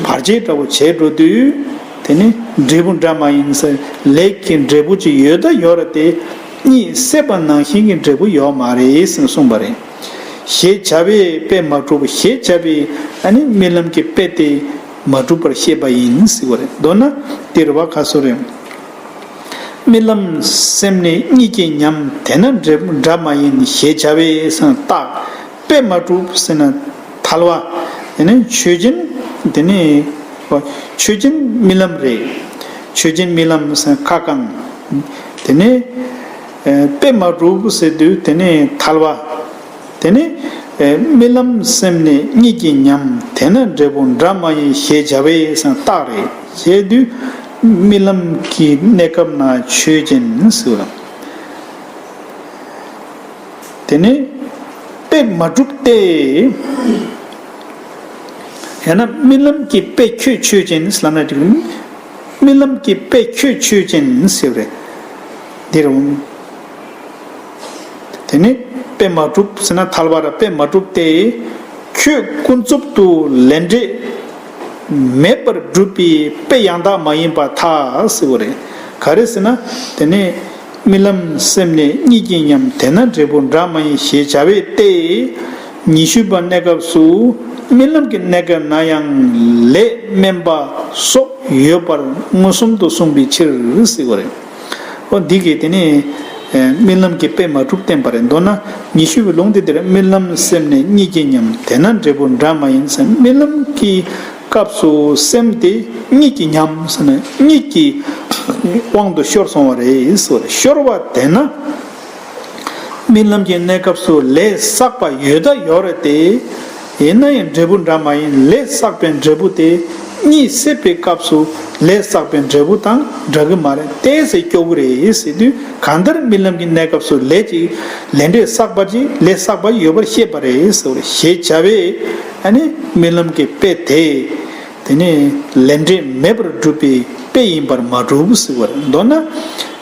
བར་ཆད་འདྲ་བོ་བྱས་འགྲོ་དུས། དེ་ནི་འབྲས་བུ་འདྲ་མ་ཡིན། ལས་ཀྱི་འབྲས་བུ་ཅིག་ཡོད་ད་ཡོད་རེད་དེ། གཉིད་སད་པ་ནང་བཞིན་གྱི་འབྲས་བུ་ཡོད་མ་རེད་ཟེར་གསུངས་པ་རེད། ཞེས་བྱ་བའི་དཔེ་མ་གྲུབ། ཞེས་བྱ་བའི་ཨ་ནི་རྨི་ལམ་གྱི་དཔེ་དེ་མ་གྲུབ་པར་བཤད་པ་ཡིན་ཟེར་བ་རེད། མདོར་ན་འདིར་བ་ཁ་སོ་རེད། རྨི་ལམ་སེམས་ནི་གཉིད་ཀྱིས་ཉམས། དེས་ན་འདྲ་འདྲ་མ་ཡིན། ཞེས་བྱ་བའི་སང་རྟགས། དཔེ་མ་གྲུབ་ཟེར་ན་ཐལ་བ། དེ་ནི་ཆོས་ཅན། དེ་ནི་ཆོས་ཅན་རྨི་ལམ་རེད། ཆོས་ཅན་རྨི་ལམ་ཟེར་ཁ་བསྐང་། དེ་ནི་དཔེ་མ་གྲུབ་ཟེར་དུས་དེ་ནི་ཐལ་བ། དེ་ནི། ཨེ། རྨི་ལམ་སེམས་ནི་གཉིད་ཀྱིས་ཉམས། དེས་ན་འབྲས་བུ་འདྲ་མ་ཡིན། ཞེས་བྱ་བའི་སང་རྟགས་རེད། ཞེས་དུས། རྨི་ལམ་གྱི་གནས་སྐབས་ན་ཆོས་ཅན་ཟེར་བ། དེ་ནི། དཔེ་མ་གྲུབ་སྟེ། ཡང་ན་རྨི་ལམ་གྱི་དཔེ་ཁྱོད་ཆོས་ཅན་ལབ་ན་འགྲིག་རྨི་ལམ་གྱི་དཔེ་ཁྱོད་ཆོས་ཅན་ཟེར་བ་རེད། འདིར། དེ་ནི་དཔེ་མ་གྲུབ་ཟེར་ན་ཐལ་བ་ར་དཔེ་མ་གྲུབ་སྟེ། ཁྱོད་ཀུན་རྫོབ་ཏུ་ལས་འབྲས་མེད་པར་སྒྲུབ་པའི་དཔེ་ཡང་དག་མ་ཡིན་པར་ཐལ་ཟེར་བ་རེད། ག་རེ་ཟེར་ན། དེ་ནི་རྨི་ལམ་སེམས་ནི་གཉིད་ཀྱིས་ཉམས། དེས་ན་འབྲས་བུ་འདྲ་མ་ཡིན་ཞེས་བྱ་བའི་སྟེ། ཉི་ཤུ་པ་གནས་སྐབས་སུ་རྨི་ལམ་གྱི་གནས་སྐབས་ན་ཡང་ལས་དམན་པ་སོགས་ཡོད་པར་མངོན་སུམ་དུ་གསུངས་པའི་ཕྱིར་ཟེར་བ་རེད། ཨོ་འདི་གིས་དེ་ནི་རྨི་ལམ་གྱི་དཔེ་མ་གྲུབ་བསྟན་པ་རེད། མདོར་ན་ཉི་ཤུ་པའི་ལུང་དེ་འདིར་རྨི་ལམ་སེམས་ནི་གཉིད་ཀྱིས་ཉམས། དེས་ན་འབྲས་བུ་འདྲ་མ་ཡིན་ཟེར། རྨི་ལམ་གྱི་སྐབས་སུ་སེམས་དེ་གཉིད་ཀྱིས་ཉམས་ཟེར་ན་གཉིད་ཀྱི་དབང་དུ་ཤོར་སོང་བ་རེད་ཟེར། ཤོར་བ་དེས་ན། རྨི་ལམ་གྱི་གནས་སྐབས་སུ་ལས་བསགས་པ་ཡོད་ད་ཡོད་རེད་དེ། ཡིན་ན་ཡང་འབྲས་བུ་འདྲ་མ་ཡིན། ལས་བསགས་པའི་འབྲས་བུ་དེ་གཉིད་སད་པའི་སྐབས་སུ་ལས་བསགས་པའི་འབྲས་བུ་དང་འདྲ་གི་མ་རེད་དེ་ཟེར་སྐྱོ་གི་རེད་ཟེར་དུས། གང་ལྟར་རྨི་ལམ་གྱི་གནས་སྐབས་སུ་ལས་ཅིག་ལས་འབྲས་བསགས་པ་ཅིག་ལས་བསགས་པ་ཡོད་པར་བཤད་པ་རེད་ཟེར་བ་རེད། ཞེས་བྱ་བས་ཨ་ནི་རྨི་ལམ་གྱི་དཔེ་དེ། དེ་ནི་ལས་འབྲས་མེད་པར་སྒྲུབ་པའི་དཔེ་ཡིན་པར་མ་གྲུབ་ཟེར་བ་རེད། མདོར་ན།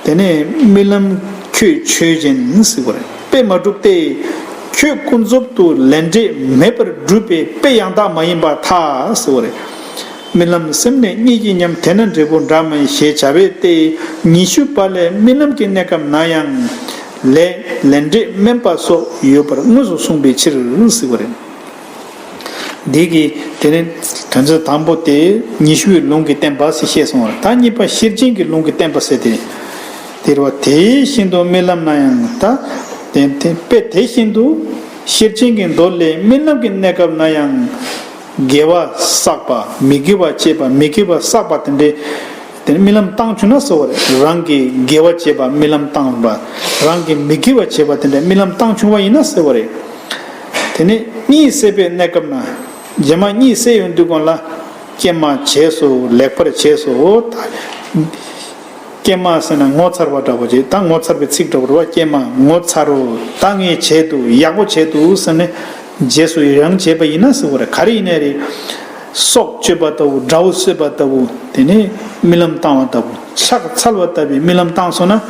དེ་ནི་རྨི་ལམ་ཁྱོད་ཆོས་ཅན་ཟེར་བ་རེད། དཔེ་མ་གྲུབ་སྟེ། ཁྱོད་ཀུན་རྫོབ་ཏུ་ལས་འབྲས་མེད་པར་སྒྲུབ་པའི་དཔེ་ཡང་དག་མ་ཡིན་པར་ཐལ་ཟེར་བ་རེད། རྨི་ལམ་སེམས་ནི་གཉིད་ཀྱིས་ཉམས། དེས་ན་འབྲས་བུ་འདྲ་མིན་ཞེས་བྱ་བའི་སྟེ། ཉི་ཤུ་པ་ལས་རྨི་ལམ་གྱི་གནས་སྐབས་ན་ཡང་ལས་ལས་འབྲས་དམན་པ་སོགས་ཡོད་པར་དངོས་སུ་གསུངས་པའི་ཕྱིར་ཟེར་བ་རེད། འདི་གི་དེ་ནི་དོན་ཚན་དང་པོ་དེ་ཉི་ཤུའི་ལུང་གིས་བསྟན་པ་ཟེར་བཤད་སོང་བ། ད་གཉིས་པ་ཤེར་ཕྱིན་གྱི་ལུང་གིས་བསྟན་པ་ཟེར་ཏེ། དེ་རེད་བ། དེ་བཞིན་དུ་རྨི་ལམ་ན་ཡང་ད། དེ་དེ་དཔེ་དེ་བཞིན་དུ་ཤེར་ཕྱིན་གྱི་མདོ་ལས་རྨི་ལམ་གྱི་གནས་སྐབས་ན་ཡང་དགེ་བ་བསགས་པ་མི་དགེ་བ་བྱས་པ་མི་དགེ་བ་བསགས་པ་དེ་འདྲའི། དེ་ནི་རྨི་ལམ་བཏང་བྱུང་ན་ཟེར་བ་རེད། རང་གིས་དགེ་བ་བྱས་པ་རྨི་ལམ་བཏང་བ། རང་གིས་མི་དགེ་བ་བྱས་པ་དེ་འདྲའི་རྨི་ལམ་བཏང་བྱུང་བ་ཡིན་ན་ཟེར་བ་རེད། དེ་ནས་གཉིད་སད་པའི་གནས་སྐབས་ན། རྗེས་མ་གཉིད་སད་ཡོང་དུས་སྒང་ལ་སྐྱེལ་མ་བྱས་སོ། ལེགས་པར་བྱས་སོ། ད་ ཀྱེ་མ་ཟེར་ན་ངོ་མཚར་བ་འདྲ་པོ་ཅིག་ད་ངོ་མཚར་བའི་ཚིག་འདྲ་པོ་རེད་བ། ཀྱེ་མ་ངོ་མཚར་རོ། ད་ངས་བྱས་འདུག་ཡག་པོ་བྱས་འདུག་ཟེར་ནས་རྗེས་སུ་ཡི་རང་བྱས་པ་ཡིན་ན་ཟེར་བ་རེད། ག་རེ་ཡིན་ནའི་རེད། སྲོག་གཅོད་པ་ལྟ་བུ། དགྲ་བོ་གསོད་པ་ལྟ་བུ། དེ་ནས་རྨི་ལམ་བཏང་བ་ལྟ་བུ། ཕྱག་འཚལ་བ་ལྟ་བུའི་རྨི་ལམ་བཏང་སོང་ན།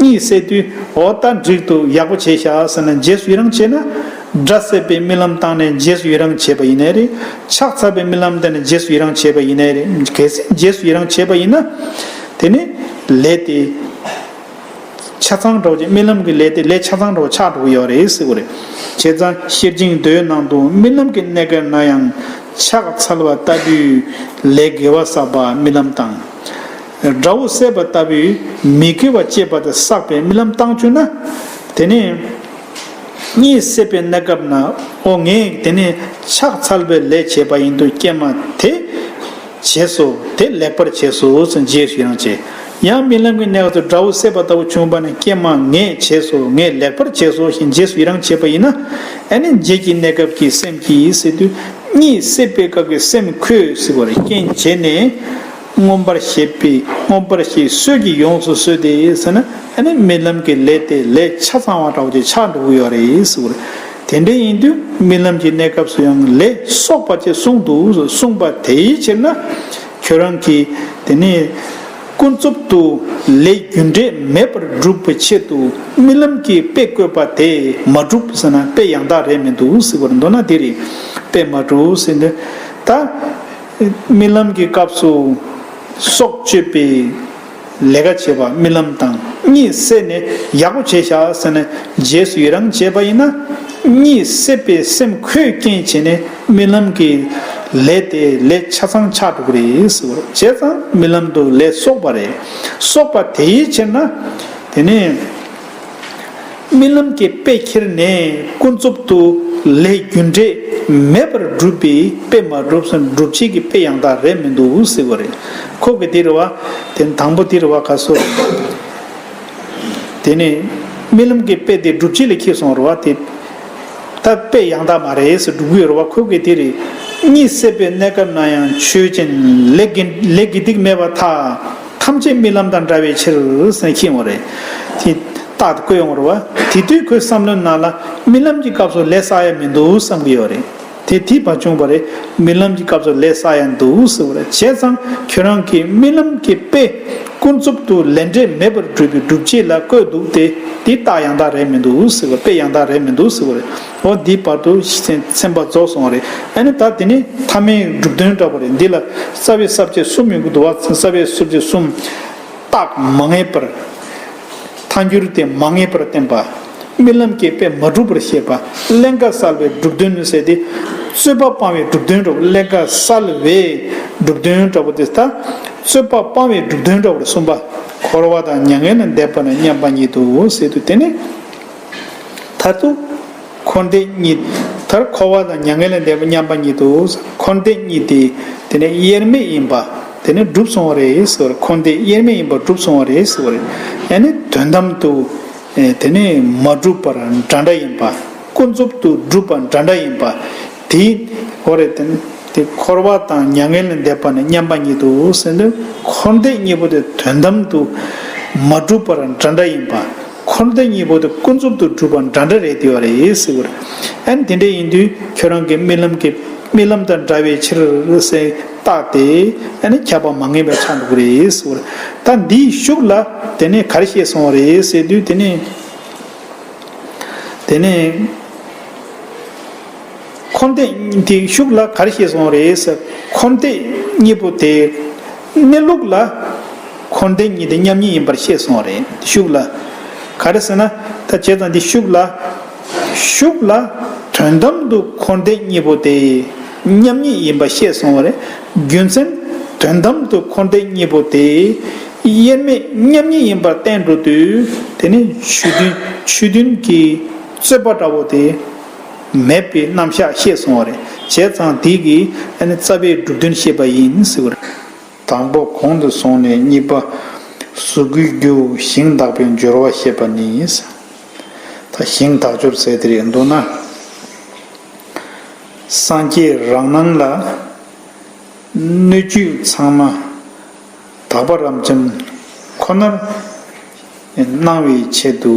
གཉིད་སད་དུས་འོ་ད་འགྲིག་འདུག་ཡག་པོ་བྱས་ཤག་ཟེར་ནས་རྗེས་སུ་ཡི་རང་བྱས་ན། དགྲ་བསད་པའི་རྨི་ལམ་བཏང་ནས་རྗེས་སུ་ཡི་རང་བྱས་པ་ཡིན་ནའི་རེད། ཕྱག་འཚལ་བའི་རྨི་ལམ་བཏང་ནས་རྗེས་སུ་ཡི་རང་བྱས་པ་ཡིན་ནའི་རེད། གལ་སྲིད་རྗེས་སུ་ཡི་རང་བྱས་པ་ཡིན་ན། དེ་ནི་ལས་དེ་ཆ་ཚང་འདྲ་བོ་ཅིག་རྨི་ལམ་གྱི་ལས་དེ་ལས་ཆ་ཚང་འདྲ་བོ་ཆགས་འགྲོ་གི་ཡོད་རེད་ཟེར་གྱི་རེད། བྱས་ཙང་ཤེར་ཕྱིན་མདོའི་ནང་དུ་རྨི་ལམ་གྱི་གནས་སྐབས་ན་ཡང་ཕྱག་འཚལ་བ་ལྟ་བུའི་ལས་དགེ་བ་བསགས་པ་རྨི་ལམ་བཏང་། དགྲ་བོ་བསད་པ་ལྟ་བུའི་མི་དགེ་བ་སྤྱད་པ་དེ་བསགས་པའི་རྨི་ལམ་བཏང་བཅུག་ན། དེ་ནི་གཉིད་སད་པའི་གནས་སྐབས་ན། ཨོ་ངས་དེ་ནི་ཕྱག་འཚལ་བའི་ལས་བྱས་པ་ཡིན་འདུག་ཀྱེ་མ་དེ་བྱས་སོ། དེ་ལེགས་པར་བྱས་སོ་ཟེར་རྗེས་སུ་ཡི་རང་བྱས། ཡང་རྨི་ལམ་གྱི་གནས་སྐབས་སུ་དགྲ་བོ་བསད་པ་ལྟ་བུ་བྱུང་བ་ན། ཀྱེ་མ་ངས་བྱས་སོ། ངས་ལེགས་པར་བྱས་སོ་ཞེས་རྗེས་སུ་ཡི་རང་བྱས་པ་ཡིན་ན། ཨ་ནི་རྗེས་ཀྱི་གནས་སྐབས་ཀྱི་སེམས་ཀྱིས་ཟེར་དུས། གཉིད་སད་པའི་སྐབས་ཀྱི་སེམས་འཁོད་ཟེར་བ་རེད། རྐྱེན་བྱས་ནས་མངོན་པར་ཤེས་པའི། མངོན་པར་ཤེས་གསོས་ཀྱིས་ཡོངས་སུ་གསོས་ཏེ་ཟེར་ན། ཨ་ནི་རྨི་ལམ་གྱི་ལས་དེ་ལས་ཆ་ཚང་བ་འདྲ་བོ་ཅིག་ཆགས་འགྲོ་གི་ཡོད་རེད་ཟེར་བ་རེད། དེ་འདྲ་ཡིན་དུས་རྨི་ལམ་གྱི་གནས་སྐབས་སུ་ཡང་ལས་གསོག་པ་ཅེས་གསུངས་འདུག་གསུངས་པ་དེའི་ཕྱིར་ན། ཁྱོད་རང་གིས་དེ་ནས་ཀུན་རྫོབ་ཏུ་ལས་རྒྱུ་འབྲས་མེད་པར་སྒྲུབ་པའི་ཆེད་དུ་རྨི་ལམ་གྱི་དཔེ་བཀོད་པ་དེ་མ་གྲུབ་ཟེར་ན། དཔེ་ཡང་དག་རེད་མི་འདུག་ཟེར་བར་འདོད་ན། དེ་རེད། དཔེ་མ་གྲུབ་ཟེར་ནས་ད་རྨི་ལམ་གྱི་སྐབས་སུ་སྲོག་གཅོད་པའི་ལས་ཀ་བྱེད་པ་རྨི་ལམ་དང་། གཉིད་སད་ནས་ཡག་པོ་བྱས་ཤག་ཟེར་ནས་རྗེས་སུ་ཡི་རང་བྱས་པ་ཡིན་ན། གཉིད་སད་པའི་སེམས་འཁོད་རྐྱེན་བྱས་ནས་རྨི་ལམ་གྱི་ལས་དེ་ལས་ཆ་ཚང་ཆགས་འགྲོ་གི་རེད་ཟེར་བ་རེད། བྱས་ཙང་རྨི་ལམ་དུ་ལས་གསོག་པ་རེད། གསོག་པ་དེའི་ཕྱིར་ན། དེ་ནས་རྨི་ལམ་གྱི་དཔེ་ཁྱེར་ནས་ཀུན་རྫོབ་ཏུ་ལས་རྒྱུ་འབྲས་མེད་པར་སྒྲུབ་པའི་དཔེ་མ་གྲུབ་ཟེར། སྒྲུབ་བྱེད་ཀྱི་དཔེ་ཡང་དག་རེད་མི་འདུག་ཟེར་བ་རེད། ཁོ་གི་དེ་རེད་བ། དེ་དང་པོ་དེ་རེད་བ། ག་སོ། དེ་ནས་རྨི་ལམ་གྱི་དཔེ་དེ་སྒྲུབ་བྱེད་ལ་ཁྱེར་སོང་རེད་བ། དེ་ད་དཔེ་ཡང་དག་མ་རེད་ཟེར་སྒྲུབ་ཀྱི་ཡོད་རེད་བ། ཁོ་གི་དེ་རེད། གཉིད་སད་པའི་གནས་སྐབས་ན་ཡང་ཆོས་ཅན། ལས་དགེ་ལས་དགེ་སྡིག་མེད་པར་ཐལ། ཐམས་ཅད་རྨི་ལམ་དང་འདྲ་བའི་ཕྱིར་ཟེར་ཁྱེར་ཡོང་བ་རེད། དེ་རྟགས་དེ་བཀོད་ཡོང་བ་རེད་བ། དེ་དུས་ཁོའི་བསམ་བློའི་ནང་ལ་རྨི་ལམ་གྱི་སྐབས་སུ་ལས་བསགས་ཡ་མི་འདུག་བསམ་གྱི་ཡོད་རེད། དེ་དེ་མ་བྱུང་བ་རེད། རྨི་ལམ་གྱི་སྐབས་སུ་ལས་བསགས་ཡ་འདུག་ཟེར་བ་རེད། བྱས་ཙང་ཁྱོད་རང་གིས་རྨི་ལམ་གྱི་དཔེ་ཀུན་རྫོབ་ཏུ་ལས་འབྲས་མེད་པར་སྒྲུབ་པའི་སྒྲུབ་བྱེད་ལ་བཀོད་འདུག་སྟེ། དེ་རྟགས་ཡང་དག་རེད་མི་འདུག་ཟེར་བ། དཔེ་ཡང་དག་རེད་མི་འདུག་ཟེར་བ་རེད། འོ་འདི་བར་དུ་ཚན་པ་རྫོགས་སོང་བ་རེད། ཨ་ནི་ད་དེ་ནི་ཐ་མའི་སྒྲུབ་དོན་འདྲ་པོ་རེད། འདི་ལ་རྩ་བའི་ས་བཅད་གསུམ་ཡོང་གི་འདུག་བ། རྩ་བའི་ས་བཅད་གསུམ། རྟགས་མ་ངེས་པར། ཐལ་འགྱུར་དེ་མ་ངེས་པར་བསྟན་པ། རྨི་ལམ་གྱི་དཔེ་མ་གྲུབ་པར་བཤད་པ། ཀླན་ཀ་གསལ་བའི་སྒྲུབ་དོན་ཟེར་ཏེ། རྩོད་པ་སྤང་བའི་སྒྲུབ་དོན་འདྲ་པོ། ཀླན་ཀ་གསལ་བའི་སྒྲུབ་དོན་འདྲ་པོ་དེ། ད་རྩོད་པ་སྤང་བའི་སྒྲུབ་དོན་འདྲ་པོ་རེད། གསུམ་པ། འཁོར་བ་དང་མྱ་ངན་ལས་འདས་པ་ནི་མཉམ་པ་ཉིད་དོ་ཟེར་དུས། དེ་ནི་མཐར་ཐུག་འཁོར་འདས་གཉིས། མཐར་འཁོར་བ་དང་མྱ་ངན་ལས་འདས་པ་མཉམ་པ་ཉིད་དོ། འཁོར་འདས་གཉིས་དེ་དེ་ནི་དབྱེར་མེད་ཡིན་པ་དེ་ནི་གྲུབ་སོང་བ་རེད་ཟེར། འཁོར་འདས་དབྱེར་མེད་ཡིན་པ་གྲུབ་སོང་བ་རེད་ཟེར་བ་རེད། ཡང་ན་དོན་དམ་དུ་དེ་ནི་མ་གྲུབ་པར་འདྲ་འདྲ་ཡིན་པ། ཀུན་རྫོབ་ཏུ་གྲུབ་པ་འདྲ་འདྲ་ཡིན་པ། དེ་འོ་རེད། དེ་དེ་འཁོར་བ་དང་མྱ་ངན་ལས་འདས་པ་ནི་མཉམ་པ་ཉིད་དོ་ཟེར་དུས། འཁོར་འདས་གཉིས་པོ་དེ་དོན་དམ་དུ་མ་གྲུབ་པར་འདྲ་འདྲ་ཡིན་པ། འཁོར་འདས་གཉིས་པོ་དེ་ཀུན་རྫོབ་ཏུ་གྲུབ་པ་འདྲ་འདྲ་རེད་དེ་བ་རེད་ཟེར་བ་རེད། ཨ་ནི་དེ་འདྲ་ཡིན་དུས་ཁྱོད་རང་གི་རྨི་ལམ་གྱི་རྨི་ལམ་དང་འདྲ་བའི་ཕྱིར་ཟེར་རྟགས་དེ། ཨ་ནི་ཁྱབ་པ་མ་ངེས་པ་ཆགས་འགྲོ་གི་རེད་ཟེར་བ་རེད། ད་འདིའི་ཤུགས་ལ་དེ་ནས་ག་རེ་བཤད་སོང་བ་རེད་ཟེར་དུས། དེ་ནས་དེ་ནས། འཁོར་འདས་དེའི་ཤུགས་ལ་ག་རེ་བཤད་སོང་རེད་ཟེར། འཁོར་འདས་གཉིས་པོ་དེ་གནས་ལུགས་ལ་འཁོར་འདས་གཉིས་དེ་མཉམ་ཉིད་ཡིན་པར་བཤད་སོང་རེད། ཤུགས་ལ་ག་རེ་ཟེར་ན། ད་བྱས་ཙང་འདི་ཤུགས་ལ་ཤུགས་ལ་དོན་དམ་དུ་འཁོར་འདས་གཉིས་པོ་དེ་མཉམ་ཉིད་ཡིན་པར་བཤད་སོང་བ་རེད། རྒྱུ་མཚན་དོན་དམ་དུ་འཁོར་འདས་གཉིས་པོ་དེ་དབྱེར་མེད་མཉམ་ཉིད་ཡིན་པར་བསྟན་འགྲོ་དུས། དེ་ནི་ཆོས་མཐུན་ཆོས་མཐུན་གྱི་རྩོད་པ་འདྲ་བོ་དེ་མེད་པའི་རྣམ་གཞག་བཤད་སོང་བ་རེད། བྱས་ཙང་དེ་གིས་ཨ་ནི་རྩ་བའི་སྒྲུབ་དོན་བཤད་པ་ཡིན་ཟེར་བ་རེད། དང་པོ་གོང་དུ་སོང་ནས་གཉིས་པ་གཟུགས་སྐུའི་རྒྱུ་ཞིང་དག་པའི་སྦྱོར་བ་བཤད་པ་ནི། ད་ཞིང་དག་སྦྱོར་ཟེར་དེ་རེད། མདོར་ན་སངས་རྒྱས་རང་སྣང་ལ་སྣོད་བཅུད་ཚང་མ་དག་པ་རབ་འབྱམས་ ཁོ་ནར་སྣང་བའི་ཆེད་དུ་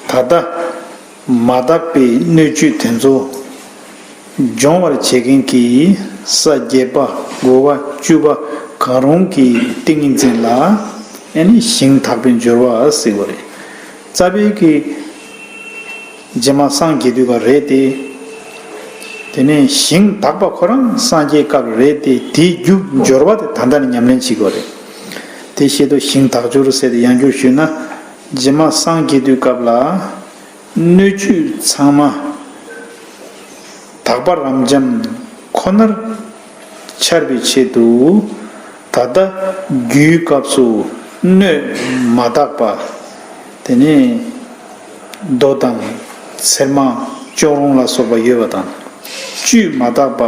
ད་ལྟ་མ་དག་པའི་སྣོད་བཅུད་དེ་ཚོ་སྦྱོང་བར་བྱེད་མཁན་གྱི་ས་བརྒྱད་པ་དགུ་པ་བཅུ་པ་གང་རུང་གི་ཏིང་ངེ་འཛིན་ལ་ཨ་ནི་ཞིང་དག་པའི་སྦྱོར་བ་ཟེར་བ་རེད། རྩ་བའི་གི་རྗེས་མ་སངས་རྒྱས་དུས་སྐབས་རེད་དེ། དེ་ནས་ཞིང་དག་པ་ཁོ་རང་སངས་རྒྱས་སྐབས་རེད་དེ། དེའི་རྒྱུ་སྦྱོར་བ་དེ་ད་ལྟ་ནས་ཉམས་ལེན་བྱེད་དགོས་རེད། དེ་བཤད་དུས་ཞིང་དག་སྦྱོར་ཟེར་ཏེ་ཡང་བསྐྱར་ཞུས་ན། རྗེས་མ་སངས་རྒྱས་དུས་སྐབས་ལ་སྣོད་བཅུད་ཚང་མ་དག་པ་རབ་འབྱམས་ཁོ་ནར་འཆར་བའི་ཆེད་དུ། ད་ལྟ་རྒྱུའི་སྐབས་སུ་སྣོད་མ་དག་པ། དེ་ནས་རྡོ་དང་ཚེར་མ་ཅོག་རོང་ལ་སོགས་པ་ཡོད་པ་དང་། བཅུད་མ་དག་པ།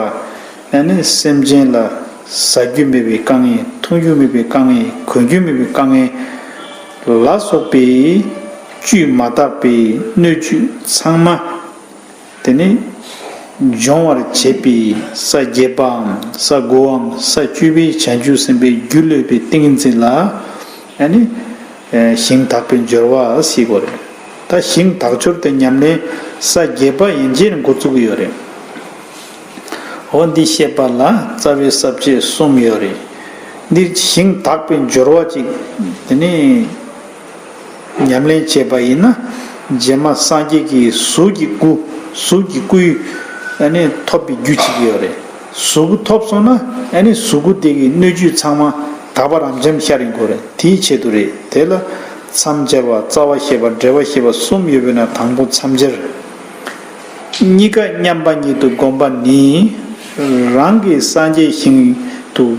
ཨ་ནི་སེམས་ཅན་ལ་ཟ་རྒྱུ་མེད་པའི་དཀའ་ངལ། འཐུང་རྒྱུ་མེད་པའི་དཀའ་ངལ། གོན་རྒྱུ་མེད་པའི་དཀའ་ངལ་ལ་སོགས་པའི་བཅུད་མ་དག་པའི་སྣོད་བཅུད་ཚང་མ། དེ་ནི་སྦྱོང་བར་བྱེད་པའི་ས་བརྒྱད་པའམ་ས་དགུའམ་ས་བཅུ་པའི་བྱང་ཆུབ་སེམས་དཔའི་རྒྱུ་བློས་པའི་ཏིང་ངེ་འཛིན་ལ་ཨ་ནི་ཞིང་དག་པའི་སྦྱོར་བ་ཞེས་གོ་རེད། ད་ཞིང་དག་སྦྱོར་དེ་ཉམས་ལེན་ས་བརྒྱད་པ་ཡན་ཆད་ནས་འགོ་བཙུགས་ཀྱི་ཡོད་རེད། འོ་འདི་བཤད་པ་ལ་རྩ་བའི་ས་བཅད་གསུམ་ཡོད་རེད། འདིར་ཞིང་དག་པའི་སྦྱོར་བ་ཅིག་དེ་ནི། ཉམས་ལེན་བྱས་པ་ཡིན་ན། རྗེས་མ་སངས་རྒྱས་ཀྱི་གཟུགས་ཀྱི་སྐུ། གཟུགས་ཀྱི་སྐུའི་ཨ་ནི་ཐོབ་པའི་རྒྱུ་ཅིག་ཡོད་རེད། གཟུགས་སྐུ་ཐོབ་སོང་ན་ཨ་ནི་གཟུགས་སྐུ་དེ་གི་སྣོད་བཅུད་ཚང་མ་དག་པ་རབ་འབྱམས་ཤར་ཡིན་དགོས་རེད། དེའི་ཆེད་དུ་རེད། དེ་ལ་མཚམས་སྦྱར་བ། རྩ་བ་བཤད་པ། འབྲེལ་བ་བཤད་པ་གསུམ་ཡོད་པས་ན། དང་པོ་མཚམས་སྦྱར། གཉིས་ཀ་མཉམ་པ་ཉིད་དུ་བསྒོམ་པ་ནི། རང་གི་སངས་རྒྱས་ཞིང་དུ།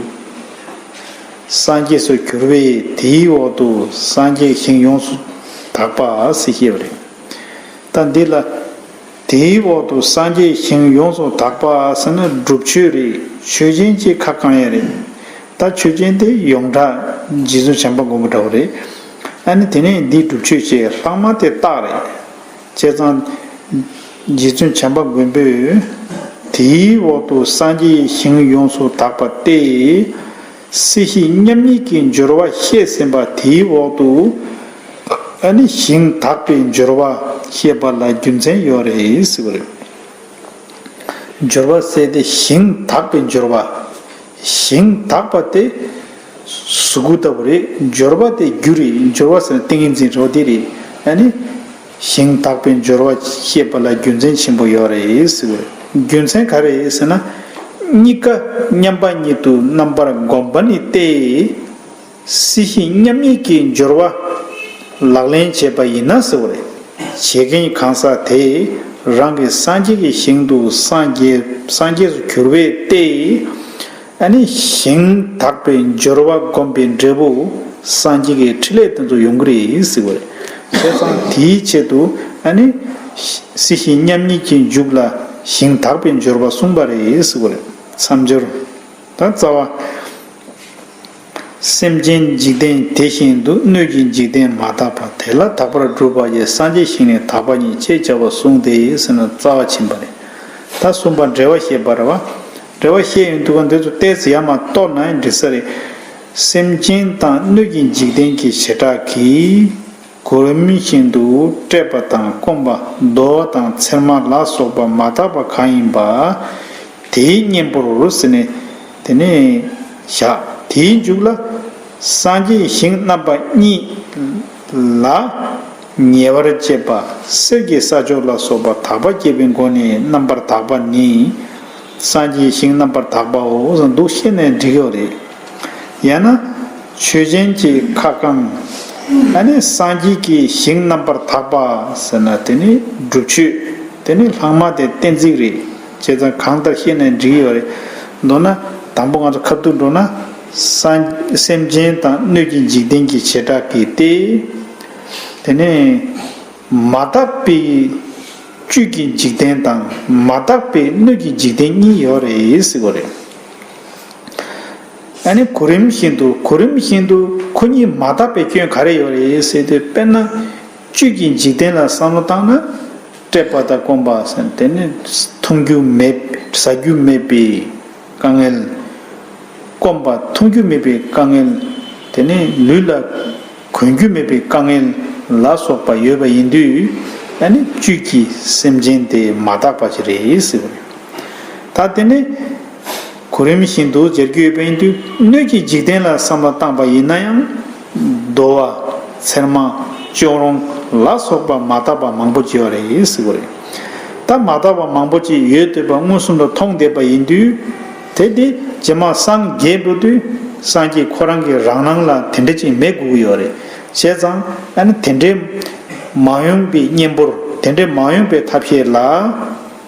སངས་རྒྱས་སུ་གྱུར་པས་དེའི་འོག་ཏུ་སངས་རྒྱས་ཞིང་ཡོངས་སུ་དག་པ་ཟེར་བཤད་པ་རེད། ད་འདི་ལ་དེའི་འོག་ཏུ་སངས་རྒྱས་ཞིང་ཡོངས་སུ་དག་པ་ཟེར་ན་སྒྲུབ་མཆོད་རེད། མཆོད་སྦྱིན་གྱི་ཁ་བསྐང་ཡ་རེད། ད་མཆོད་སྦྱིན་དེ་ཡོངས་གྲགས་རྗེ་བཙུན་བྱམས་པ་མགོན་པོ་འདྲ་བོ་རེད། ཨ་ནི་དེ་ནས་འདི་སྒྲུབ་མཆོད་བྱས། ལྷག་མ་དེ་རྟགས་རེད། བྱས་ཙང་། རྗེ་བཙུན་བྱམས་པ་མགོན་པོས། དེའི་འོག་ཏུ་སངས་རྒྱས་ཞིང་ཡོངས་སུ་དག་པ་སྟེ། སྲིད་ཞི་མཉམ་ཉིད་ཀྱི་སྦྱོར་བ་བཤད་ཟིན་པ་དེའི་འོག་ཏུ། ཨ་ནི་ཞིང་དག་པའི་སྦྱོར་བ་བཤད་པ་ལ་རྒྱུ་མཚན་ཡོད་རེད་ཟེར་བ་རེད། སྦྱོར་བ་ཟེར་ཏེ་ཞིང་དག་པའི་སྦྱོར་བ། ཞིང་དག་པ་དེ་གཟུགས་སྐུ་ལྟ་བུ་རེད། སྦྱོར་བ་དེ་རྒྱུ་རེད། སྦྱོར་བ་ཟེར་ན་ཏིང་ངེ་འཛིན་རོ་དེ་རེད། ཨ་ནི་ཞིང་དག་པའི་སྦྱོར་བ་བཤད་པ་ལ་རྒྱུ་མཚན་ཆེན་པོ་ཡོད་རེད་ཟེར་བ་རེད། རྒྱུ་མཚན་ག་རེ་རེད་ཟེར་ན། གཉིས་ཀ་མཉམ་པ་ཉིད་དུ་རྣམ་པར་བསྒོམ་པ་ནི་སྟེ། སྲིད་ཞི་མཉམ་ཉིད་ཀྱི་སྦྱོར་བ་ལག་ལེན་བྱས་པ་ཡིན་ན་ཟེར་བ་རེད། བྱེད་མཁན་གང་ཟག་དེས་རང་གི་སངས་རྒྱས་ཀྱི་ཞིང་དུ་སངས་རྒྱས་སངས་རྒྱས་སུ་གྱུར་པས་ཏེ། ཨ་ནི་ཞིང་དག་པའི་སྦྱོར་བ་བསྒོམས་པའི་འབྲས་བུ་སངས་རྒྱས་ཀྱི་ཕྲིན་ལས་དེ་ཚོ་ཡོང་གི་རེད་ཟེར་བ་རེད། བྱས་ཙང་དེའི་ཆེད་དུ་ཨ་ནི་སྲིད་ཞི་མཉམ་ཉིད་ཀྱི་མཇུག་ལ་ཞིང་དག་པའི་སྦྱོར་བ་གསུངས་པ་རེད་ཟེར་བ་རེད། མཚམས་སྦྱོར། ད་རྩ་བ། སེམས་ཅན་འཇིག་རྟེན་དེ་བཞིན་དུ། སྣོད་ཀྱི་འཇིག་རྟེན་མ་དག་པ། དེ་ལ་དག་པར་སྒྲུབ་པ་ཡི། སངས་རྒྱས་ཞིང་ནི་དག་པ་ཉིད། ཅེས་བྱ་བ་གསུངས་ཏེ་ཟེར་ན་རྩ་བ་ཕྱིན་པ་རེད། ད་གསུམ་པ་འབྲེལ་བ་བཤད་པ་རེད་བ། འབྲེལ་བ་བཤད་ཡོང་དུས་ག་འདི་ཚོ་ཏོག་ཙམ་ཡར་མར་གཏོར་ན་འགྲིག་ས་རེད། སེམས་ཅན་དང་སྣོད་ཀྱི་འཇིག་རྟེན་གྱི་བྱེ་བྲག་གིས། གོ་རིམ་བཞིན་དུ་བསྐྲད་པ་དང་སྐོམ་པ། རྡོ་དང་ཚེར་མ་ལ་སོགས་པ་མ་དག་པ་གང་ཡིན་པ། དེའི་གཉེན་པོར་ཟེར་ནས་དེ་ནས་བཞག་དེའི་མཇུག་ལ། སངས་རྒྱས་ཞིང་རྣམ་པ་གཉིས་ལ་ཉེ་བར་སྤྱད་པ། གསེར་གྱི་ས་ཕྱོགས་ལ་སོགས་པ་དག་པ་བསྐྱེད་པའི་སྒོ་ནས་རྣམ་པར་དག་པ་ནི། སངས་རྒྱས་ཞིང་རྣམ་པར་དག་པའོ་ཟེར་འདུག་བཤད་ནས་འགྲིག་ཡོད་རེད། ཡང་ན། མཆོད་སྦྱིན་གྱི་ཁ་བསྐང་། ཨ་ནི་སངས་རྒྱས་ཀྱི་ཞིང་རྣམ་པར་དག་པ་ཟེར་ན་དེ་ནི་སྒྲུབ་མཆོད། དེ་ནི་ལྷག་མ་དེ་གཏན་ཚིགས་རེད། བྱས་ཙང་གང་ལྟར་བཤད་ནས་འགྲིག་ཡོད་རེད། མདོར་ན་དང་པོ་ང་ཚོ་ཁ་ཐུག་འགྲོ་ན། སངས་སེམས་ཅན་དང་སྣོད་ཀྱི་འཇིག་རྟེན་གྱི་བྱེ་བྲག་གིས་ཏེ། དེ་ནི་མ་དག་པའི་བཅུད་ཀྱི་འཇིག་རྟེན་དང་མ་དག་པའི་སྣོད་ཀྱི་འཇིག་རྟེན་གཉིས་ཡོད་རེད་ཟེར་བ་རེད། ཨ་ནི་གོ་རིམ་བཞིན་དུ་གོ་རིམ་བཞིན་དུ་ཁོ་གཉིས་མ་དག་པའི་སྐྱོན་ག་རེ་ཡོད་རེད་ཟེར་དུས། དཔེར་ན་བཅུད་ཀྱི་འཇིག་རྟེན་ལ་བསམ་བློ་བཏང་ན། བསྐྲད་པ་དང་སྐོམ་པ་ཟེར་དེ་ནི་འཐུང་རྒྱུ་མེད། ཟ་རྒྱུ་མེད་པའི་དཀའ་ངལ། སྐོམ་པ་འཐུང་རྒྱུ་མེད་པའི་དཀའ་ངལ། དེ་ནི་ལུས་ལ་ གོན་རྒྱུ་མེད་པའི་དཀའ་ངལ་ལ་སོགས་པ་ཡོད་པ་ཡིན་དུས། ཨ་ནི་བཅུད་ཀྱི་སེམས་ཅན་དེ་མ་དག་པ་ཅིག་རེད་ཟེར་བ་རེད། ད་དེ་ནི་གོ་རིམ་བཞིན་དུ་སྦྱར་རྒྱུ་ཡོད་པ་ཡིན་དུས། སྣོད་ཀྱི་འཇིག་རྟེན་ལ་བསམ་བློ་བཏང་པ་ཡིན་ན་ཡང་། རྡོ་བ། ཚེར་མ། ཅོག་རོང་ལ་སོགས་པ་མ་དག་པ་མང་པོ་ཅིག་ཡོད་རེད་ཟེར་བ་རེད། ད་མ་དག་པ་མང་པོ་ཅིག་ཡོད་བསྡད་པ་མངོན་སུམ་དུ་མཐོང་བསྡད་པ་ཡིན་དུས། དེ་དེ་རྗེས་མ་སངས་རྒྱས་འགྲོ་དུས་སངས་རྒྱས་ཁོ་རང་གི་རང་སྣང་ལ་དེ་འདྲ་ཅིག་མེད་དགོས་ཀྱི་ཡོད་རེད། བྱས་ཙང་ཨ་ནི་དེ་འདྲའི་མ་ཡོང་པའི་གཉེན་པོར། དེ་འདྲའི་མ་ཡོང་པའི་ཐབས་ཤེས་ལ།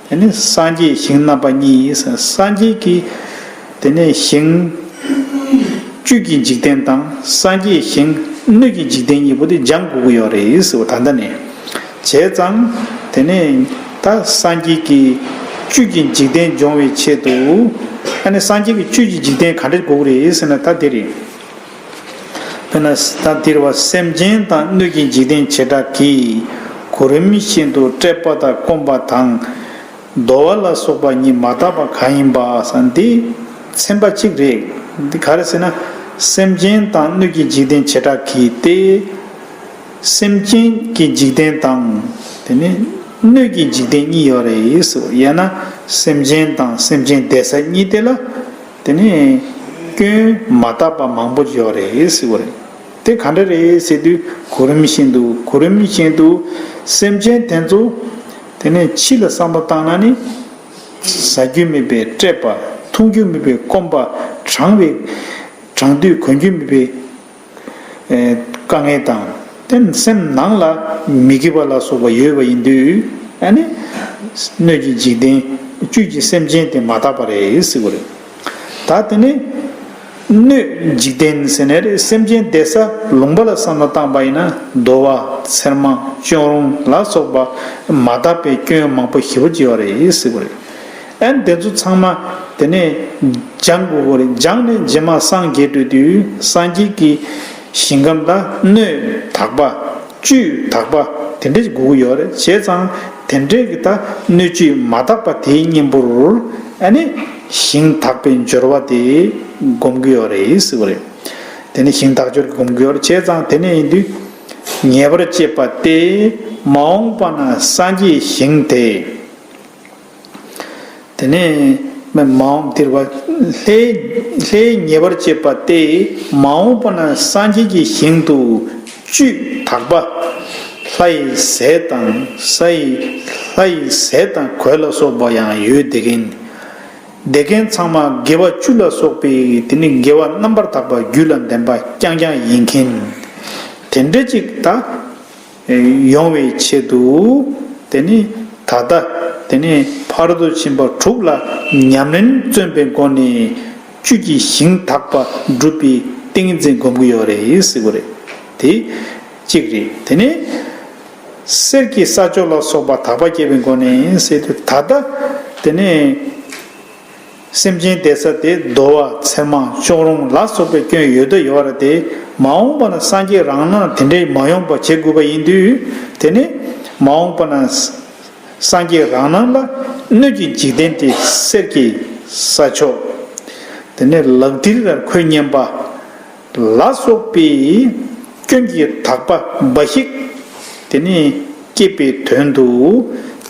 དེ་ནི་སངས་རྒྱས་ཞིང་རྣམ་པ་གཉིས། སངས་རྒྱས་ཀྱི་དེ་ནས་ཞིང་བཅུད་ཀྱི་འཇིག་རྟེན་དང་། སངས་རྒྱས་ཞིང་སྣོད་ཀྱི་འཇིག་རྟེན་གཉིས་པོ་དེ་སྦྱང་དགོས་ཀྱི་ཡོད་རེད་ཟེར་བ། ད་ལྟ་ནས་བྱས་ཙང་། དེ་ནས་ད་སངས་རྒྱས་ཀྱི་བཅུད་ཀྱི་འཇིག་རྟེན་སྦྱོང་བའི་ཆེད་དུ། ཨ་ནི་སངས་རྒྱས་ཀྱི་བཅུད་ཀྱི་འཇིག་རྟེན་ག་འདྲ་དགོས་ཀྱི་རེད་ཟེར་ན། ད་དེ་རེད། དཔེར་ན་ད་འདིར་བ། སེམས་ཅན་དང་སྣོད་ཀྱི་འཇིག་རྟེན་བྱེ་བྲག་གིས། གོ་རིམ་བཞིན་དུ་བསྐྲད་པ་དང་སྐོམ་པ་དང་། རྡོ་བ་ལ་སོགས་པ་ཉིད་མ་དག་པ་གང་ཡིན་པ་ཟེར། འདི་ཚན་པ་གཅིག་རེད། འདི་ག་རེ་ཟེར་ན། སེམས་ཅན་དང་སྣོད་ཀྱི་འཇིག་རྟེན་བྱེ་བྲག་གིས་ཏེ། སེམས་ཅན་གྱི་འཇིག་རྟེན་དང་། དེ་ནས་སྣོད་ཀྱི་འཇིག་རྟེན་གཉིས་ཡོད་རེད་ཟེར། ཡང་ན་སེམས་ཅན་དང་སེམས་ཅན་བསྡད་ས་གཉིས་དེ་ལ། དེ་ནས་སྐྱོན་མ་དག་པ་མང་པོ་ཡོད་རེད་ཟེར་བ་རེད། དེ་ག་འདྲ་རེད་ཟེར་དུས། གོ་རིམ་བཞིན་དུ། གོ་རིམ་བཞིན་དུ་སེམས་ཅན་དེ་ཚོ། དེ་ནས་ཕྱི་ལ་བསམ་བློ་བཏང་ན་ནི། ཟ་རྒྱུ་མེད་པའི་བསྐྲད་པ། འཐུང་རྒྱུ་མེད་པའི་སྐོམ་པ། གྲང་བའི། གྲང་དུས་གོན་རྒྱུ་མེད་པའི་ཨེ། དཀའ་ངལ་དང་། དེ་སེམས་ནང་ལ་མི་དགེ་བ་ལ་སོགས་པ་ཡོད་པ་ཡིན་དུས། ཨ་ནི་སྣོད་ཀྱི་འཇིག་རྟེན། བཅུད་ཀྱི་སེམས་ཅན་དེ་མ་དག་པ་རེད་ཟེར་བ་རེད། ད་དེ་ནི་སྣོད་འཇིག་རྟེན་ཟེར་ནའི་རེད། སེམས་ཅན་བསྡད་ས་ལུང་པ་ལ་བསམ་བློ་བཏང་པ་ཡིན་ན། རྡོ་བ། ཚེར་མ། ཅོག་རོང་ལ་སོགས་པ་མ་དག་པའི་སྐྱོན་མང་པོ་ཞེ་པོ་ཅིག་ཡོད་རེད་ཟེར་བ་རེད། ཨ་ནི་དེ་ཚོ་ཚང་མ་དེ་ནས་སྦྱང་དགོས་ཀྱི་རེད། སྦྱངས་ནས་རྗེས་མ་སངས་རྒྱས་འགྲོ་དུས་སངས་རྒྱས་ཀྱི་ཞིང་ཁམས་ལ་སྣོད་དག་པ། བཅུད་དག་པ་དེ་འདྲ་ཞིག་དགོས་ཀྱི་ཡོད་རེད། བྱས་ཙང་དེ་འདྲའི་གི་ད་སྣོད་བཅུད་མ་དག་པ་དེའི་གཉེན་པོར། ཨ་ནི་ཞིང་དག་པའི་སྦྱོར་བ་དེ་སྒོམ་གྱི་ཡོད་རེད་ཟེར་བ་རེད། དེ་ནི་ཞིང་དག་སྦྱོར་གྱི་སྒོམ་གྱི་ཡོད་རེད། བྱས་ཙང་དེ་ནས་ཡིན་དུས། ཉེ་བར་སྤྱད་པ་སྟེ། མ་འོངས་པ་ན་སངས་རྒྱས་ཞིང་དེ། དེ་ནས་མ་འོངས་དེར་བ། ལྷའི་ལྷའི་ཉེ་བར་སྤྱད་པ་སྟེ། མ་འོངས་པ་ན་སངས་རྒྱས་ཀྱི་ཞིང་དུ་བཅུད་དག་པ། ལྷ་ཡི་ཟས་དང་། ས་ཡི། ལྷ་ཡི་ཟས་དང་གོས་ལ་སོགས་པ་ཡང་ཡོད་དེ་མཁན། དེ་མཁན་ཚང་མ་དགེ་བ་བཅུ་ལ་སོགས་པའི། དེ་ནི་དགེ་བ་རྣམ་པར་དག་པ་རྒྱུད་ལ་ལྡན་པ་རྐྱང་རྐྱང་ཡིན་མཁན། དེ་འདྲ་ཅིག་ད་ཡོང་བའི་ཆེད་དུ། དེ་ནི་ད་ལྟ་དེ་ནི་ཕ་རོལ་ཏུ་ཕྱིན་པ་དྲུག་ལ་ཉམས་ལེན་བརྩོན་པའི་སྒོ་ནས་བཅུད་ཀྱི་ཞིང་དག་པ་སྒྲུབ་པའི་ཏིང་ངེ་འཛིན་སྒོམ་གྱི་ཡོད་རེད་ཟེར་བ་རེད། དེ་གཅིག་རེད། དེ་ནི་གསེར་གྱི་ས་ཕྱོགས་ལ་སོགས་པ་དག་པ་སྐྱེ་བའི་སྒོ་ནས་ཟེར་དུས། ད་ལྟ་དེ་ནི། སེམས་ཅན་བསྡད་ས་དེ་རྡོ་བ། ཚེར་མ། ཅོག་རོང་ལ་སོགས་པའི་སྐྱོན་ཡོད་དོ་ཡོད་རེད་དེ། མ་འོངས་པ་ན་སངས་རྒྱས་རང་སྣང་དེ་འདྲའི་མ་ཡོང་པ་བྱེད་དགོས་པ་ཡིན་དུས། དེ་ནི་མ་འོངས་པ་ན་སངས་རྒྱས་རང་སྣང་ལ་སྣོད་ཀྱི་འཇིག་རྟེན་དེ་གསེར་གྱི་ས་ཕྱོགས། དེ་ནས་ལག་མཐིལ་ལ་ཁོད་སྙོམས་པ་ལ་སོགས་པའི་སྐྱོན་གྱི་དག་པ་འབའ་ཞིག་དེ་ནི་སྐྱེད་པའི་དོན་དུ།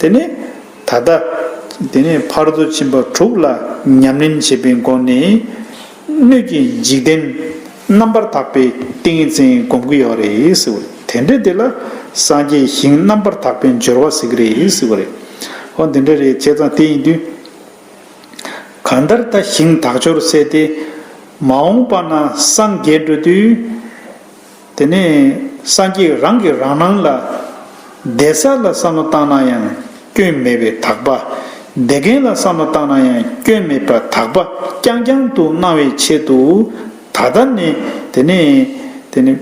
དེ་ནི་ད་ལྟ་དེ་ནི་ཕ་རོལ་ཏུ་ཕྱིན་པ་དྲུག་ལ་ཉམས་ལེན་བྱེད་པའི་སྒོ་ནས་སྣོད་ཀྱི་འཇིག་རྟེན་རྣམ་པར་དག་པའི་ཏིང་ངེ་འཛིན་སྒོམ་གྱི་ཡོད་རེད་ཟེར་བ་རེད། དེ་འདྲ་དེ་ལ་སངས་རྒྱས་ཞིང་རྣམ་པར་དག་པའི་སྦྱོར་བ་ཟེར་གྱི་རེད་ཟེར་བ་རེད། འོ་འདི་འདྲ་རེད། བྱས་ཙང་དེ་ཡིན་དུས། གང་ལྟར་ད་ཞིང་དག་སྦྱོར་ཟེར་ཏེ། མ་འོངས་པ་ན་སངས་རྒྱས་འགྲོ་དུས། དེ་ནས་སངས་རྒྱས་རང་གི་རང་སྣང་ལ་བསྡད་ས་ལ་བསམ་བློ་བཏང་ན་ཡང་སྐྱོན་མེད་པའི་དག་པ། བསྡད་མཁན་ལ་བསམ་བློ་བཏང་ན་ཡང་སྐྱོན་མེད་པ་དག་པ་རྐྱང་རྐྱང་དུ་སྣང་བའི་ཆེད་དུ། ད་ལྟ་ནས་དེ་ནས་དེ་ནས།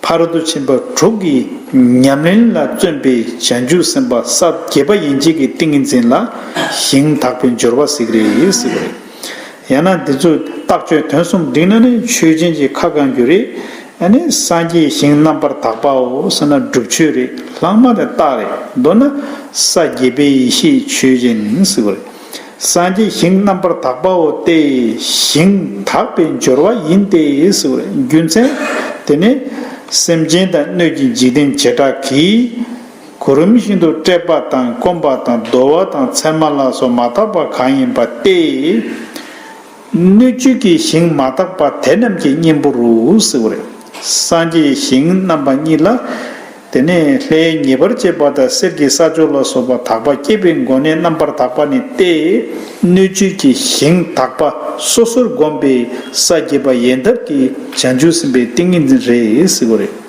ཕ་རོལ་ཏུ་ཕྱིན་པ་དྲུག་གི་ཉམས་ལེན་ལ་བརྩོན་པའི་བྱང་ཆུབ་སེམས་དཔའ་ས་བརྒྱད་པ་ཡན་ཆད་ཀྱི་ཏིང་ངེ་འཛིན་ལ་ཞིང་དག་པའི་སྦྱོར་བ་ཟེར་གྱི་རེད་ཟེར་བ་རེད། ཡང་ན་འདི་ཚོ་རྟགས་ཆོས་དོན་གསུམ་བསྒྲིགས་ན་ནི་ཆོས་ཅན་གྱི་ཁ་གང་རྒྱུ་རེད། ཨ་ནི་སངས་རྒྱས་ཞིང་རྣམ་པར་དག་པའོ་ཟེར་ན་སྒྲུབ་ཆོས་རེད། ལྷག་མ་དེ་རྟགས་རེད། མདོར་ན་ས་བརྒྱད་པའི་ཡེ་ཤེས་ཆོས་ཅན་ཟེར་བ་རེད། སངས་རྒྱས་ཞིང་རྣམ་པར་དག་པའོ་སྟེ། ཞིང་དག་པའི་སྦྱོར་བ་ཡིན་ཏེ་ཟེར་བ་རེད། རྒྱུ་མཚན་དེ་ནི་ སེམས་ཅན་དང་སྣོད་ཀྱི་འཇིག་རྟེན་བྱེ་བྲག་གིས། གོ་རིམ་བཞིན་དུ་བསྐྲད་པ་དང་སྐོམ་པ་དང་བདོ་བ་དང་མཚན་མ་ལ་སོགས་མ་དག་པ་གང་ཡིན་པ་སྟེ། སྣོད་བཅུད་ཀྱི་ཞིང་མ་དག་པ་དེ་རྣམས་ཀྱི་གཉེན་པོ་རུ་ཟེར་བ་རེད། སངས་རྒྱས་ཞིང་རྣམ་པ་གཉིས་ལ། དེ་ནས་ལྷའི་ཉེ་བར་སྤྱོད་པ་དང་གསེར་གྱི་ས་ཕྱོགས་ལ་སོགས་པ་དག་པ་སྐྱེས་པའི་སྒོ་ནས་རྣམ་པར་དག་པ་ནི་སྟེ། སྣོད་བཅུད་ཀྱི་ཞིང་དག་པ་སོ་སོར་བསྒོམས་པའི་ས་བརྒྱད་པ་ཡལ་འདབ་ཀྱི་བྱང་ཆུབ་སེམས་དཔའི་ཏིང་ངེ་འཛིན་རེད་ཟེར་བ་རེད།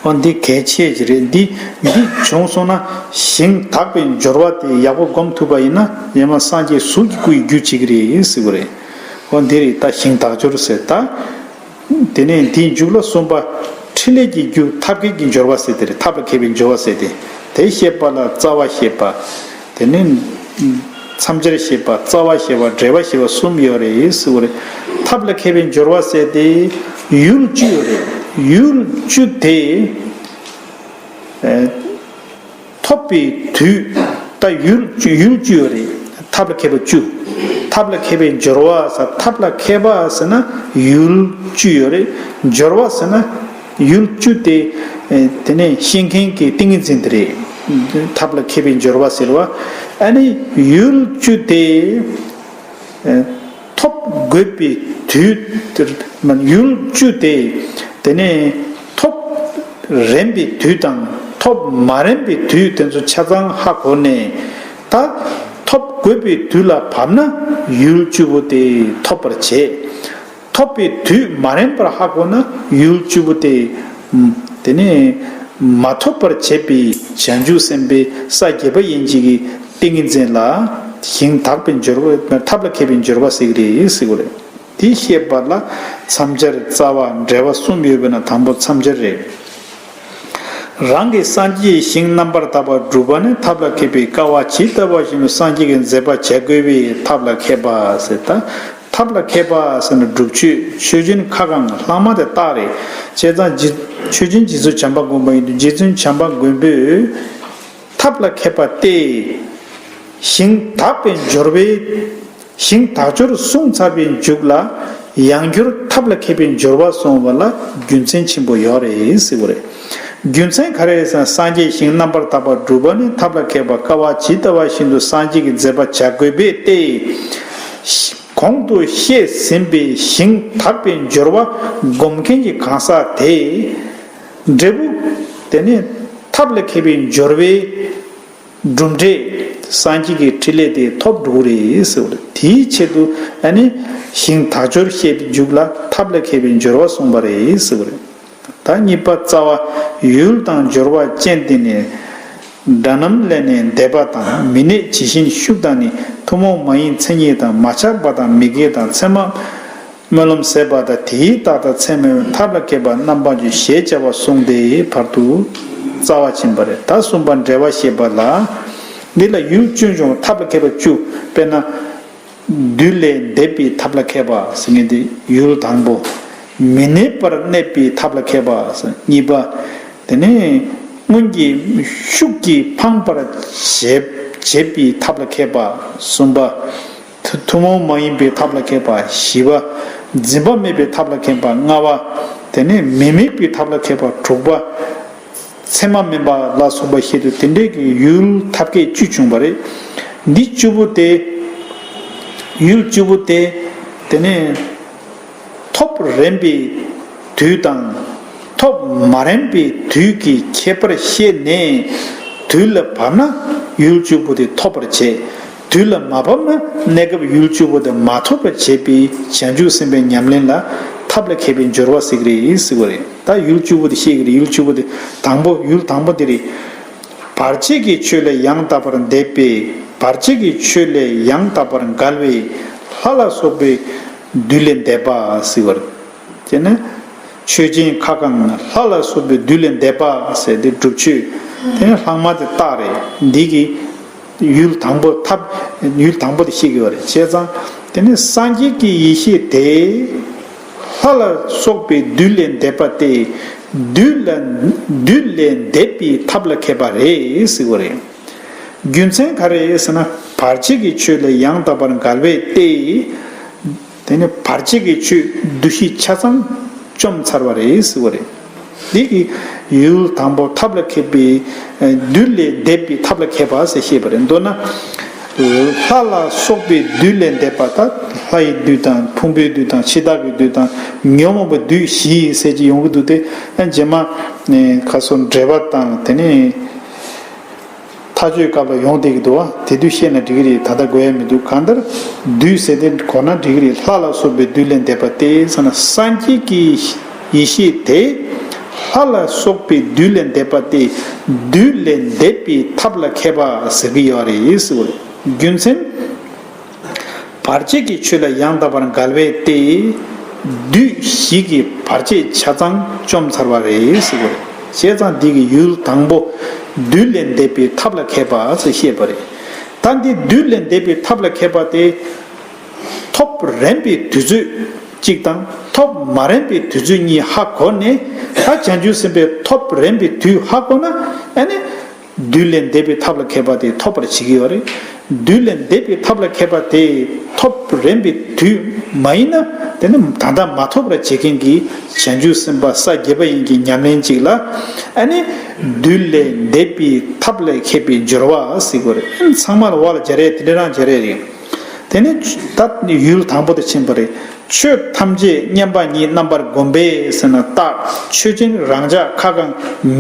འོ་འདི་གལ་ཆེ་ཅིག་རེད། འདི་འདི་བྱུང་སོང་ན་ཞིང་དག་པའི་འབྱོར་བ་དེ་ཡག་པོ་བསྒོམ་ཐུབ་པ་ཡིན་ན་ཡང་ན་སངས་རྒྱས་གཟུགས་ཀྱི་སྐུའི་རྒྱུ་བྱེད་ཀྱི་རེད་ཟེར་བ་རེད། འོ་འདི་རེད། ད་ཞིང་དག་འབྱོར་ཟེར་ད། དེ་ནས་དེའི་མཇུག་ལ་གསུངས་པ། ཕྲིན་ལས་ཀྱི་རྒྱུ་ཐབས་མཁས་ཀྱི་འབྱོར་བ་ཟེར་དེ་རེད། ཐབས་ལ་མཁས་པའི་འབྱོར་བ་ཟེར་དེ། དེ་བཤད་པ་ལ་རྩ་བ་བཤད་པ། དེ་ནས་མཚམས་སྦྱར་བཤད་པ། རྩ་བ་བཤད་པ། འབྲེལ་བ་བཤད་པ་གསུམ་ཡོད་རེད་ཟེར་བ་རེད། ཐབས་ལ་མཁས་པའི་འབྱོར་བ་ཟེར་དེ་ཡུལ་བཅུ་ཡོད་རེད། ཡུལ་བཅུ་དེ། ཐོབ་པའི་དུས། ད་ཡུལ་ཡུལ་བཅུ་ཡོད་རེད། ཐབས་ལ་མཁས་པ་བཅུ། ཐབས་ལ་མཁས་པའི་འབྱོར་བ་ཟེར། ཐབས་ལ་མཁས་པ་ཟེར་ན་ཡུལ་བཅུ་ཡོད་རེད། འབྱོར་བ་ཟེར་ན་ཡུལ་བཅུ་དེ། དེ་ནས་ཤེས་མཁན་གྱི་ཏིང་ངེ་འཛིན་དེ་རེད། ཐབས་ལ་མཁས་པའི་འབྱོར་བ་ཟེར་བ། ཨ་ནི་ཡུལ་བཅུ་དེ། ཐོབ་དགོས་པའི་དུས། ཡུལ་བཅུ་དེ། དེ་ནས་ཐོབ་རན་པའི་དུས་དང་ཐོབ་མ་རན་པའི་དུས་དེ་ཚོ་ཆ་ཚང་ཧ་གོ་ནས། ད་ཐོབ་དགོས་པའི་དུས་ལ་བབ་ན་ཡུལ་བཅུ་པོ་དེ་ཐོབ་པར་བྱེད། ཐོབ་པའི་དུས་མ་རན་པར་ཧ་གོ་ན་ཡུལ་བཅུ་པོ་དེ། དེ་ནས་མ་ཐོབ་པར་བྱེད་པའི་བྱང་ཆུབ་སེམས་དཔའི་ས་བརྒྱད་པ་ཡན་ཆད་ཀྱི་ཏིང་ངེ་འཛིན་ལ་ཞིང་དག་པའི་འབྱོར་བ། ཐབས་ལ་མཁས་པའི་འབྱོར་བ་ཟེར་གྱི་རེད་ཟེར་གྱི་རེད། དེ་བཤད་པ་ལ་མཚམས་སྦྱར་རྩ་བ་འབྲེལ་བ་གསུམ་ཡོད་པས་ན་དང་པོ་མཚམས་སྦྱར་རེད། རང་གི་སངས་རྒྱས་ཞིང་རྣམ་པར་དག་པ་སྒྲུབ་པ་ནི་ཐབས་ལ་མཁས་པའི་དཀའ་བ་ཇི་ལྟ་བ་བཞིན་དུ་སངས་རྒྱས་ཀྱི་མཛད་པ་བྱ་དགོས་པས་ཐབས་ལ་མཁས་པ་ཟེར་ད། ཐབས་ལ་མཁས་པ་ཟེར་ན་སྒྲུབ་མཆོད་ཆོས་ཅན་ཁ་བསྐང་ལྷག་མ་དེ་རྟགས་རེད། བྱས་ཙང་རྗེ་ཆོས་ཅན་རྗེ་བཙུན་བྱམས་པ་མགོན་པོ་ཡིན་དུས་རྗེ་བཙུན་བྱམས་པ་མགོན་པོས་ཐབས་ལ་མཁས་པ་སྟེ། ཞིང་དག་པའི་འབྱོར་བའི། ཞིང་དག་འབྱོར་གསུངས་ཚར་བའི་མཇུག་ལ་ཡང་བསྐྱར་ཐབས་ལ་མཁས་པའི་འབྱོར་བ་གསུངས་པ་ལ་རྒྱུ་མཚན་ཆེན་པོ་ཡོད་རེད་ཟེར་བ་རེད། རྒྱུ་མཚན་ག་རེ་ཟེར་ན་སངས་རྒྱས་ཞིང་རྣམ་པར་དག་པ་སྒྲུབ་པ་ནི་ཐབས་ལ་མཁས་པ་དཀའ་བ་ཇི་ལྟ་བ་བཞིན་དུ་སངས་རྒྱས་ཀྱི་མཛད་པ་བྱ་དགོས་པས་ཏེ། གོང་དུ་བཤད་ཟིན་པའི་ཞིང་དག་པའི་འབྱོར་བ་སྒོམ་མཁན་གྱི་གང་ཟག་དེས་འབྲས་བུ་དེ་ནི་ཐབས་ལ་མཁས་པའི་འབྱོར་བའི་གྲུབ་འབྲས་སངས་རྒྱས་ཀྱི་ཕྲིན་ལས་དེ་ཐོབ་འགྲོ་གི་རེད་ཟེར་བ་རེད། དེའི་ཆེད་དུ་ཨ་ནི་ཞིང་དག་འབྱོར་བཤད་པའི་མཇུག་ལ་ཐབས་ལ་མཁས་པའི་འབྱོར་བ་གསུངས་པ་རེད་ཟེར་བ་རེད། ད་གཉིས་པ་རྩ་བ། ཡུལ་དང་འབྱོར་བ་ཅན་དེ་ནི། དགྲ་རྣམས་བསླད་ནས་འདས་པ་དང་། མི་གནས་ཇི་བཞིན་ཤུགས་དང་ནི། ཐུན་མོང་མ་ཡིན་མཚན་ཉིད་དང་། མ་ཆགས་པ་དང་མི་དགེ་དང་། མཚན་མ་སྨོན་ལམ་ཟད་པ་དང་། དེའི་རྟགས་དང་མཚན་མའི་ཐབས་ལ་མཁས་པ་རྣམ་པ་བཅུ་ཞེས་བྱ་བ་གསུངས་ཏེ་བར་དུ་རྩ་བ་ཕྱིན་པ་རེད། ད་གསུམ་པ་འགྲེལ་བ་བཤད་པ་ལ། འདི་ལ་ཡུལ་བཅུ་འབྱུང་ཐབས་ལ་མཁས་པ་བཅུ། དཔེར་ན། བདུད་ལས་འདས་པའི་ཐབས་ལ་མཁས་པ་ཟེར་མཁན་དེ་ཡུལ་དང་པོ། མི་གནས་པར་གནས་པའི་ཐབས་ལ་མཁས་པ་ཟེར་གཉིས་པ། དེ་ནས་སྔོན་གྱི་ཤུགས་ཀྱིས་འཕངས་པར་བྱེད་བྱེད་པའི་ཐབས་ལ་མཁས་པ་གསུམ་པ། ཐུ་ཐུན་མོང་མ་ཡིན་པའི་ཐབས་ལ་མཁས་པ་བཞི་པ། འཛིན་པ་མེད་པའི་ཐབས་ལ་མཁས་པ་ལྔ་པ། དེ་ནས་མི་དམིགས་པའི་ཐབས་ལ་མཁས་པ་དྲུག་པ། མཚན་མ་མིན་པ་ལ་སོགས་པ་བཤད་དུས་དེ་འདྲའི་གི་ཡུལ་ཐབས་མཁས་བཅུ་བྱུང་བ་རེད། འདི་བཅུ་པོ་དེ། ཡུལ་བཅུ་པོ་དེ། དེ་ནས་ཐོབ་རན་པའི་དུས་དང་། ཐོབ་མ་རན་པའི་དུས་ཀྱི་ཁྱད་པར་ཤེས་ནས་དུས་ལ་བབ་ན་ཡུལ་བཅུ་པོ་དེ་ཐོབ་པར་བྱེད། དུས་ལ་མ་བབ་ན་གནས་སྐབས་ཡུལ་བཅུ་པོ་དེ་མ་ཐོབ་པར་བྱེད་པའི་བྱང་ཆུབ་སེམས་དཔའི་ཉམས་ལེན་ལ་ཐབས་ལ་མཁས་པའི་འབྱོར་བ་ཟེར་གི་རེད་ཟེར་བ་རེད། ད་ཡུལ་བཅུ་པོ་དེ་ཤེས་ཀྱི་རེད། ཡུལ་བཅུ་པོ་དེ་དང་པོ་ཡུལ་དང་པོ་དེ་རེད། བར་ཆད་ཀྱི་ཆོས་ལས་ཡང་དག་པར་འདས་པའི་བར་ཆད་ཀྱི་ཆོས་ལས་ཡང་དག་པར་འགལ་བའི་ལྷ་ལ་སོགས་པའི་བདུད་ལས་འདས་པ་ཟེར་བ་རེད། དེ་ནས་ཆོས་ཅན་ཁ་བསྐང་ལྷ་ལ་སོགས་པའི་བདུད་ལས་འདས་པ་ཟེར་དེ་སྒྲུབ་མཆོད། དེ་ནས་ལྷག་མ་དེ་རྟགས་རེད། འདི་གི་ཡུལ་དང་པོ་ཐབས་ཡུལ་དང་པོ་དེ་ཤེས་དགོས་པ་རེད། བྱས་ཙང་དེ་ནི་སངས་རྒྱས་ཀྱི་ཡེ་ཤེས་དེ་ལྷ་ལ་སོགས་པའི་བདུད་ལས་འདས་པ་སྟེ། བདུད་ལ་བདུད་ལས་འདས་པའི་ཐབས་ལ་མཁས་པ་རེད་ཟེར་བ་རེད། རྒྱུ་མཚན་ག་རེ་ཟེར་ན་བར་ཆད་ཀྱི་ཆོས་ལས་ཡང་དག་པར་འགལ་བས་ཏེ། དེ་ནི་བར་ཆད་ཀྱི་ཆོས་འདུ་ཤེས་ཆ་ཚང་ བཅོམ་ཚར་བ་རེད་ཟེར་བ་རེད། འདི་གི་ཡུལ་དང་པོ་ཐབས་ལ་མཁས་པའི་བདུད་ལས་འདས་པའི་ཐབས་ལ་མཁས་པ་ཟེར་བཤད་པ་རེད། མདོར་ན། ལྷ་ལ་སོགས་པའི་བདུད་ལས་འདས་པ་དང་ལྷ་ཡི་བདུད་དང་ཕུང་པོའི་བདུད་དང་འཆི་བདག་གི་བདུད་དང་ཉོན་མོངས་པའི་བདུད་བཞི་ཟེར་གྱི་ཡོང་གི་འདུག་སྟེ། རྗེས་མ་ཁ་སོ་འགྲེལ་པ་དང་དེ་ནས། མཐའ་དཔྱོད་སྐབས་ལ་ཡོང་བསྡད་ཀྱི་འདུག་བ། དེ་དུས་བཤད་ན་འགྲིག་གི་རེད། ད་ལྟ་དགོས་ཡ་མི་འདུག་གང་ལྟར་བདུད་ཟེར་དེ་གོ་ན་འགྲིག་གི་རེད། ལྷ་ལ་སོགས་པའི་བདུད་ལས་འདས་པ་སྟེ་ཟེར་ན་སངས་རྒྱས་ཀྱི་ཡེ་ཤེས་དེ་ལྷ་ལ་སོགས་པའི་བདུད་ལས་འདས་པ་སྟེ་བདུད་ལས་འདས་པའི་ཐབས་ལ་མཁས་པ་ཟེར་གྱི་ཡོད་རེད་ཟེར་བ་རེད། རྒྱུ་མཚན། བར་ཆད་ཀྱི་ཆོས་ལ་ཡང་དག་པར་འགལ་བས་ཏེ། བདུད་བཞི་གི་བར་ཆད་ཆ་ཚང་བཅོམ་ཚར་བ་རེད་ཟེར་བ་རེད། བྱས་ཙང་འདི་གི་ཡུལ་དང་པོ་བདུད་ལས་འདས་པའི་ཐབས་ལ་མཁས་པ་ཟེར་བཤད་པ་རེད། ད་འདི་བདུད་ལས་འདས་པའི་ཐབས་ལ་མཁས་པ་དེ། ཐོབ་རན་པའི་དུས་ཚོད་གཅིག་དང་ཐོབ་མ་རན་པའི་དུས་ཚོད་གཉིས་ཧ་གོ་ནས། ད་བྱང་ཆུབ་སེམས་དཔས་ཐོབ་རན་པའི་དུས་ཧ་གོ་ན་ཨ་ནི། བདུད་ལས་འདས་པའི་ཐབས་ལ་མཁས་པ་དེ་ཐོབ་པར་བྱེད་ཀྱི་ཡོད་རེད། བདུད་ལས་འདས་པའི་ཐབས་ལ་མཁས་པ་དེ་ཐོབ་རན་པའི་དུས་མ་ཡིན་ན། དེ་ནི་ད་ལྟ་མ་ཐོབ་པར་བྱེད་མཁན་གྱི་བྱང་ཆུབ་སེམས་དཔའ་ས་བརྒྱད་པ་ཡིན་གྱི་ཉམས་ལེན་ཅིག་ལ། ཨ་ནི་བདུད་ལས་འདས་པའི་ཐབས་ལ་མཁས་པའི་སྦྱོར་བ་ཟེར་དགོས་རེད། ཚང་མ་ལ་འོག་ལ་སྦྱར་ཡས་དེ་འདྲ་རང་སྦྱར་ཡས་རེད། དེ་ནི་ད་ཡུལ་དང་པོ་དེ་ཕྱིན་པ་རེད། ཆོས་ཐམས་ཅད་མཉམ་པ་ཉིད་རྣམ་པར་བསྒོམས་པས་ཟེར་ན་རྟགས། ཆོས་ཅན་རང་ཅག་ཁ་གང་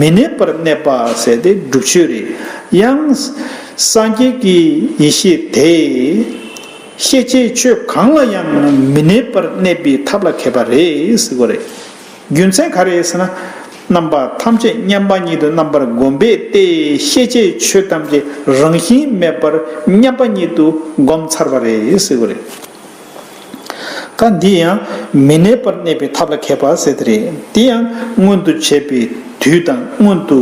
མི་གནས་པར་གནས་པ་ཟེར་ཏེ་སྒྲུབ་ཆོས་རེད། ཡང་སངས་རྒྱས་ཀྱི་ཡེ་ཤེས་དེ་ཤེས་བྱའི་ཆོས་གང་ལ་ཡང་མི་གནས་པར་གནས་པའི་ཐབས་ལ་མཁས་པ་རེད་ཟེར་བ་རེད། རྒྱུ་མཚན་ག་རེ་ཟེར་ན། རྣམ་པ་ཐམས་ཅད་མཉམ་པ་ཉིད་དུ་རྣམ་པར་བསྒོམས་པས་ཏེ་ཤེས་བྱའི་ཆོས་ཐམས་ཅད་རང་བཞིན་མེད་པར་མཉམ་པ་ཉིད་དུ་བསྒོམས་ཚར་བ་རེད་ཟེར་བ་རེད། ད་འདི་ཡང་མི་གནས་པར་གནས་པའི་ཐབས་ལ་མཁས་པ་ཟེར་དེ་རེད། དེ་ཡང་མངོན་དུ་བྱས་པའི་དུས་དང་མངོན་དུ་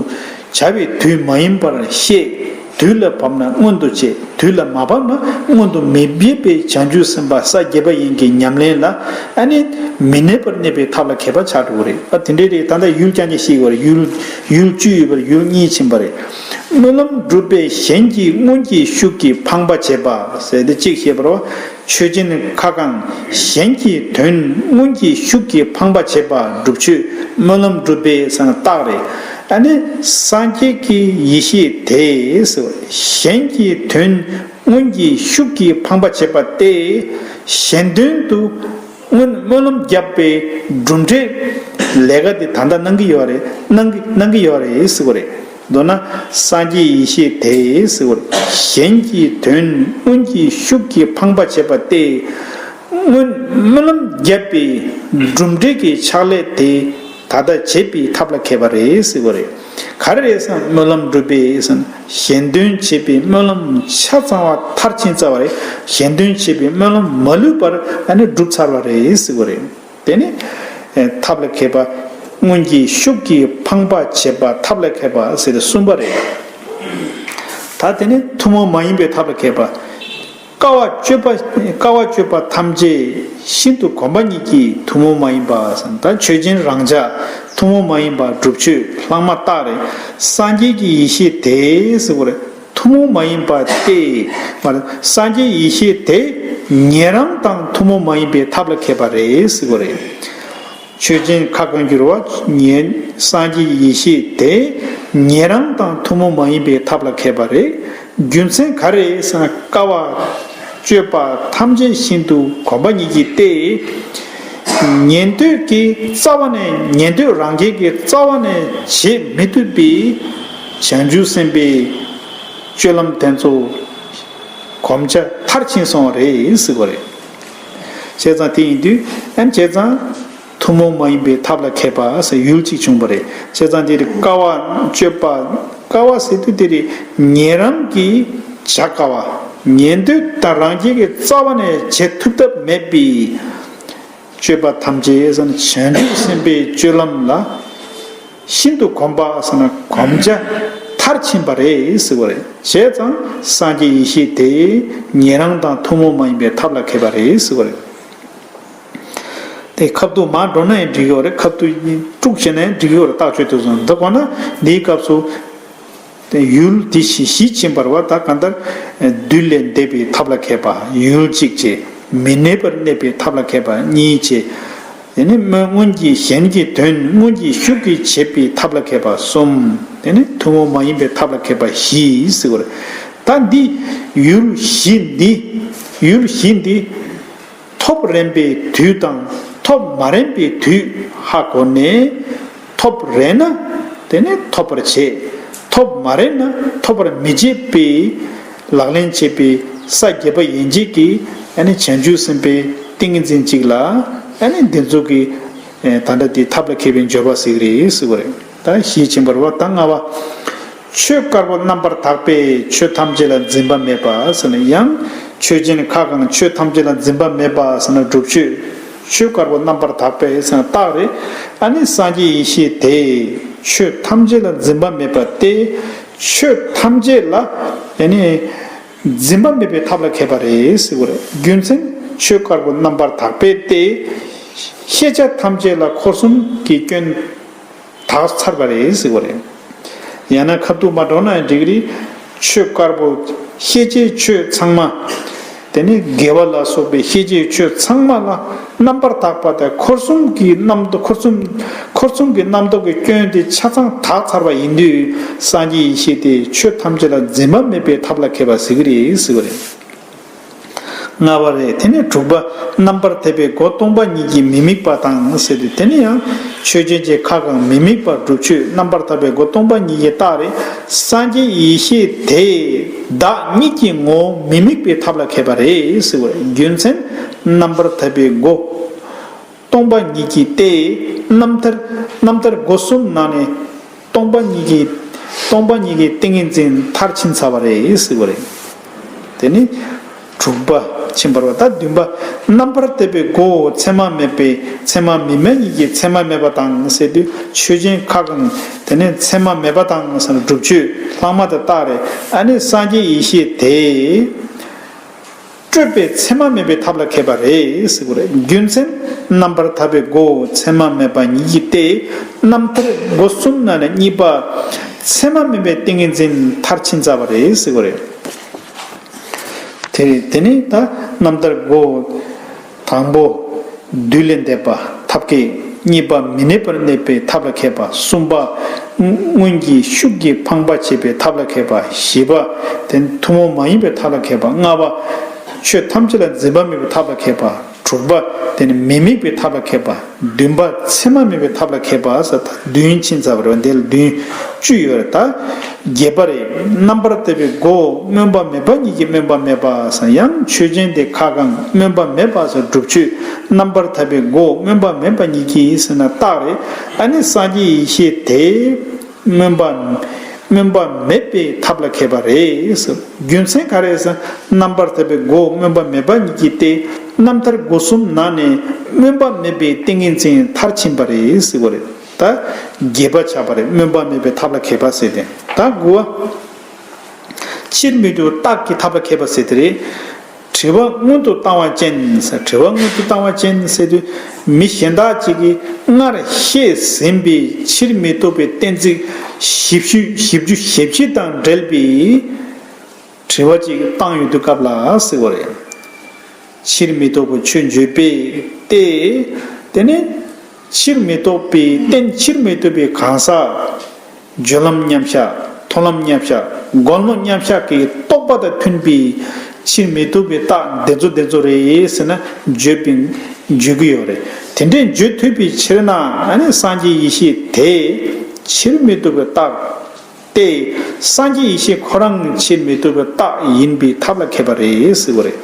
བྱ་བའི་དུས་མ་ཡིན་པར་ཤེས། དུས་ལ་བབ་ན་མངོན་དུ་བྱེད། དུས་ལ་མ་བབ་ན་མངོན་དུ་མི་འབྱེད་པའི་བྱང་ཆུབ་སེམས་དཔའ་ས་བརྒྱད་པ་ཡིན་གྱི་ཉམས་ལེན་ལ་ཨ་ནི་མི་གནས་པར་གནས་པའི་ཐབས་ལ་མཁས་པ་ཆགས་འགྲོ་གི་རེད། ཨ་དེ་འདྲའི་རེད། ད་ལྟ་ཡུལ་རྐྱང་རྐྱང་ཤེས་དགོས་རེད། ཡུལ་ཡུལ་བཅུ་ཡོད་པར་ཡུལ་གཉིས་ཕྱིན་པ་རེད། སྨོན་ལམ་སྒྲུབ་པས་གཞན་གྱི་སྔོན་གྱི་ཤུགས་ཀྱིས་ཕངས་པ་བྱེད་པ་ཟེར་ཏེ་གཅིག་བཤད་པ་རེད། ཆོས་ཅན་ཁ་གང་གཞན་གྱི་དོན་སྔོན་གྱི་ཤུགས་ཀྱིས་ཕངས་པ་བྱེད་པ་སྒྲུབ་ཆོས། སྨོན་ལམ་སྒྲུབ་པའི་སང་རྟགས་རེད། ཨ་ནི་སངས་རྒྱས་ཀྱི་ཡེ་ཤེས་དེ་གཞན་གྱི་དོན་སྔོན་གྱི་ཤུགས་ཀྱིས་ཕངས་པ་བྱེད་པ་སྟེ། གཞན་དོན་དུ་སྔོན་སྨོན་ལམ་བརྒྱབ་པའི་གྲུབ་འབྲས་ལས་ཀ་དེ་ད་ལྟ་གནང་གི་ཡོད་རེད། གནང་གི་གནང་གི་ཡོད་རེད་ཟེར་བ་རེད། མདོར་ན་སངས་རྒྱས་ཡེ་ཤེས་དེ་ཟེར་བ་རེད། གཞན་གྱི་དོན་སྔོན་གྱི་ཤུགས་ཀྱིས་ཕངས་པ་བྱེད་པ་སྟེ། སྔོན་སྨོན་ལམ་བརྒྱབ་པའི་གྲུབ་འབྲས་ཀྱི་ཕྱག་ལས་དེ་ད་ལྟ་བྱེད་པའི་ཐབས་ལ་མཁས་པ་རེད་ཟེར་བ་རེད། ག་རེ་རེད་ཟེར་ན་སྨོན་ལམ་སྒྲུབ་པའི་ཟེར་ན་གཞན་དོན་བྱེད་པའི་སྨོན་ལམ་ཆ་ཚང་བ་མཐར་ཕྱིན་རྩ་བ་རེད། གཞན་དོན་བྱེད་པའི་སྨོན་ལམ་མ་ལུས་པར་ཨ་ནི་སྒྲུབ་ཚར་བ་རེད་ཟེར་བ་རེད། དེ་ནི་ཐབས་ལ་མཁས་པ། སྔོན་གྱི་ཤུགས་ཀྱིས་ཕངས་པ་བྱེད་པ་ཐབས་ལ་མཁས་པ་ཟེར་ཏེ་གསུམ་པ་རེད། ད་དེ་ནི་ཐུན་མོང་མ་ཡིན་པའི་ཐབས་ལ་མཁས་པ། དཀའ་བ་སྤྱོད་པ་དཀའ་བ་སྤྱོད་པ་ཐམས་ཅད་ཤིན་ཏུ་གོམས་པ་ཉིད་ཀྱིས་ཐུན་མོང་མ་ཡིན་པ་ཟེར། ད་ཆོས་ཅན་རང་ཅག་ཐུན་མོང་མ་ཡིན་པ་སྒྲུབ་ཆོས་ལྷག་མ་རྟགས་རེད། སངས་རྒྱས་ཀྱི་ཡེ་ཤེས་དེ་ཟེར་བ་རེད། ཐུན་མོང་མ་ཡིན་པ་སྟེ། མ་རེད། སངས་རྒྱས་ཡེ་ཤེས་དེ་ཉན་རང་དང་ཐུན་མོང་མ་ཡིན་པའི་ཐབས་ལ་མཁས་པ་རེད་ཟེར་བ་རེད། ཆོས་ཅན་ཁ་གང་འགྱུར་བ་ཉན་སངས་རྒྱས་ཡེ་ཤེས་དེ་ཉན་རང་དང་ཐུན་མོང་མ་ཡིན་པའི་ཐབས་ལ་མཁས་པ་རེད། རྒྱུ་མཚན་ག་རེ་ཟེར་ན་དཀའ་བ་སྤྱོད་པ་ཐམས་ཅད་ཤིན་ཏུ་གོམས་པ་ཉིད་ཀྱིས་ཏེ། ཉན་ཐོས་ཀྱི་རྩ་བ་ནས་ཉན་ཐོས་རང་རྒྱལ་གྱི་རྩ་བ་ནས་བྱེད་མི་ཐུབ་པའི་བྱང་ཆུབ་སེམས་དཔའི་སྤྱོད་ལམ་དེ་ཚོ་གོམས་ཆ་མཐར་ཕྱིན་སོང་བ་རེད་ཟེར་བ་རེད། བྱས་ཙང་དེ་ཡིན་དུས་ཨ་ནི་བྱས་ཙང་། ཐུན་མོང་མ་ཡིན་པའི་ཐབས་ལ་མཁས་པ་ཟེར་ཡུལ་གཅིག་བྱུང་བ་རེད། བྱས་ཙང་དེ་དཀའ་བ་སྤྱོད་པ། དཀའ་བ་ཟེར་དུས་དེ་རེད། ཉན་རང་གིས་བྱ་དཀའ་བ། ཉན་ཐོས་དང་རང་རྒྱལ་གྱི་རྩ་བ་ནས་བྱེད་ཐུབ་ཐབས་མེད་པའི་སྤྱོད་པ་ཐམས་ཅད་ཟེར་ན་བྱང་ཆུབ་སེམས་དཔའི་སྤྱོད་ལམ་ལ་ཤིན་ཏུ་གོམས་པ་ཟེར་ན་གོམས་ཆ་མཐར་ཕྱིན་པ་རེད་ཟེར་བ་རེད། བྱས་ཙང་སངས་རྒྱས་ཡེ་ཤེས་དེ་ཉན་རང་དང་ཐུན་མོང་མ་ཡིན་པའི་ཐབས་ལ་མཁས་པ་རེད་ཟེར་བ་རེད། དེ་ཁ་ཐུག་མར་འགྲོ་ན་ཡང་འགྲིག་གི་ཡོད་རེད། ཁ་ཐུག་དཀྲུག་བྱས་ན་ཡང་འགྲིག་གི་ཡོད་རེད། རྟགས་ཆོས་དེ་ཚོ་འདི་གོ་ན་འདིའི་སྐབས་སུ་དེ་ཡུལ་དེ་བཞི་བཞི་ཕྱིན་པ་རེད་བ། ད་གང་ལྟར་བདུད་ལས་འདས་པའི་ཐབས་ལ་མཁས་པ་ཡུལ་གཅིག་བྱས། མི་གནས་པར་གནས་པའི་ཐབས་ལ་མཁས་པ་གཉིས་བྱས། དེ་ནི་སྨོན་སྔོན་གྱི་གཞན་གྱི་དོན་སྔོན་གྱི་ཤུགས་ཀྱིས་བྱེད་པའི་ཐབས་ལ་མཁས་པ་གསུམ། དེ་ནི་ཐུན་མོང་མ་ཡིན་པའི་ཐབས་ལ་མཁས་པ་བཞི་ཟེར་བ་རེད། ད་འདི་ཡུལ་བཞི་འདི་ཡུལ་བཞི་འདི་ཐོབ་རན་པའི་དུས་དང་ཐོབ་མ་རན་པའི་དུས་ཧ་གོ་ནས། ཐོབ་རན་ན་དེ་ནི་ཐོབ་པར་བྱེད། ཐོབ་མ་རན་ན་ཐོབ་པར་མི་བྱེད་པའི་ལག་ལེན་བྱེད་པའི་ས་བརྒྱད་པ་ཡན་ཆད་ཀྱི་ཨ་ནི་བྱང་ཆུབ་སེམས་དཔའི་ཏིང་ངེ་འཛིན་གཅིག་ལ་ཨ་ནི་འདི་ཚོ་གི་ད་ལྟ་དེ་ཐབས་ལ་མཁས་པའི་སྦྱོར་བ་ཟེར་གི་རེད་ཟེར་བ་རེད། ད་ཞེས་བྱིན་པར་བ་ད་ལྔ་བ། ཆོས་དཀར་པོ་རྣམ་པར་དག་པས་ཆོས་ཐམས་ཅད་ལ་འཛིན་པ་མེད་པ་ཟེར་ན་ཡང་ཆོས་ཅན་ཁ་གང་ཆོས་ཐམས་ཅད་ལ་འཛིན་པ་མེད་པ་ཟེར་ན་སྒྲུབ་ཆོས། ཆོས་དཀར་པོ་རྣམ་པར་དག་པས་ཟེར་ན་རྟགས་རེད། ཨ་ནི་སངས་རྒྱས་ཡེ་ཤེས་དེས་ཆོས་ཐམས་ཅད་ལ་འཛིན་པ་མེད་པ་སྟེ། ཆོས་ཐམས་ཅད་ལ་ཨ་ནི་འཛིན་པ་མེད་པའི་ཐབས་ལ་མཁས་པ་རེད་ཟེར་བ་རེད། རྒྱུ་མཚན་ཆོས་དཀར་པོ་རྣམ་པར་དག་པས་ཏེ། ཤེས་བྱ་ཐམས་ཅད་ལ་འཁོར་གསུམ་གྱི་སྐྱོན་དག་ཚར་བ་རེད་ཟེར་བ་རེད། ཡང་ན་ཁ་ཐུག་མ་འགྲོ་ན་ཡང་འགྲིག་གི་རེད། ཆོས་དཀར་པོ་ཤེས་བྱའི་ཆོས་ཚང་མ། དེ་ནི་དགེ་བ་ལ་སོགས་པའི་ཤེས་བྱའི་ཆོས་ཚང་མ་ལ་རྣམ་པར་དག་པ་དང་འཁོར་གསུམ་གྱི་རྣམ་རྟོག་འཁོར་གསུམ་འཁོར་གསུམ་གྱི་རྣམ་རྟོག་གི་སྐྱོན་དེ་ཆ་ཚང་དག་ཚར་བ་ཡིན་དུས་སངས་རྒྱས་ཡེ་ཤེས་དེ་ཆོས་ཐམས་ཅད་ལ་འཛིན་པ་མེད་པའི་ཐབས་ལ་མཁས་པ་ཟེར་གི་རེད་ཟེར་བ་རེད། ལྔ་པ་རེད། དེ་ནས་དྲུག་པ། རྣམ་པར་ཐར་པའི་སྒོ་སྟོང་པ་ཉིད་ཀྱིས་མི་དམིགས་པ་དང་ཟེར་ཏེ། དེ་ནི་ཡང་ཆོས་ཅན་གྱི་ཁ་གང་མི་དམིགས་པར་སྒྲུབ་ཆོས། རྣམ་པར་ཐར་པའི་སྒོ་སྟོང་པ་ཉིད་ཀྱི་རྟགས་རེད། སངས་རྒྱས་ཡེ་ཤེས་དེས་བདག་ཉིད་ཀྱི་ངོ་བོ་མི་དམིགས་པའི་ཐབས་ལ་མཁས་པ་རེད་ཟེར་བ་རེད། རྒྱུ་མཚན་རྣམ་པར་ཐར་པའི་སྒོ་སྟོང་པ་ཉིད་ཀྱི་སྟེ། རྣམ་ཐར་རྣམ་ཐར་སྒོ་གསུམ་ནང་ནས་སྟོང་པ་ཉིད་ཀྱི་སྟོང་པ་ཉིད་ཀྱི་ཏིང་ངེ་འཛིན་མཐར་ཕྱིན་ཚར་བ་རེད་ཟེར་བ་རེད། དེ་ནི་དྲུག་པ་ཕྱིན་པར་བ། ད་བདུན་པ། རྣམ་པར་ཐར་པའི་སྒོ་མཚན་མ་མེད་པའི་མཚན་མ་མེད་པ་ཉིད་ཀྱིས་མཚན་མ་མེད་པ་དང་ཟེར་དུས་ཆོས་ཅན་ཁ་གང་དེ་ནི་མཚན་མ་མེད་པ་དང་ཟེར་ན་སྒྲུབ་ཆོས་ལྷག་མ་དང་རྟགས་རེད། ཨ་ནི་སངས་རྒྱས་ཡེ་ཤེས་དེ། སྤྲོས་པའི་མཚན་མ་མེད་པའི་ཐབས་ལ་མཁས་པ་རེད་ཟེར་བ་རེད། རྒྱུ་མཚན་རྣམ་པར་ཐར་པའི་སྒོ་མཚན་མ་མེད་པ་ཉིད་ཀྱི་སྟེ། རྣམ་ཐར་སྒོ་གསུམ་ནང་ནས་གཉིས་པ་མཚན་མ་མེད་པའི་ཏིང་ངེ་འཛིན་མཐར་ཕྱིན་ཚར་བ་རེད་ཟེར་བ་རེད། དེ་རེད། དེ་ནི་ད་རྣམ་ཐར་སྒོ་དང་པོ། བདུད་ལས་འདས་པ་ཐབས་མཁས། གཉིས་པ་མི་གནས་པར་གནས་པའི་ཐབས་ལ་མཁས་པ། གསུམ་པ་སྔོན་གྱི་ཤུགས་ཀྱིས་འཕངས་པ་བྱེད་པའི་ཐབས་ལ་མཁས་པ། བཞི་པ་དེ་ཐུན་མོང་མ་ཡིན་པའི་ཐབས་ལ་མཁས་པ། ལྔ་པ་ཆོས་ཐམས་ཅད་ལ་འཛིན་པ་མེད་པའི་ཐབས་ལ་མཁས་པ། དྲུག་པ་དེ་ནི་མི་དམིགས་པའི་ཐབས་ལ་མཁས་པ། བདུན་པ་མཚན་མ་མེད་པའི་ཐབས་ལ་མཁས་པ་ཟེར་ད་བདུན་ཕྱིན་ཚར་བ་རེད་བ། འདི་ལ་བདུན་བཅུ་ཡོད་རེད་ད། བརྒྱད་པ་རེད། རྣམ་པར་ཐར་པའི་སྒོ་སྨོན་པ་མེད་པ་ཉིད་ཀྱིས་སྨོན་པ་མེད་པ་ཟེར། ཡང་ཆོས་ཅན་དེ་ཁ་གང་སྨོན་པ་མེད་པ་ཟེར་སྒྲུབ་ཆོས། རྣམ་པར་ཐར་པའི་སྒོ་སྨོན་པ་མེད་པ་ཉིད་ཀྱིས་ཟེར་ན་རྟགས་རེད། ཨ་ནི་སངས་རྒྱས་ཡེ་ཤེས་དེ་སྨོན་པ་སྨོན་པ་མེད་པའི་ཐབས་ལ་མཁས་པ་རེད་ཟེར། རྒྱུ་མཚན་ག་རེ་ཟེར། རྣམ་པར་ཐར་པའི་སྒོ་སྨོན་པ་མེད་པ་ཉིད་ཀྱི་སྟེ། རྣམ་ཐར་སྒོ་གསུམ་ནང་ནས་སྨོན་པ་མེད་པའི་ཏིང་ངེ་འཛིན་མཐར་ཕྱིན་པ་རེད་ཟེར་བ་རེད། ད་བརྒྱད་པ་ཆགས་པ་རེད། སྨོན་པ་མེད་པའི་ཐབས་ལ་མཁས་པ་ཟེར་ཏེ། ད་དགུ་བ། ཕྱིར་མི་ལྡོག་རྟགས་ཀྱི་ཐབས་ལ་མཁས་པ་ཟེར་དེ་རེད། དྲི་བ་སྔོན་དུ་བཏང་བ་ཅན་ཟེར། དྲི་བ་སྔོན་དུ་བཏང་བ་ཅན་ཟེར་དུས་མི་གཞན་དག་ཅིག་གིས་སྔར་བཤད་ཟིན་པའི་ཕྱིར་མི་ལྡོག་པའི་གཏན་ཚིགས་བཞི་བཅུ་བཞི་བཅུ་ཞེ་བཞི་དང་འབྲེལ་བའི་དྲི་བ་ཅིག་བཏང་ཡོང་དུས་སྐབས་ལ་ཟེར་བ་རེད། ཕྱིར་མི་ལྡོག་པའི་ཆོས་བརྗོད་པས་ཏེ། དེ་ནས་ཕྱིར་མི་ལྡོག་པའི་རྟེན་ཕྱིར་མི་ལྡོག་པའི་གང་ཟག་སྦྱོར་ལམ་མཉམ་གཞག་མཐོང་ལམ་མཉམ་གཞག་སྒོམ་ལམ་མཉམ་གཞག་གི་རྟོག་པ་དང་མཐུན་པའི་ཕྱིར་མི་ལྡོག་པའི་རྟགས་འདི་ཚོ་འདི་ཚོ་རེད་ཟེར་ན་བརྗོད་པའི་བརྗོད་ཀྱི་ཡོད་རེད། དེ་འདྲའི་བརྗོད་ཐུབ་པའི་ཕྱིར་ན་ཨ་ནི་སངས་རྒྱས་ཡེ་ཤེས་དེ་ཕྱིར་མི་ལྡོག་པའི་རྟགས། ཏེ། སངས་རྒྱས་ཡེ་ཤེས་ཁོ་རང་ཕྱིར་མི་ལྡོག་པའི་རྟགས་ཡིན་པའི་ཐབས་ལ་མཁས་པ་རེད་ཟེར་བ་རེད།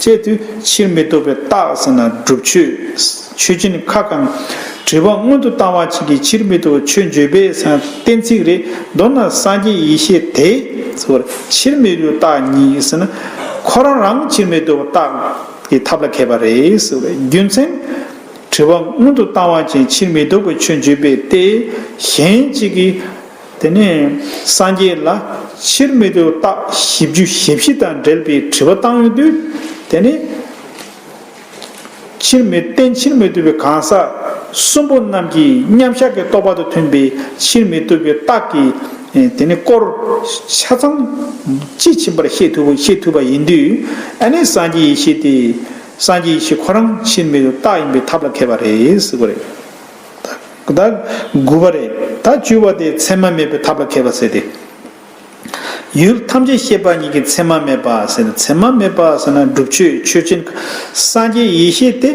ཅེས་དུས་ཕྱིར་མི་ལྡོག་པའི་རྟགས་ཟེར་ན་སྒྲུབ་ཆོས། ཆོས་ཅན་ཁ་གང་། དྲི་བ་སྔོན་དུ་བཏང་བ་ཅིག་གིས་ཕྱིར་མི་ལྡོག་པའི་ཆོས་བརྗོད་པས་ཟེར་ན་གཏན་ཚིགས་རེད། མདོར་ན་སངས་རྒྱས་ཡེ་ཤེས་དེ་ཟེར་བ་རེད། ཕྱིར་མི་ལྡོག་པའི་རྟགས་ཉིད་ཟེར་ན་ཁོ་རང་རང་ཕྱིར་མི་ལྡོག་པའི་རྟགས་ཀྱི་ཐབས་ལ་མཁས་པ་རེད་ཟེར་བ་རེད། རྒྱུ་མཚན། དྲི་བ་སྔོན་དུ་བཏང་བ་ཅན་ཕྱིར་མི་ལྡོག་པའི་ཆོས་བརྗོད་པས་ཏེ། གཞན་གཅིག་གིས་དེ་ནས་སངས་རྒྱས་ལ་ཕྱིར་མི་ལྡོག་རྟགས་བཞི་བཅུ་ཞེ་བཞི་དང་འབྲེལ་བའི་དྲི་བ་བཏང་ཡོང་དུས། དེ་ནས་ཕྱིར་མི་རྟེན་ཕྱིར་མི་ལྡོག་པའི་གང་ཟག་གསུམ་པོ་རྣམས་ཀྱི་མཉམ་གཞག་གི་རྟོག་པ་དང་མཐུན་པའི་ཕྱིར་མི་ལྡོག་པའི་རྟགས་ཀྱི་དེ་ནས་སྐོར་ཆ་ཚང་དཔྱིས་ཕྱིན་པར་ཤེས་ཐུབ་ཤེས་ཐུབ་པ་ཡིན་དུས། ཨ་ནི་སངས་རྒྱས་ཡེ་ཤེས་དེ། སངས་རྒྱས་ཡེ་ཤེས་ཁོ་རང་ཕྱིར་མི་ལྡོག་རྟགས་ཡིན་པའི་ཐབས་ལ་མཁས་པ་རེད་ཟེར་གྱི་རེད། ད་དགུ་པ་རེད། ད་བཅུ་པ་དེ་མཚན་མ་མེད་པའི་ཐབས་ལ་མཁས་པ་ཟེར་ཏེ། ཡུལ་ཐམས་ཅད་ཤེས་པ་ཉིད་ཀྱིས་མཚན་མ་མེད་པ་ཟེར་ན། མཚན་མ་མེད་པ་ཟེར་ན་སྒྲུབ་ཆོས་ཆོས་ཅན། སངས་རྒྱས་ཡེ་ཤེས་དེ་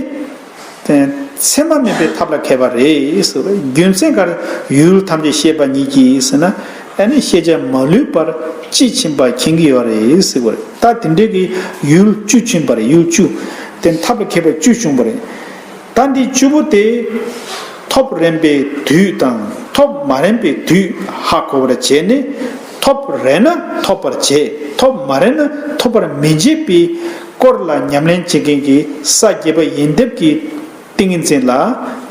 མཚན་མ་མེད་པའི་ཐབས་ལ་མཁས་པ་རེད་ཟེར་བ་རེད། རྒྱུ་མཚན་ག་རེ། ཡུལ་ཐམས་ཅད་ཤེས་པ་ཉིད་ཀྱིས་ཟེར་ན། ཨ་ནི་ཤེས་བྱ་མ་ལུས་པར་དཔྱིས་ཕྱིན་པ་མཁྱེན་གྱི་ཡོད་རེད་ཟེར་བ་རེད། ད་དེ་འདྲའི་གི་ཡུལ་བཅུ་ཕྱིན་པ་རེད། ཡུལ་བཅུ། དེ་ཐབས་ལ་མཁས་པ་བཅུ་བྱུང་བ་རེད། ད་འདི་བཅུ་པོ་དེ་ཐོབ་རན་པའི་དུས་དང་ཐོབ་མ་རན་པའི་དུས་ཧ་གོ་བར་བྱས་ནས། ཐོབ་རན་ན་ཐོབ་པར་བྱེད། ཐོབ་མ་རན་ན་ཐོབ་པར་མི་བྱེད་པའི་སྐོར་ལ་ཉམས་ལེན་བྱེད་མཁན་གྱི་ས་བརྒྱད་པ་ཡོན་ཏན་གྱི་ཏིང་ངེ་འཛིན་ལ་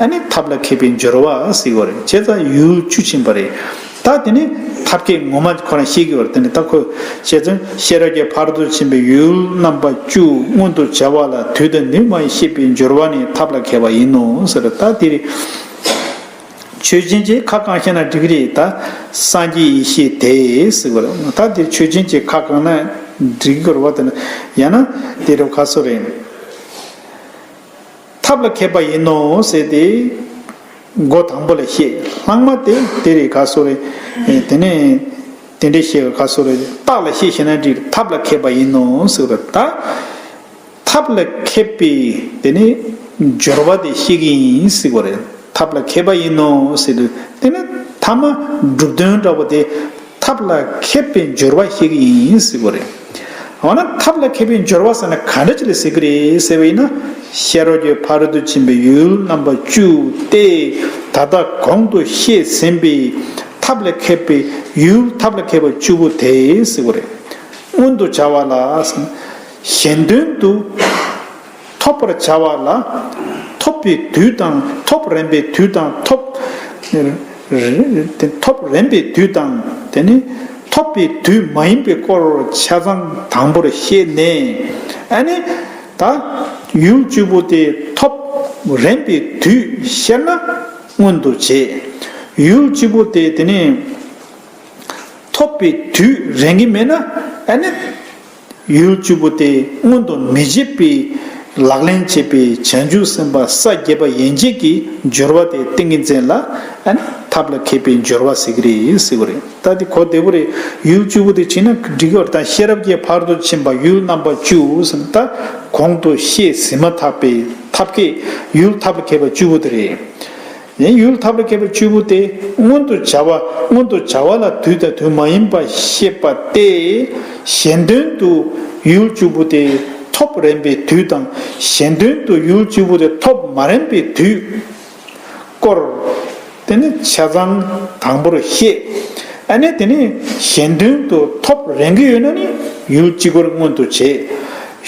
ཨ་ནི་ཐབས་ལ་མཁས་པའི་སྦྱོར་བ་ཟེར་བ་རེད། བྱས་ཙང་ཡུལ་བཅུ་ཕྱིན་པ་རེད། ད་དེ་ནི་ཐབས་མཁས་ངོ་མ་ཁོ་རང་ཤེས་ཀྱི་ཡོད་རེད། དེ་ནི་ད་ཁོ་བྱས་ཙང་ཤེས་རབ་ཀྱི་ཕ་རོལ་ཏུ་ཕྱིན་པའི་ཡུལ་རྣམ་པ་བཅུ་མངོན་དུ་བྱ་བ་ལ་དུས་དང་ནུས་མ་ཡིས་ཤེས་པའི་སྦྱོར་བ་ནི་ཐབས་ལ་མཁས་པ་ཡིན་ནོ་ཟེར། ད་དེ་རེད། ཆོས་ཅན་གྱི་ཁ་གང་བཤད་ན་འགྲིག་གི་རེད། ད་སངས་རྒྱས་ཡེ་ཤེས་དེ་ཟེར་བ་རེད། ད་དེ་ཆོས་ཅན་གྱི་ཁ་གང་ན་འགྲིག་གི་རེད་བ། དེ་ན་ཡང་ན་དེ་རུ་ཁ་སོ་རེད། ཐབས་ལ་མཁས་པ་ཡིན་ནོ་ཟེར་ཏེ། མགོ་དང་པོ་ལ་བཤད། ལྷག་མ་དེ་དེ་རེད་ཁ་སོ་རེད། དེ་ནས་དེ་འདྲའི་བཤད་ཁ་སོ་རེད། རྟགས་ལ་བཤད་ཤེས་ན་འགྲིག་ཐབས་ལ་མཁས་པ་ཡིན་ནོ་ཟེར་བ་རེད། ད་ཐབས་ལ་མཁས་པའི་དེ་ནི་སྦྱོར་བ་དེ་ཤེས་ཀྱི་ཡིན་ཟེར་བ་རེད། ཐབས་ལ་མཁས་པ་ཡིན་ནོ་ཟེར་དུས་དེ་ནི་ཐ་མ་སྒྲུབ་དོན་འདྲ་བོ་དེ། ཐབས་ལ་མཁས་པའི་སྦྱོར་བ་ཞིག་ཡིན་ཟེར་བ་རེད། འོ་ན་ཐབས་ལ་མཁས་པའི་སྦྱོར་བ་ཟེར་ན་ག་འདྲ་ཅིག་ལ་ཟེར་གི་རེད་ཟེར་བ་ཡིན་ན། ཤེས་རབ་ཀྱི་ཕ་རོལ་ཏུ་ཕྱིན་པའི་ཡུལ་རྣམ་པ་བཅུ་སྟེ། ད་ལྟ་གོང་དུ་བཤད་ཟིན་པའི་ཐབས་ལ་མཁས་པའི་ཡུལ་ཐབས་ལ་མཁས་པ་བཅུ་པོ་དེ་ཟེར་བ་རེད། མངོན་དུ་བྱ་བ་ལ་ཟེར་ན། གཞན་དོན་དུ། ཐོབ་པར་བྱ་བ་ལ། ཐོབ་པའི་དུས་དང་ཐོབ་རན་པའི་དུས་དང་ཐོབ། ཐོབ་རན་པའི་དུས་དང་དེ་ནི་ཐོབ་པའི་དུས་མ་ཡིན་པའི་སྐོར་ཆ་ཚང་དང་པོར་བཤད་ནས། ཨ་ནི་ད་ཡུལ་བཅུ་པོ་དེ་ཐོབ་རན་པའི་དུས་ཤར་ན་མངོན་དུ་བྱེད། ཡུལ་བཅུ་པོ་དེ་དེ་ནི་ཐོབ་པའི་དུས་རན་གྱི་མེད་ན་ཨ་ནི། ཡུལ་བཅུ་པོ་དེ་མངོན་དུ་མི་བྱེད་པའི་ལག་ལེན་བྱེད་པའི་བྱང་ཆུབ་སེམས་དཔའ་ས་བརྒྱད་པ་ཡན་ཆད་ཀྱི་སྦྱོར་བ་དེ་ཏིང་ངེ་འཛིན་ལ་ཨ་ནི་ཐབས་ལ་མཁས་པའི་སྦྱོར་བ་ཟེར་གྱི་རེད་ཟེར་བ་རེད། ད་དེ་གོ་བདེ་པོ་རེད། ཡུལ་བཅུ་པོ་དེ་བྱས་ན་འགྲིག་གི་རེད། ད་ཤེས་རབ་ཀྱི་ཕ་རོལ་ཏུ་ཕྱིན་པ་ཡུལ་རྣམ་པ་བཅུ་ཟེར་ན་ད་གོང་དུ་བཤད་ཟིན་མ་ཐག་པའི་ཐབས་མཁས་ཡུལ་ཐབས་ལ་མཁས་པ་བཅུ་པོ་དེ་རེད། ཡང་ཡུལ་ཐབས་ལ་མཁས་པ་བཅུ་པོ་དེ་མངོན་དུ་བྱ་བ་མངོན་དུ་བྱ་བ་ལ་དུས་དང་དུས་མ་ཡིན་པ་ཤེས་པ་སྟེ། གཞན་དོན་དུ་ཡུལ་བཅུ་པོ་དེ་ཐོབ་རན་པའི་དུས་དང་གཞན་དོན་དུ་ཡུལ་བཅུ་པོ་དེ་ཐོབ་མ་རན་པའི་དུས་སྐོར། དེ་ནི་ཆ་ཚང་དང་པོར་བཤད། ཨ་ནི་དེ་ནི་གཞན་དོན་དུ་ཐོབ་རན་གྱི་ཡོད་ན་ནི་ཡུལ་གཅིག་པོར་མངོན་དུ་བྱེད།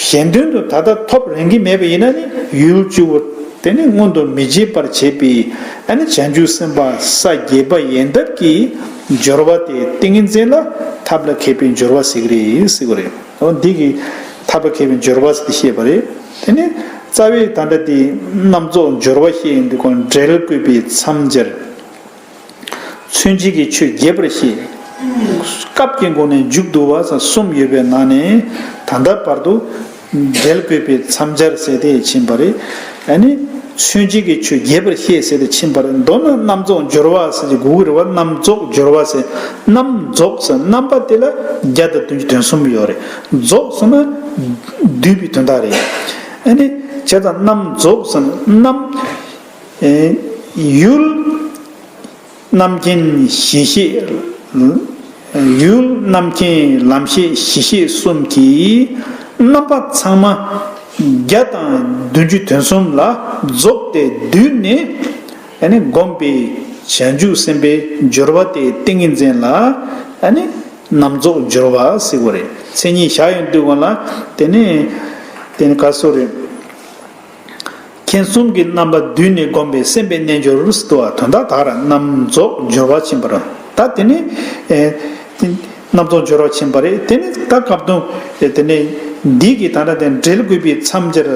གཞན་དོན་དུ་ད་ལྟ་ཐོབ་རན་གྱི་མེད་པ་ཡིན་ན་ནི་ཡུལ་བཅུ་པོ་དེ་ནི་མངོན་དུ་མི་བྱེད་པར་བྱེད་པའི་ཨ་ནི་བྱང་ཆུབ་སེམས་དཔའ་ས་བརྒྱད་པ་ཡན་ཐབས་ཀྱི་སྦྱོར་བ་དེ་ཏིང་ངེ་འཛིན་ལ་ཐབས་ལ་མཁས་པའི་སྦྱོར་བ་ཟེར་གྱི་རེད་ཟེར་གྱི་རེད། འོ་འདི་གི་ཐབས་ལ་མཁས་པའི་སྦྱོར་བ་ཟེར་ཏེ་བཤད་པ་རེད། དེ་ནི་རྩ་བའི་ད་ལྟ་དེ་རྣམ་རྫོགས་སྦྱོར་བ་བཤད་ཡོང་དུས་ཁོང་འབྲེལ་བཀོད་པའི་མཚམས་སྦྱར། མཚོན་བྱེད་ཀྱི་ཆོས་རྒྱས་པར་བཤད། སྐབས་ཀྱི་སྒོ་ནས་མཇུག་བསྡུ་བ་ཟེར་གསུམ་ཡོད་པའི་ནང་ནས་ད་ལྟ་བར་དུ་འབྲེལ་བཀོད་པའི་མཚམས་སྦྱར་ཟེར་ཏེ་ཕྱིན་པ་རེད། ཨ་ནི་མཚོན་བྱེད་ཀྱི་ཆོས་རྒྱས་པར་བཤད་ཟེར་ཏེ་ཕྱིན་པ་རེད། མདོར་ན་རྣམ་རྫོགས་སྦྱོར་བ་ཟེར་གྱི་དགོས་ཀྱི་རེད་བ། རྣམ་རྫོགས་སྦྱོར་བ་ཟེར། རྣམ་རྫོགས་ཟེར་རྣམ་པ་དེ་ལ་བརྒྱ་དང་བདུན་ཅུ་དོན་གསུམ་ཡོད་རེད། རྫོགས་ཟེར་ན་བསྡུས་པའི་དོན་དག་རེད། ཨ་ནི་བྱས་ཙང་རྣམ་རྫོགས་ཟེར་ན་རྣམ། ཨེ། ཡུལ། རྣམ་མཁྱེན་གཞི་ཤེས། ཡུལ་རྣམ་མཁྱེན་ལམ་ཤེས་གཞི་ཤེས་གསུམ་གྱི་རྣམ་པ་ཚང་མ་བརྒྱ་དང་བདུན་ཅུ་དོན་གསུམ་ལ་རྫོགས་ཏེ་བསྡུས་ནས་ཨ་ནི་བསྒོམས་པའི་བྱང་ཆུབ་སེམས་དཔའི་སྦྱོར་བ་དེ་ཏིང་ངེ་འཛིན་ལ་ཨ་ནི་རྣམ་རྫོགས་སྦྱོར་བ་ཟེར་བ་རེད། མཚན་ཉིད་བཞག་ཡོང་དུས་སྒང་ལ་དེ་ནི་དེ་ནི་ག་སོ་རེད། མཁྱེན་གསུམ་གྱི་རྣམ་པ་བསྡུས་ནས་བསྒོམས་པའི་སེམས་དཔའི་རྣལ་འབྱོར་ཟེར་དུས་དོན་དག་དག་ར་རྣམ་རྫོགས་སྦྱོར་བ་ཕྱིན་པ་རེད། ད་དེ་ནི་ཨེ། རྣམ་རྫོགས་སྦྱོར་བ་ཕྱིན་པ་རེད། དེ་ནི་ད་སྐབས་དུ་དེ་ནི་འདི་གི་ད་ལྟ་དེ་འབྲེལ་དགོས་པའི་མཚམས་སྦྱར།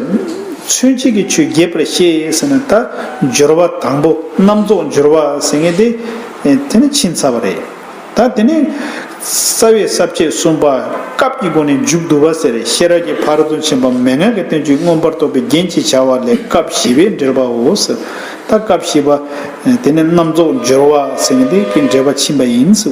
མཚོན་བྱེད་ཀྱི་ཆོས་རྒྱས་པར་བཤད་ཟེར་ན་ད་སྦྱོར་བ་དང་པོ་རྣམ་རྫོགས་སྦྱོར་བ་ཟེར་མཁན་དེ་དེ་ནི་ཕྱིན་ཚར་བ་རེད། ད་དེ་ནི་ རྩ་བའི་ས་བཅད་གསུམ་པ། སྐབས་ཀྱི་སྒོ་ནས་མཇུག་བསྡུ་བ་ཟེར། ཤེས་རབ་ཀྱི་ཕ་རོལ་ཏུ་ཕྱིན་པ་མན་ངག་གི་བསྟན་བཅོས་མངོན་པར་རྟོགས་པའི་རྒྱན་ཅེས་བྱ་བ་ལས་སྐབས་བཞི་པའི་འགྲེལ་པའོ་ཟེར། ད་སྐབས་བཞི་པ། དེ་ནས་རྣམ་རྫོགས་སྦྱོར་བ་ཟེར་མཁན་དེ་གི་འགྲེལ་པ་ཕྱིན་པ་ཡིན་ཟེར།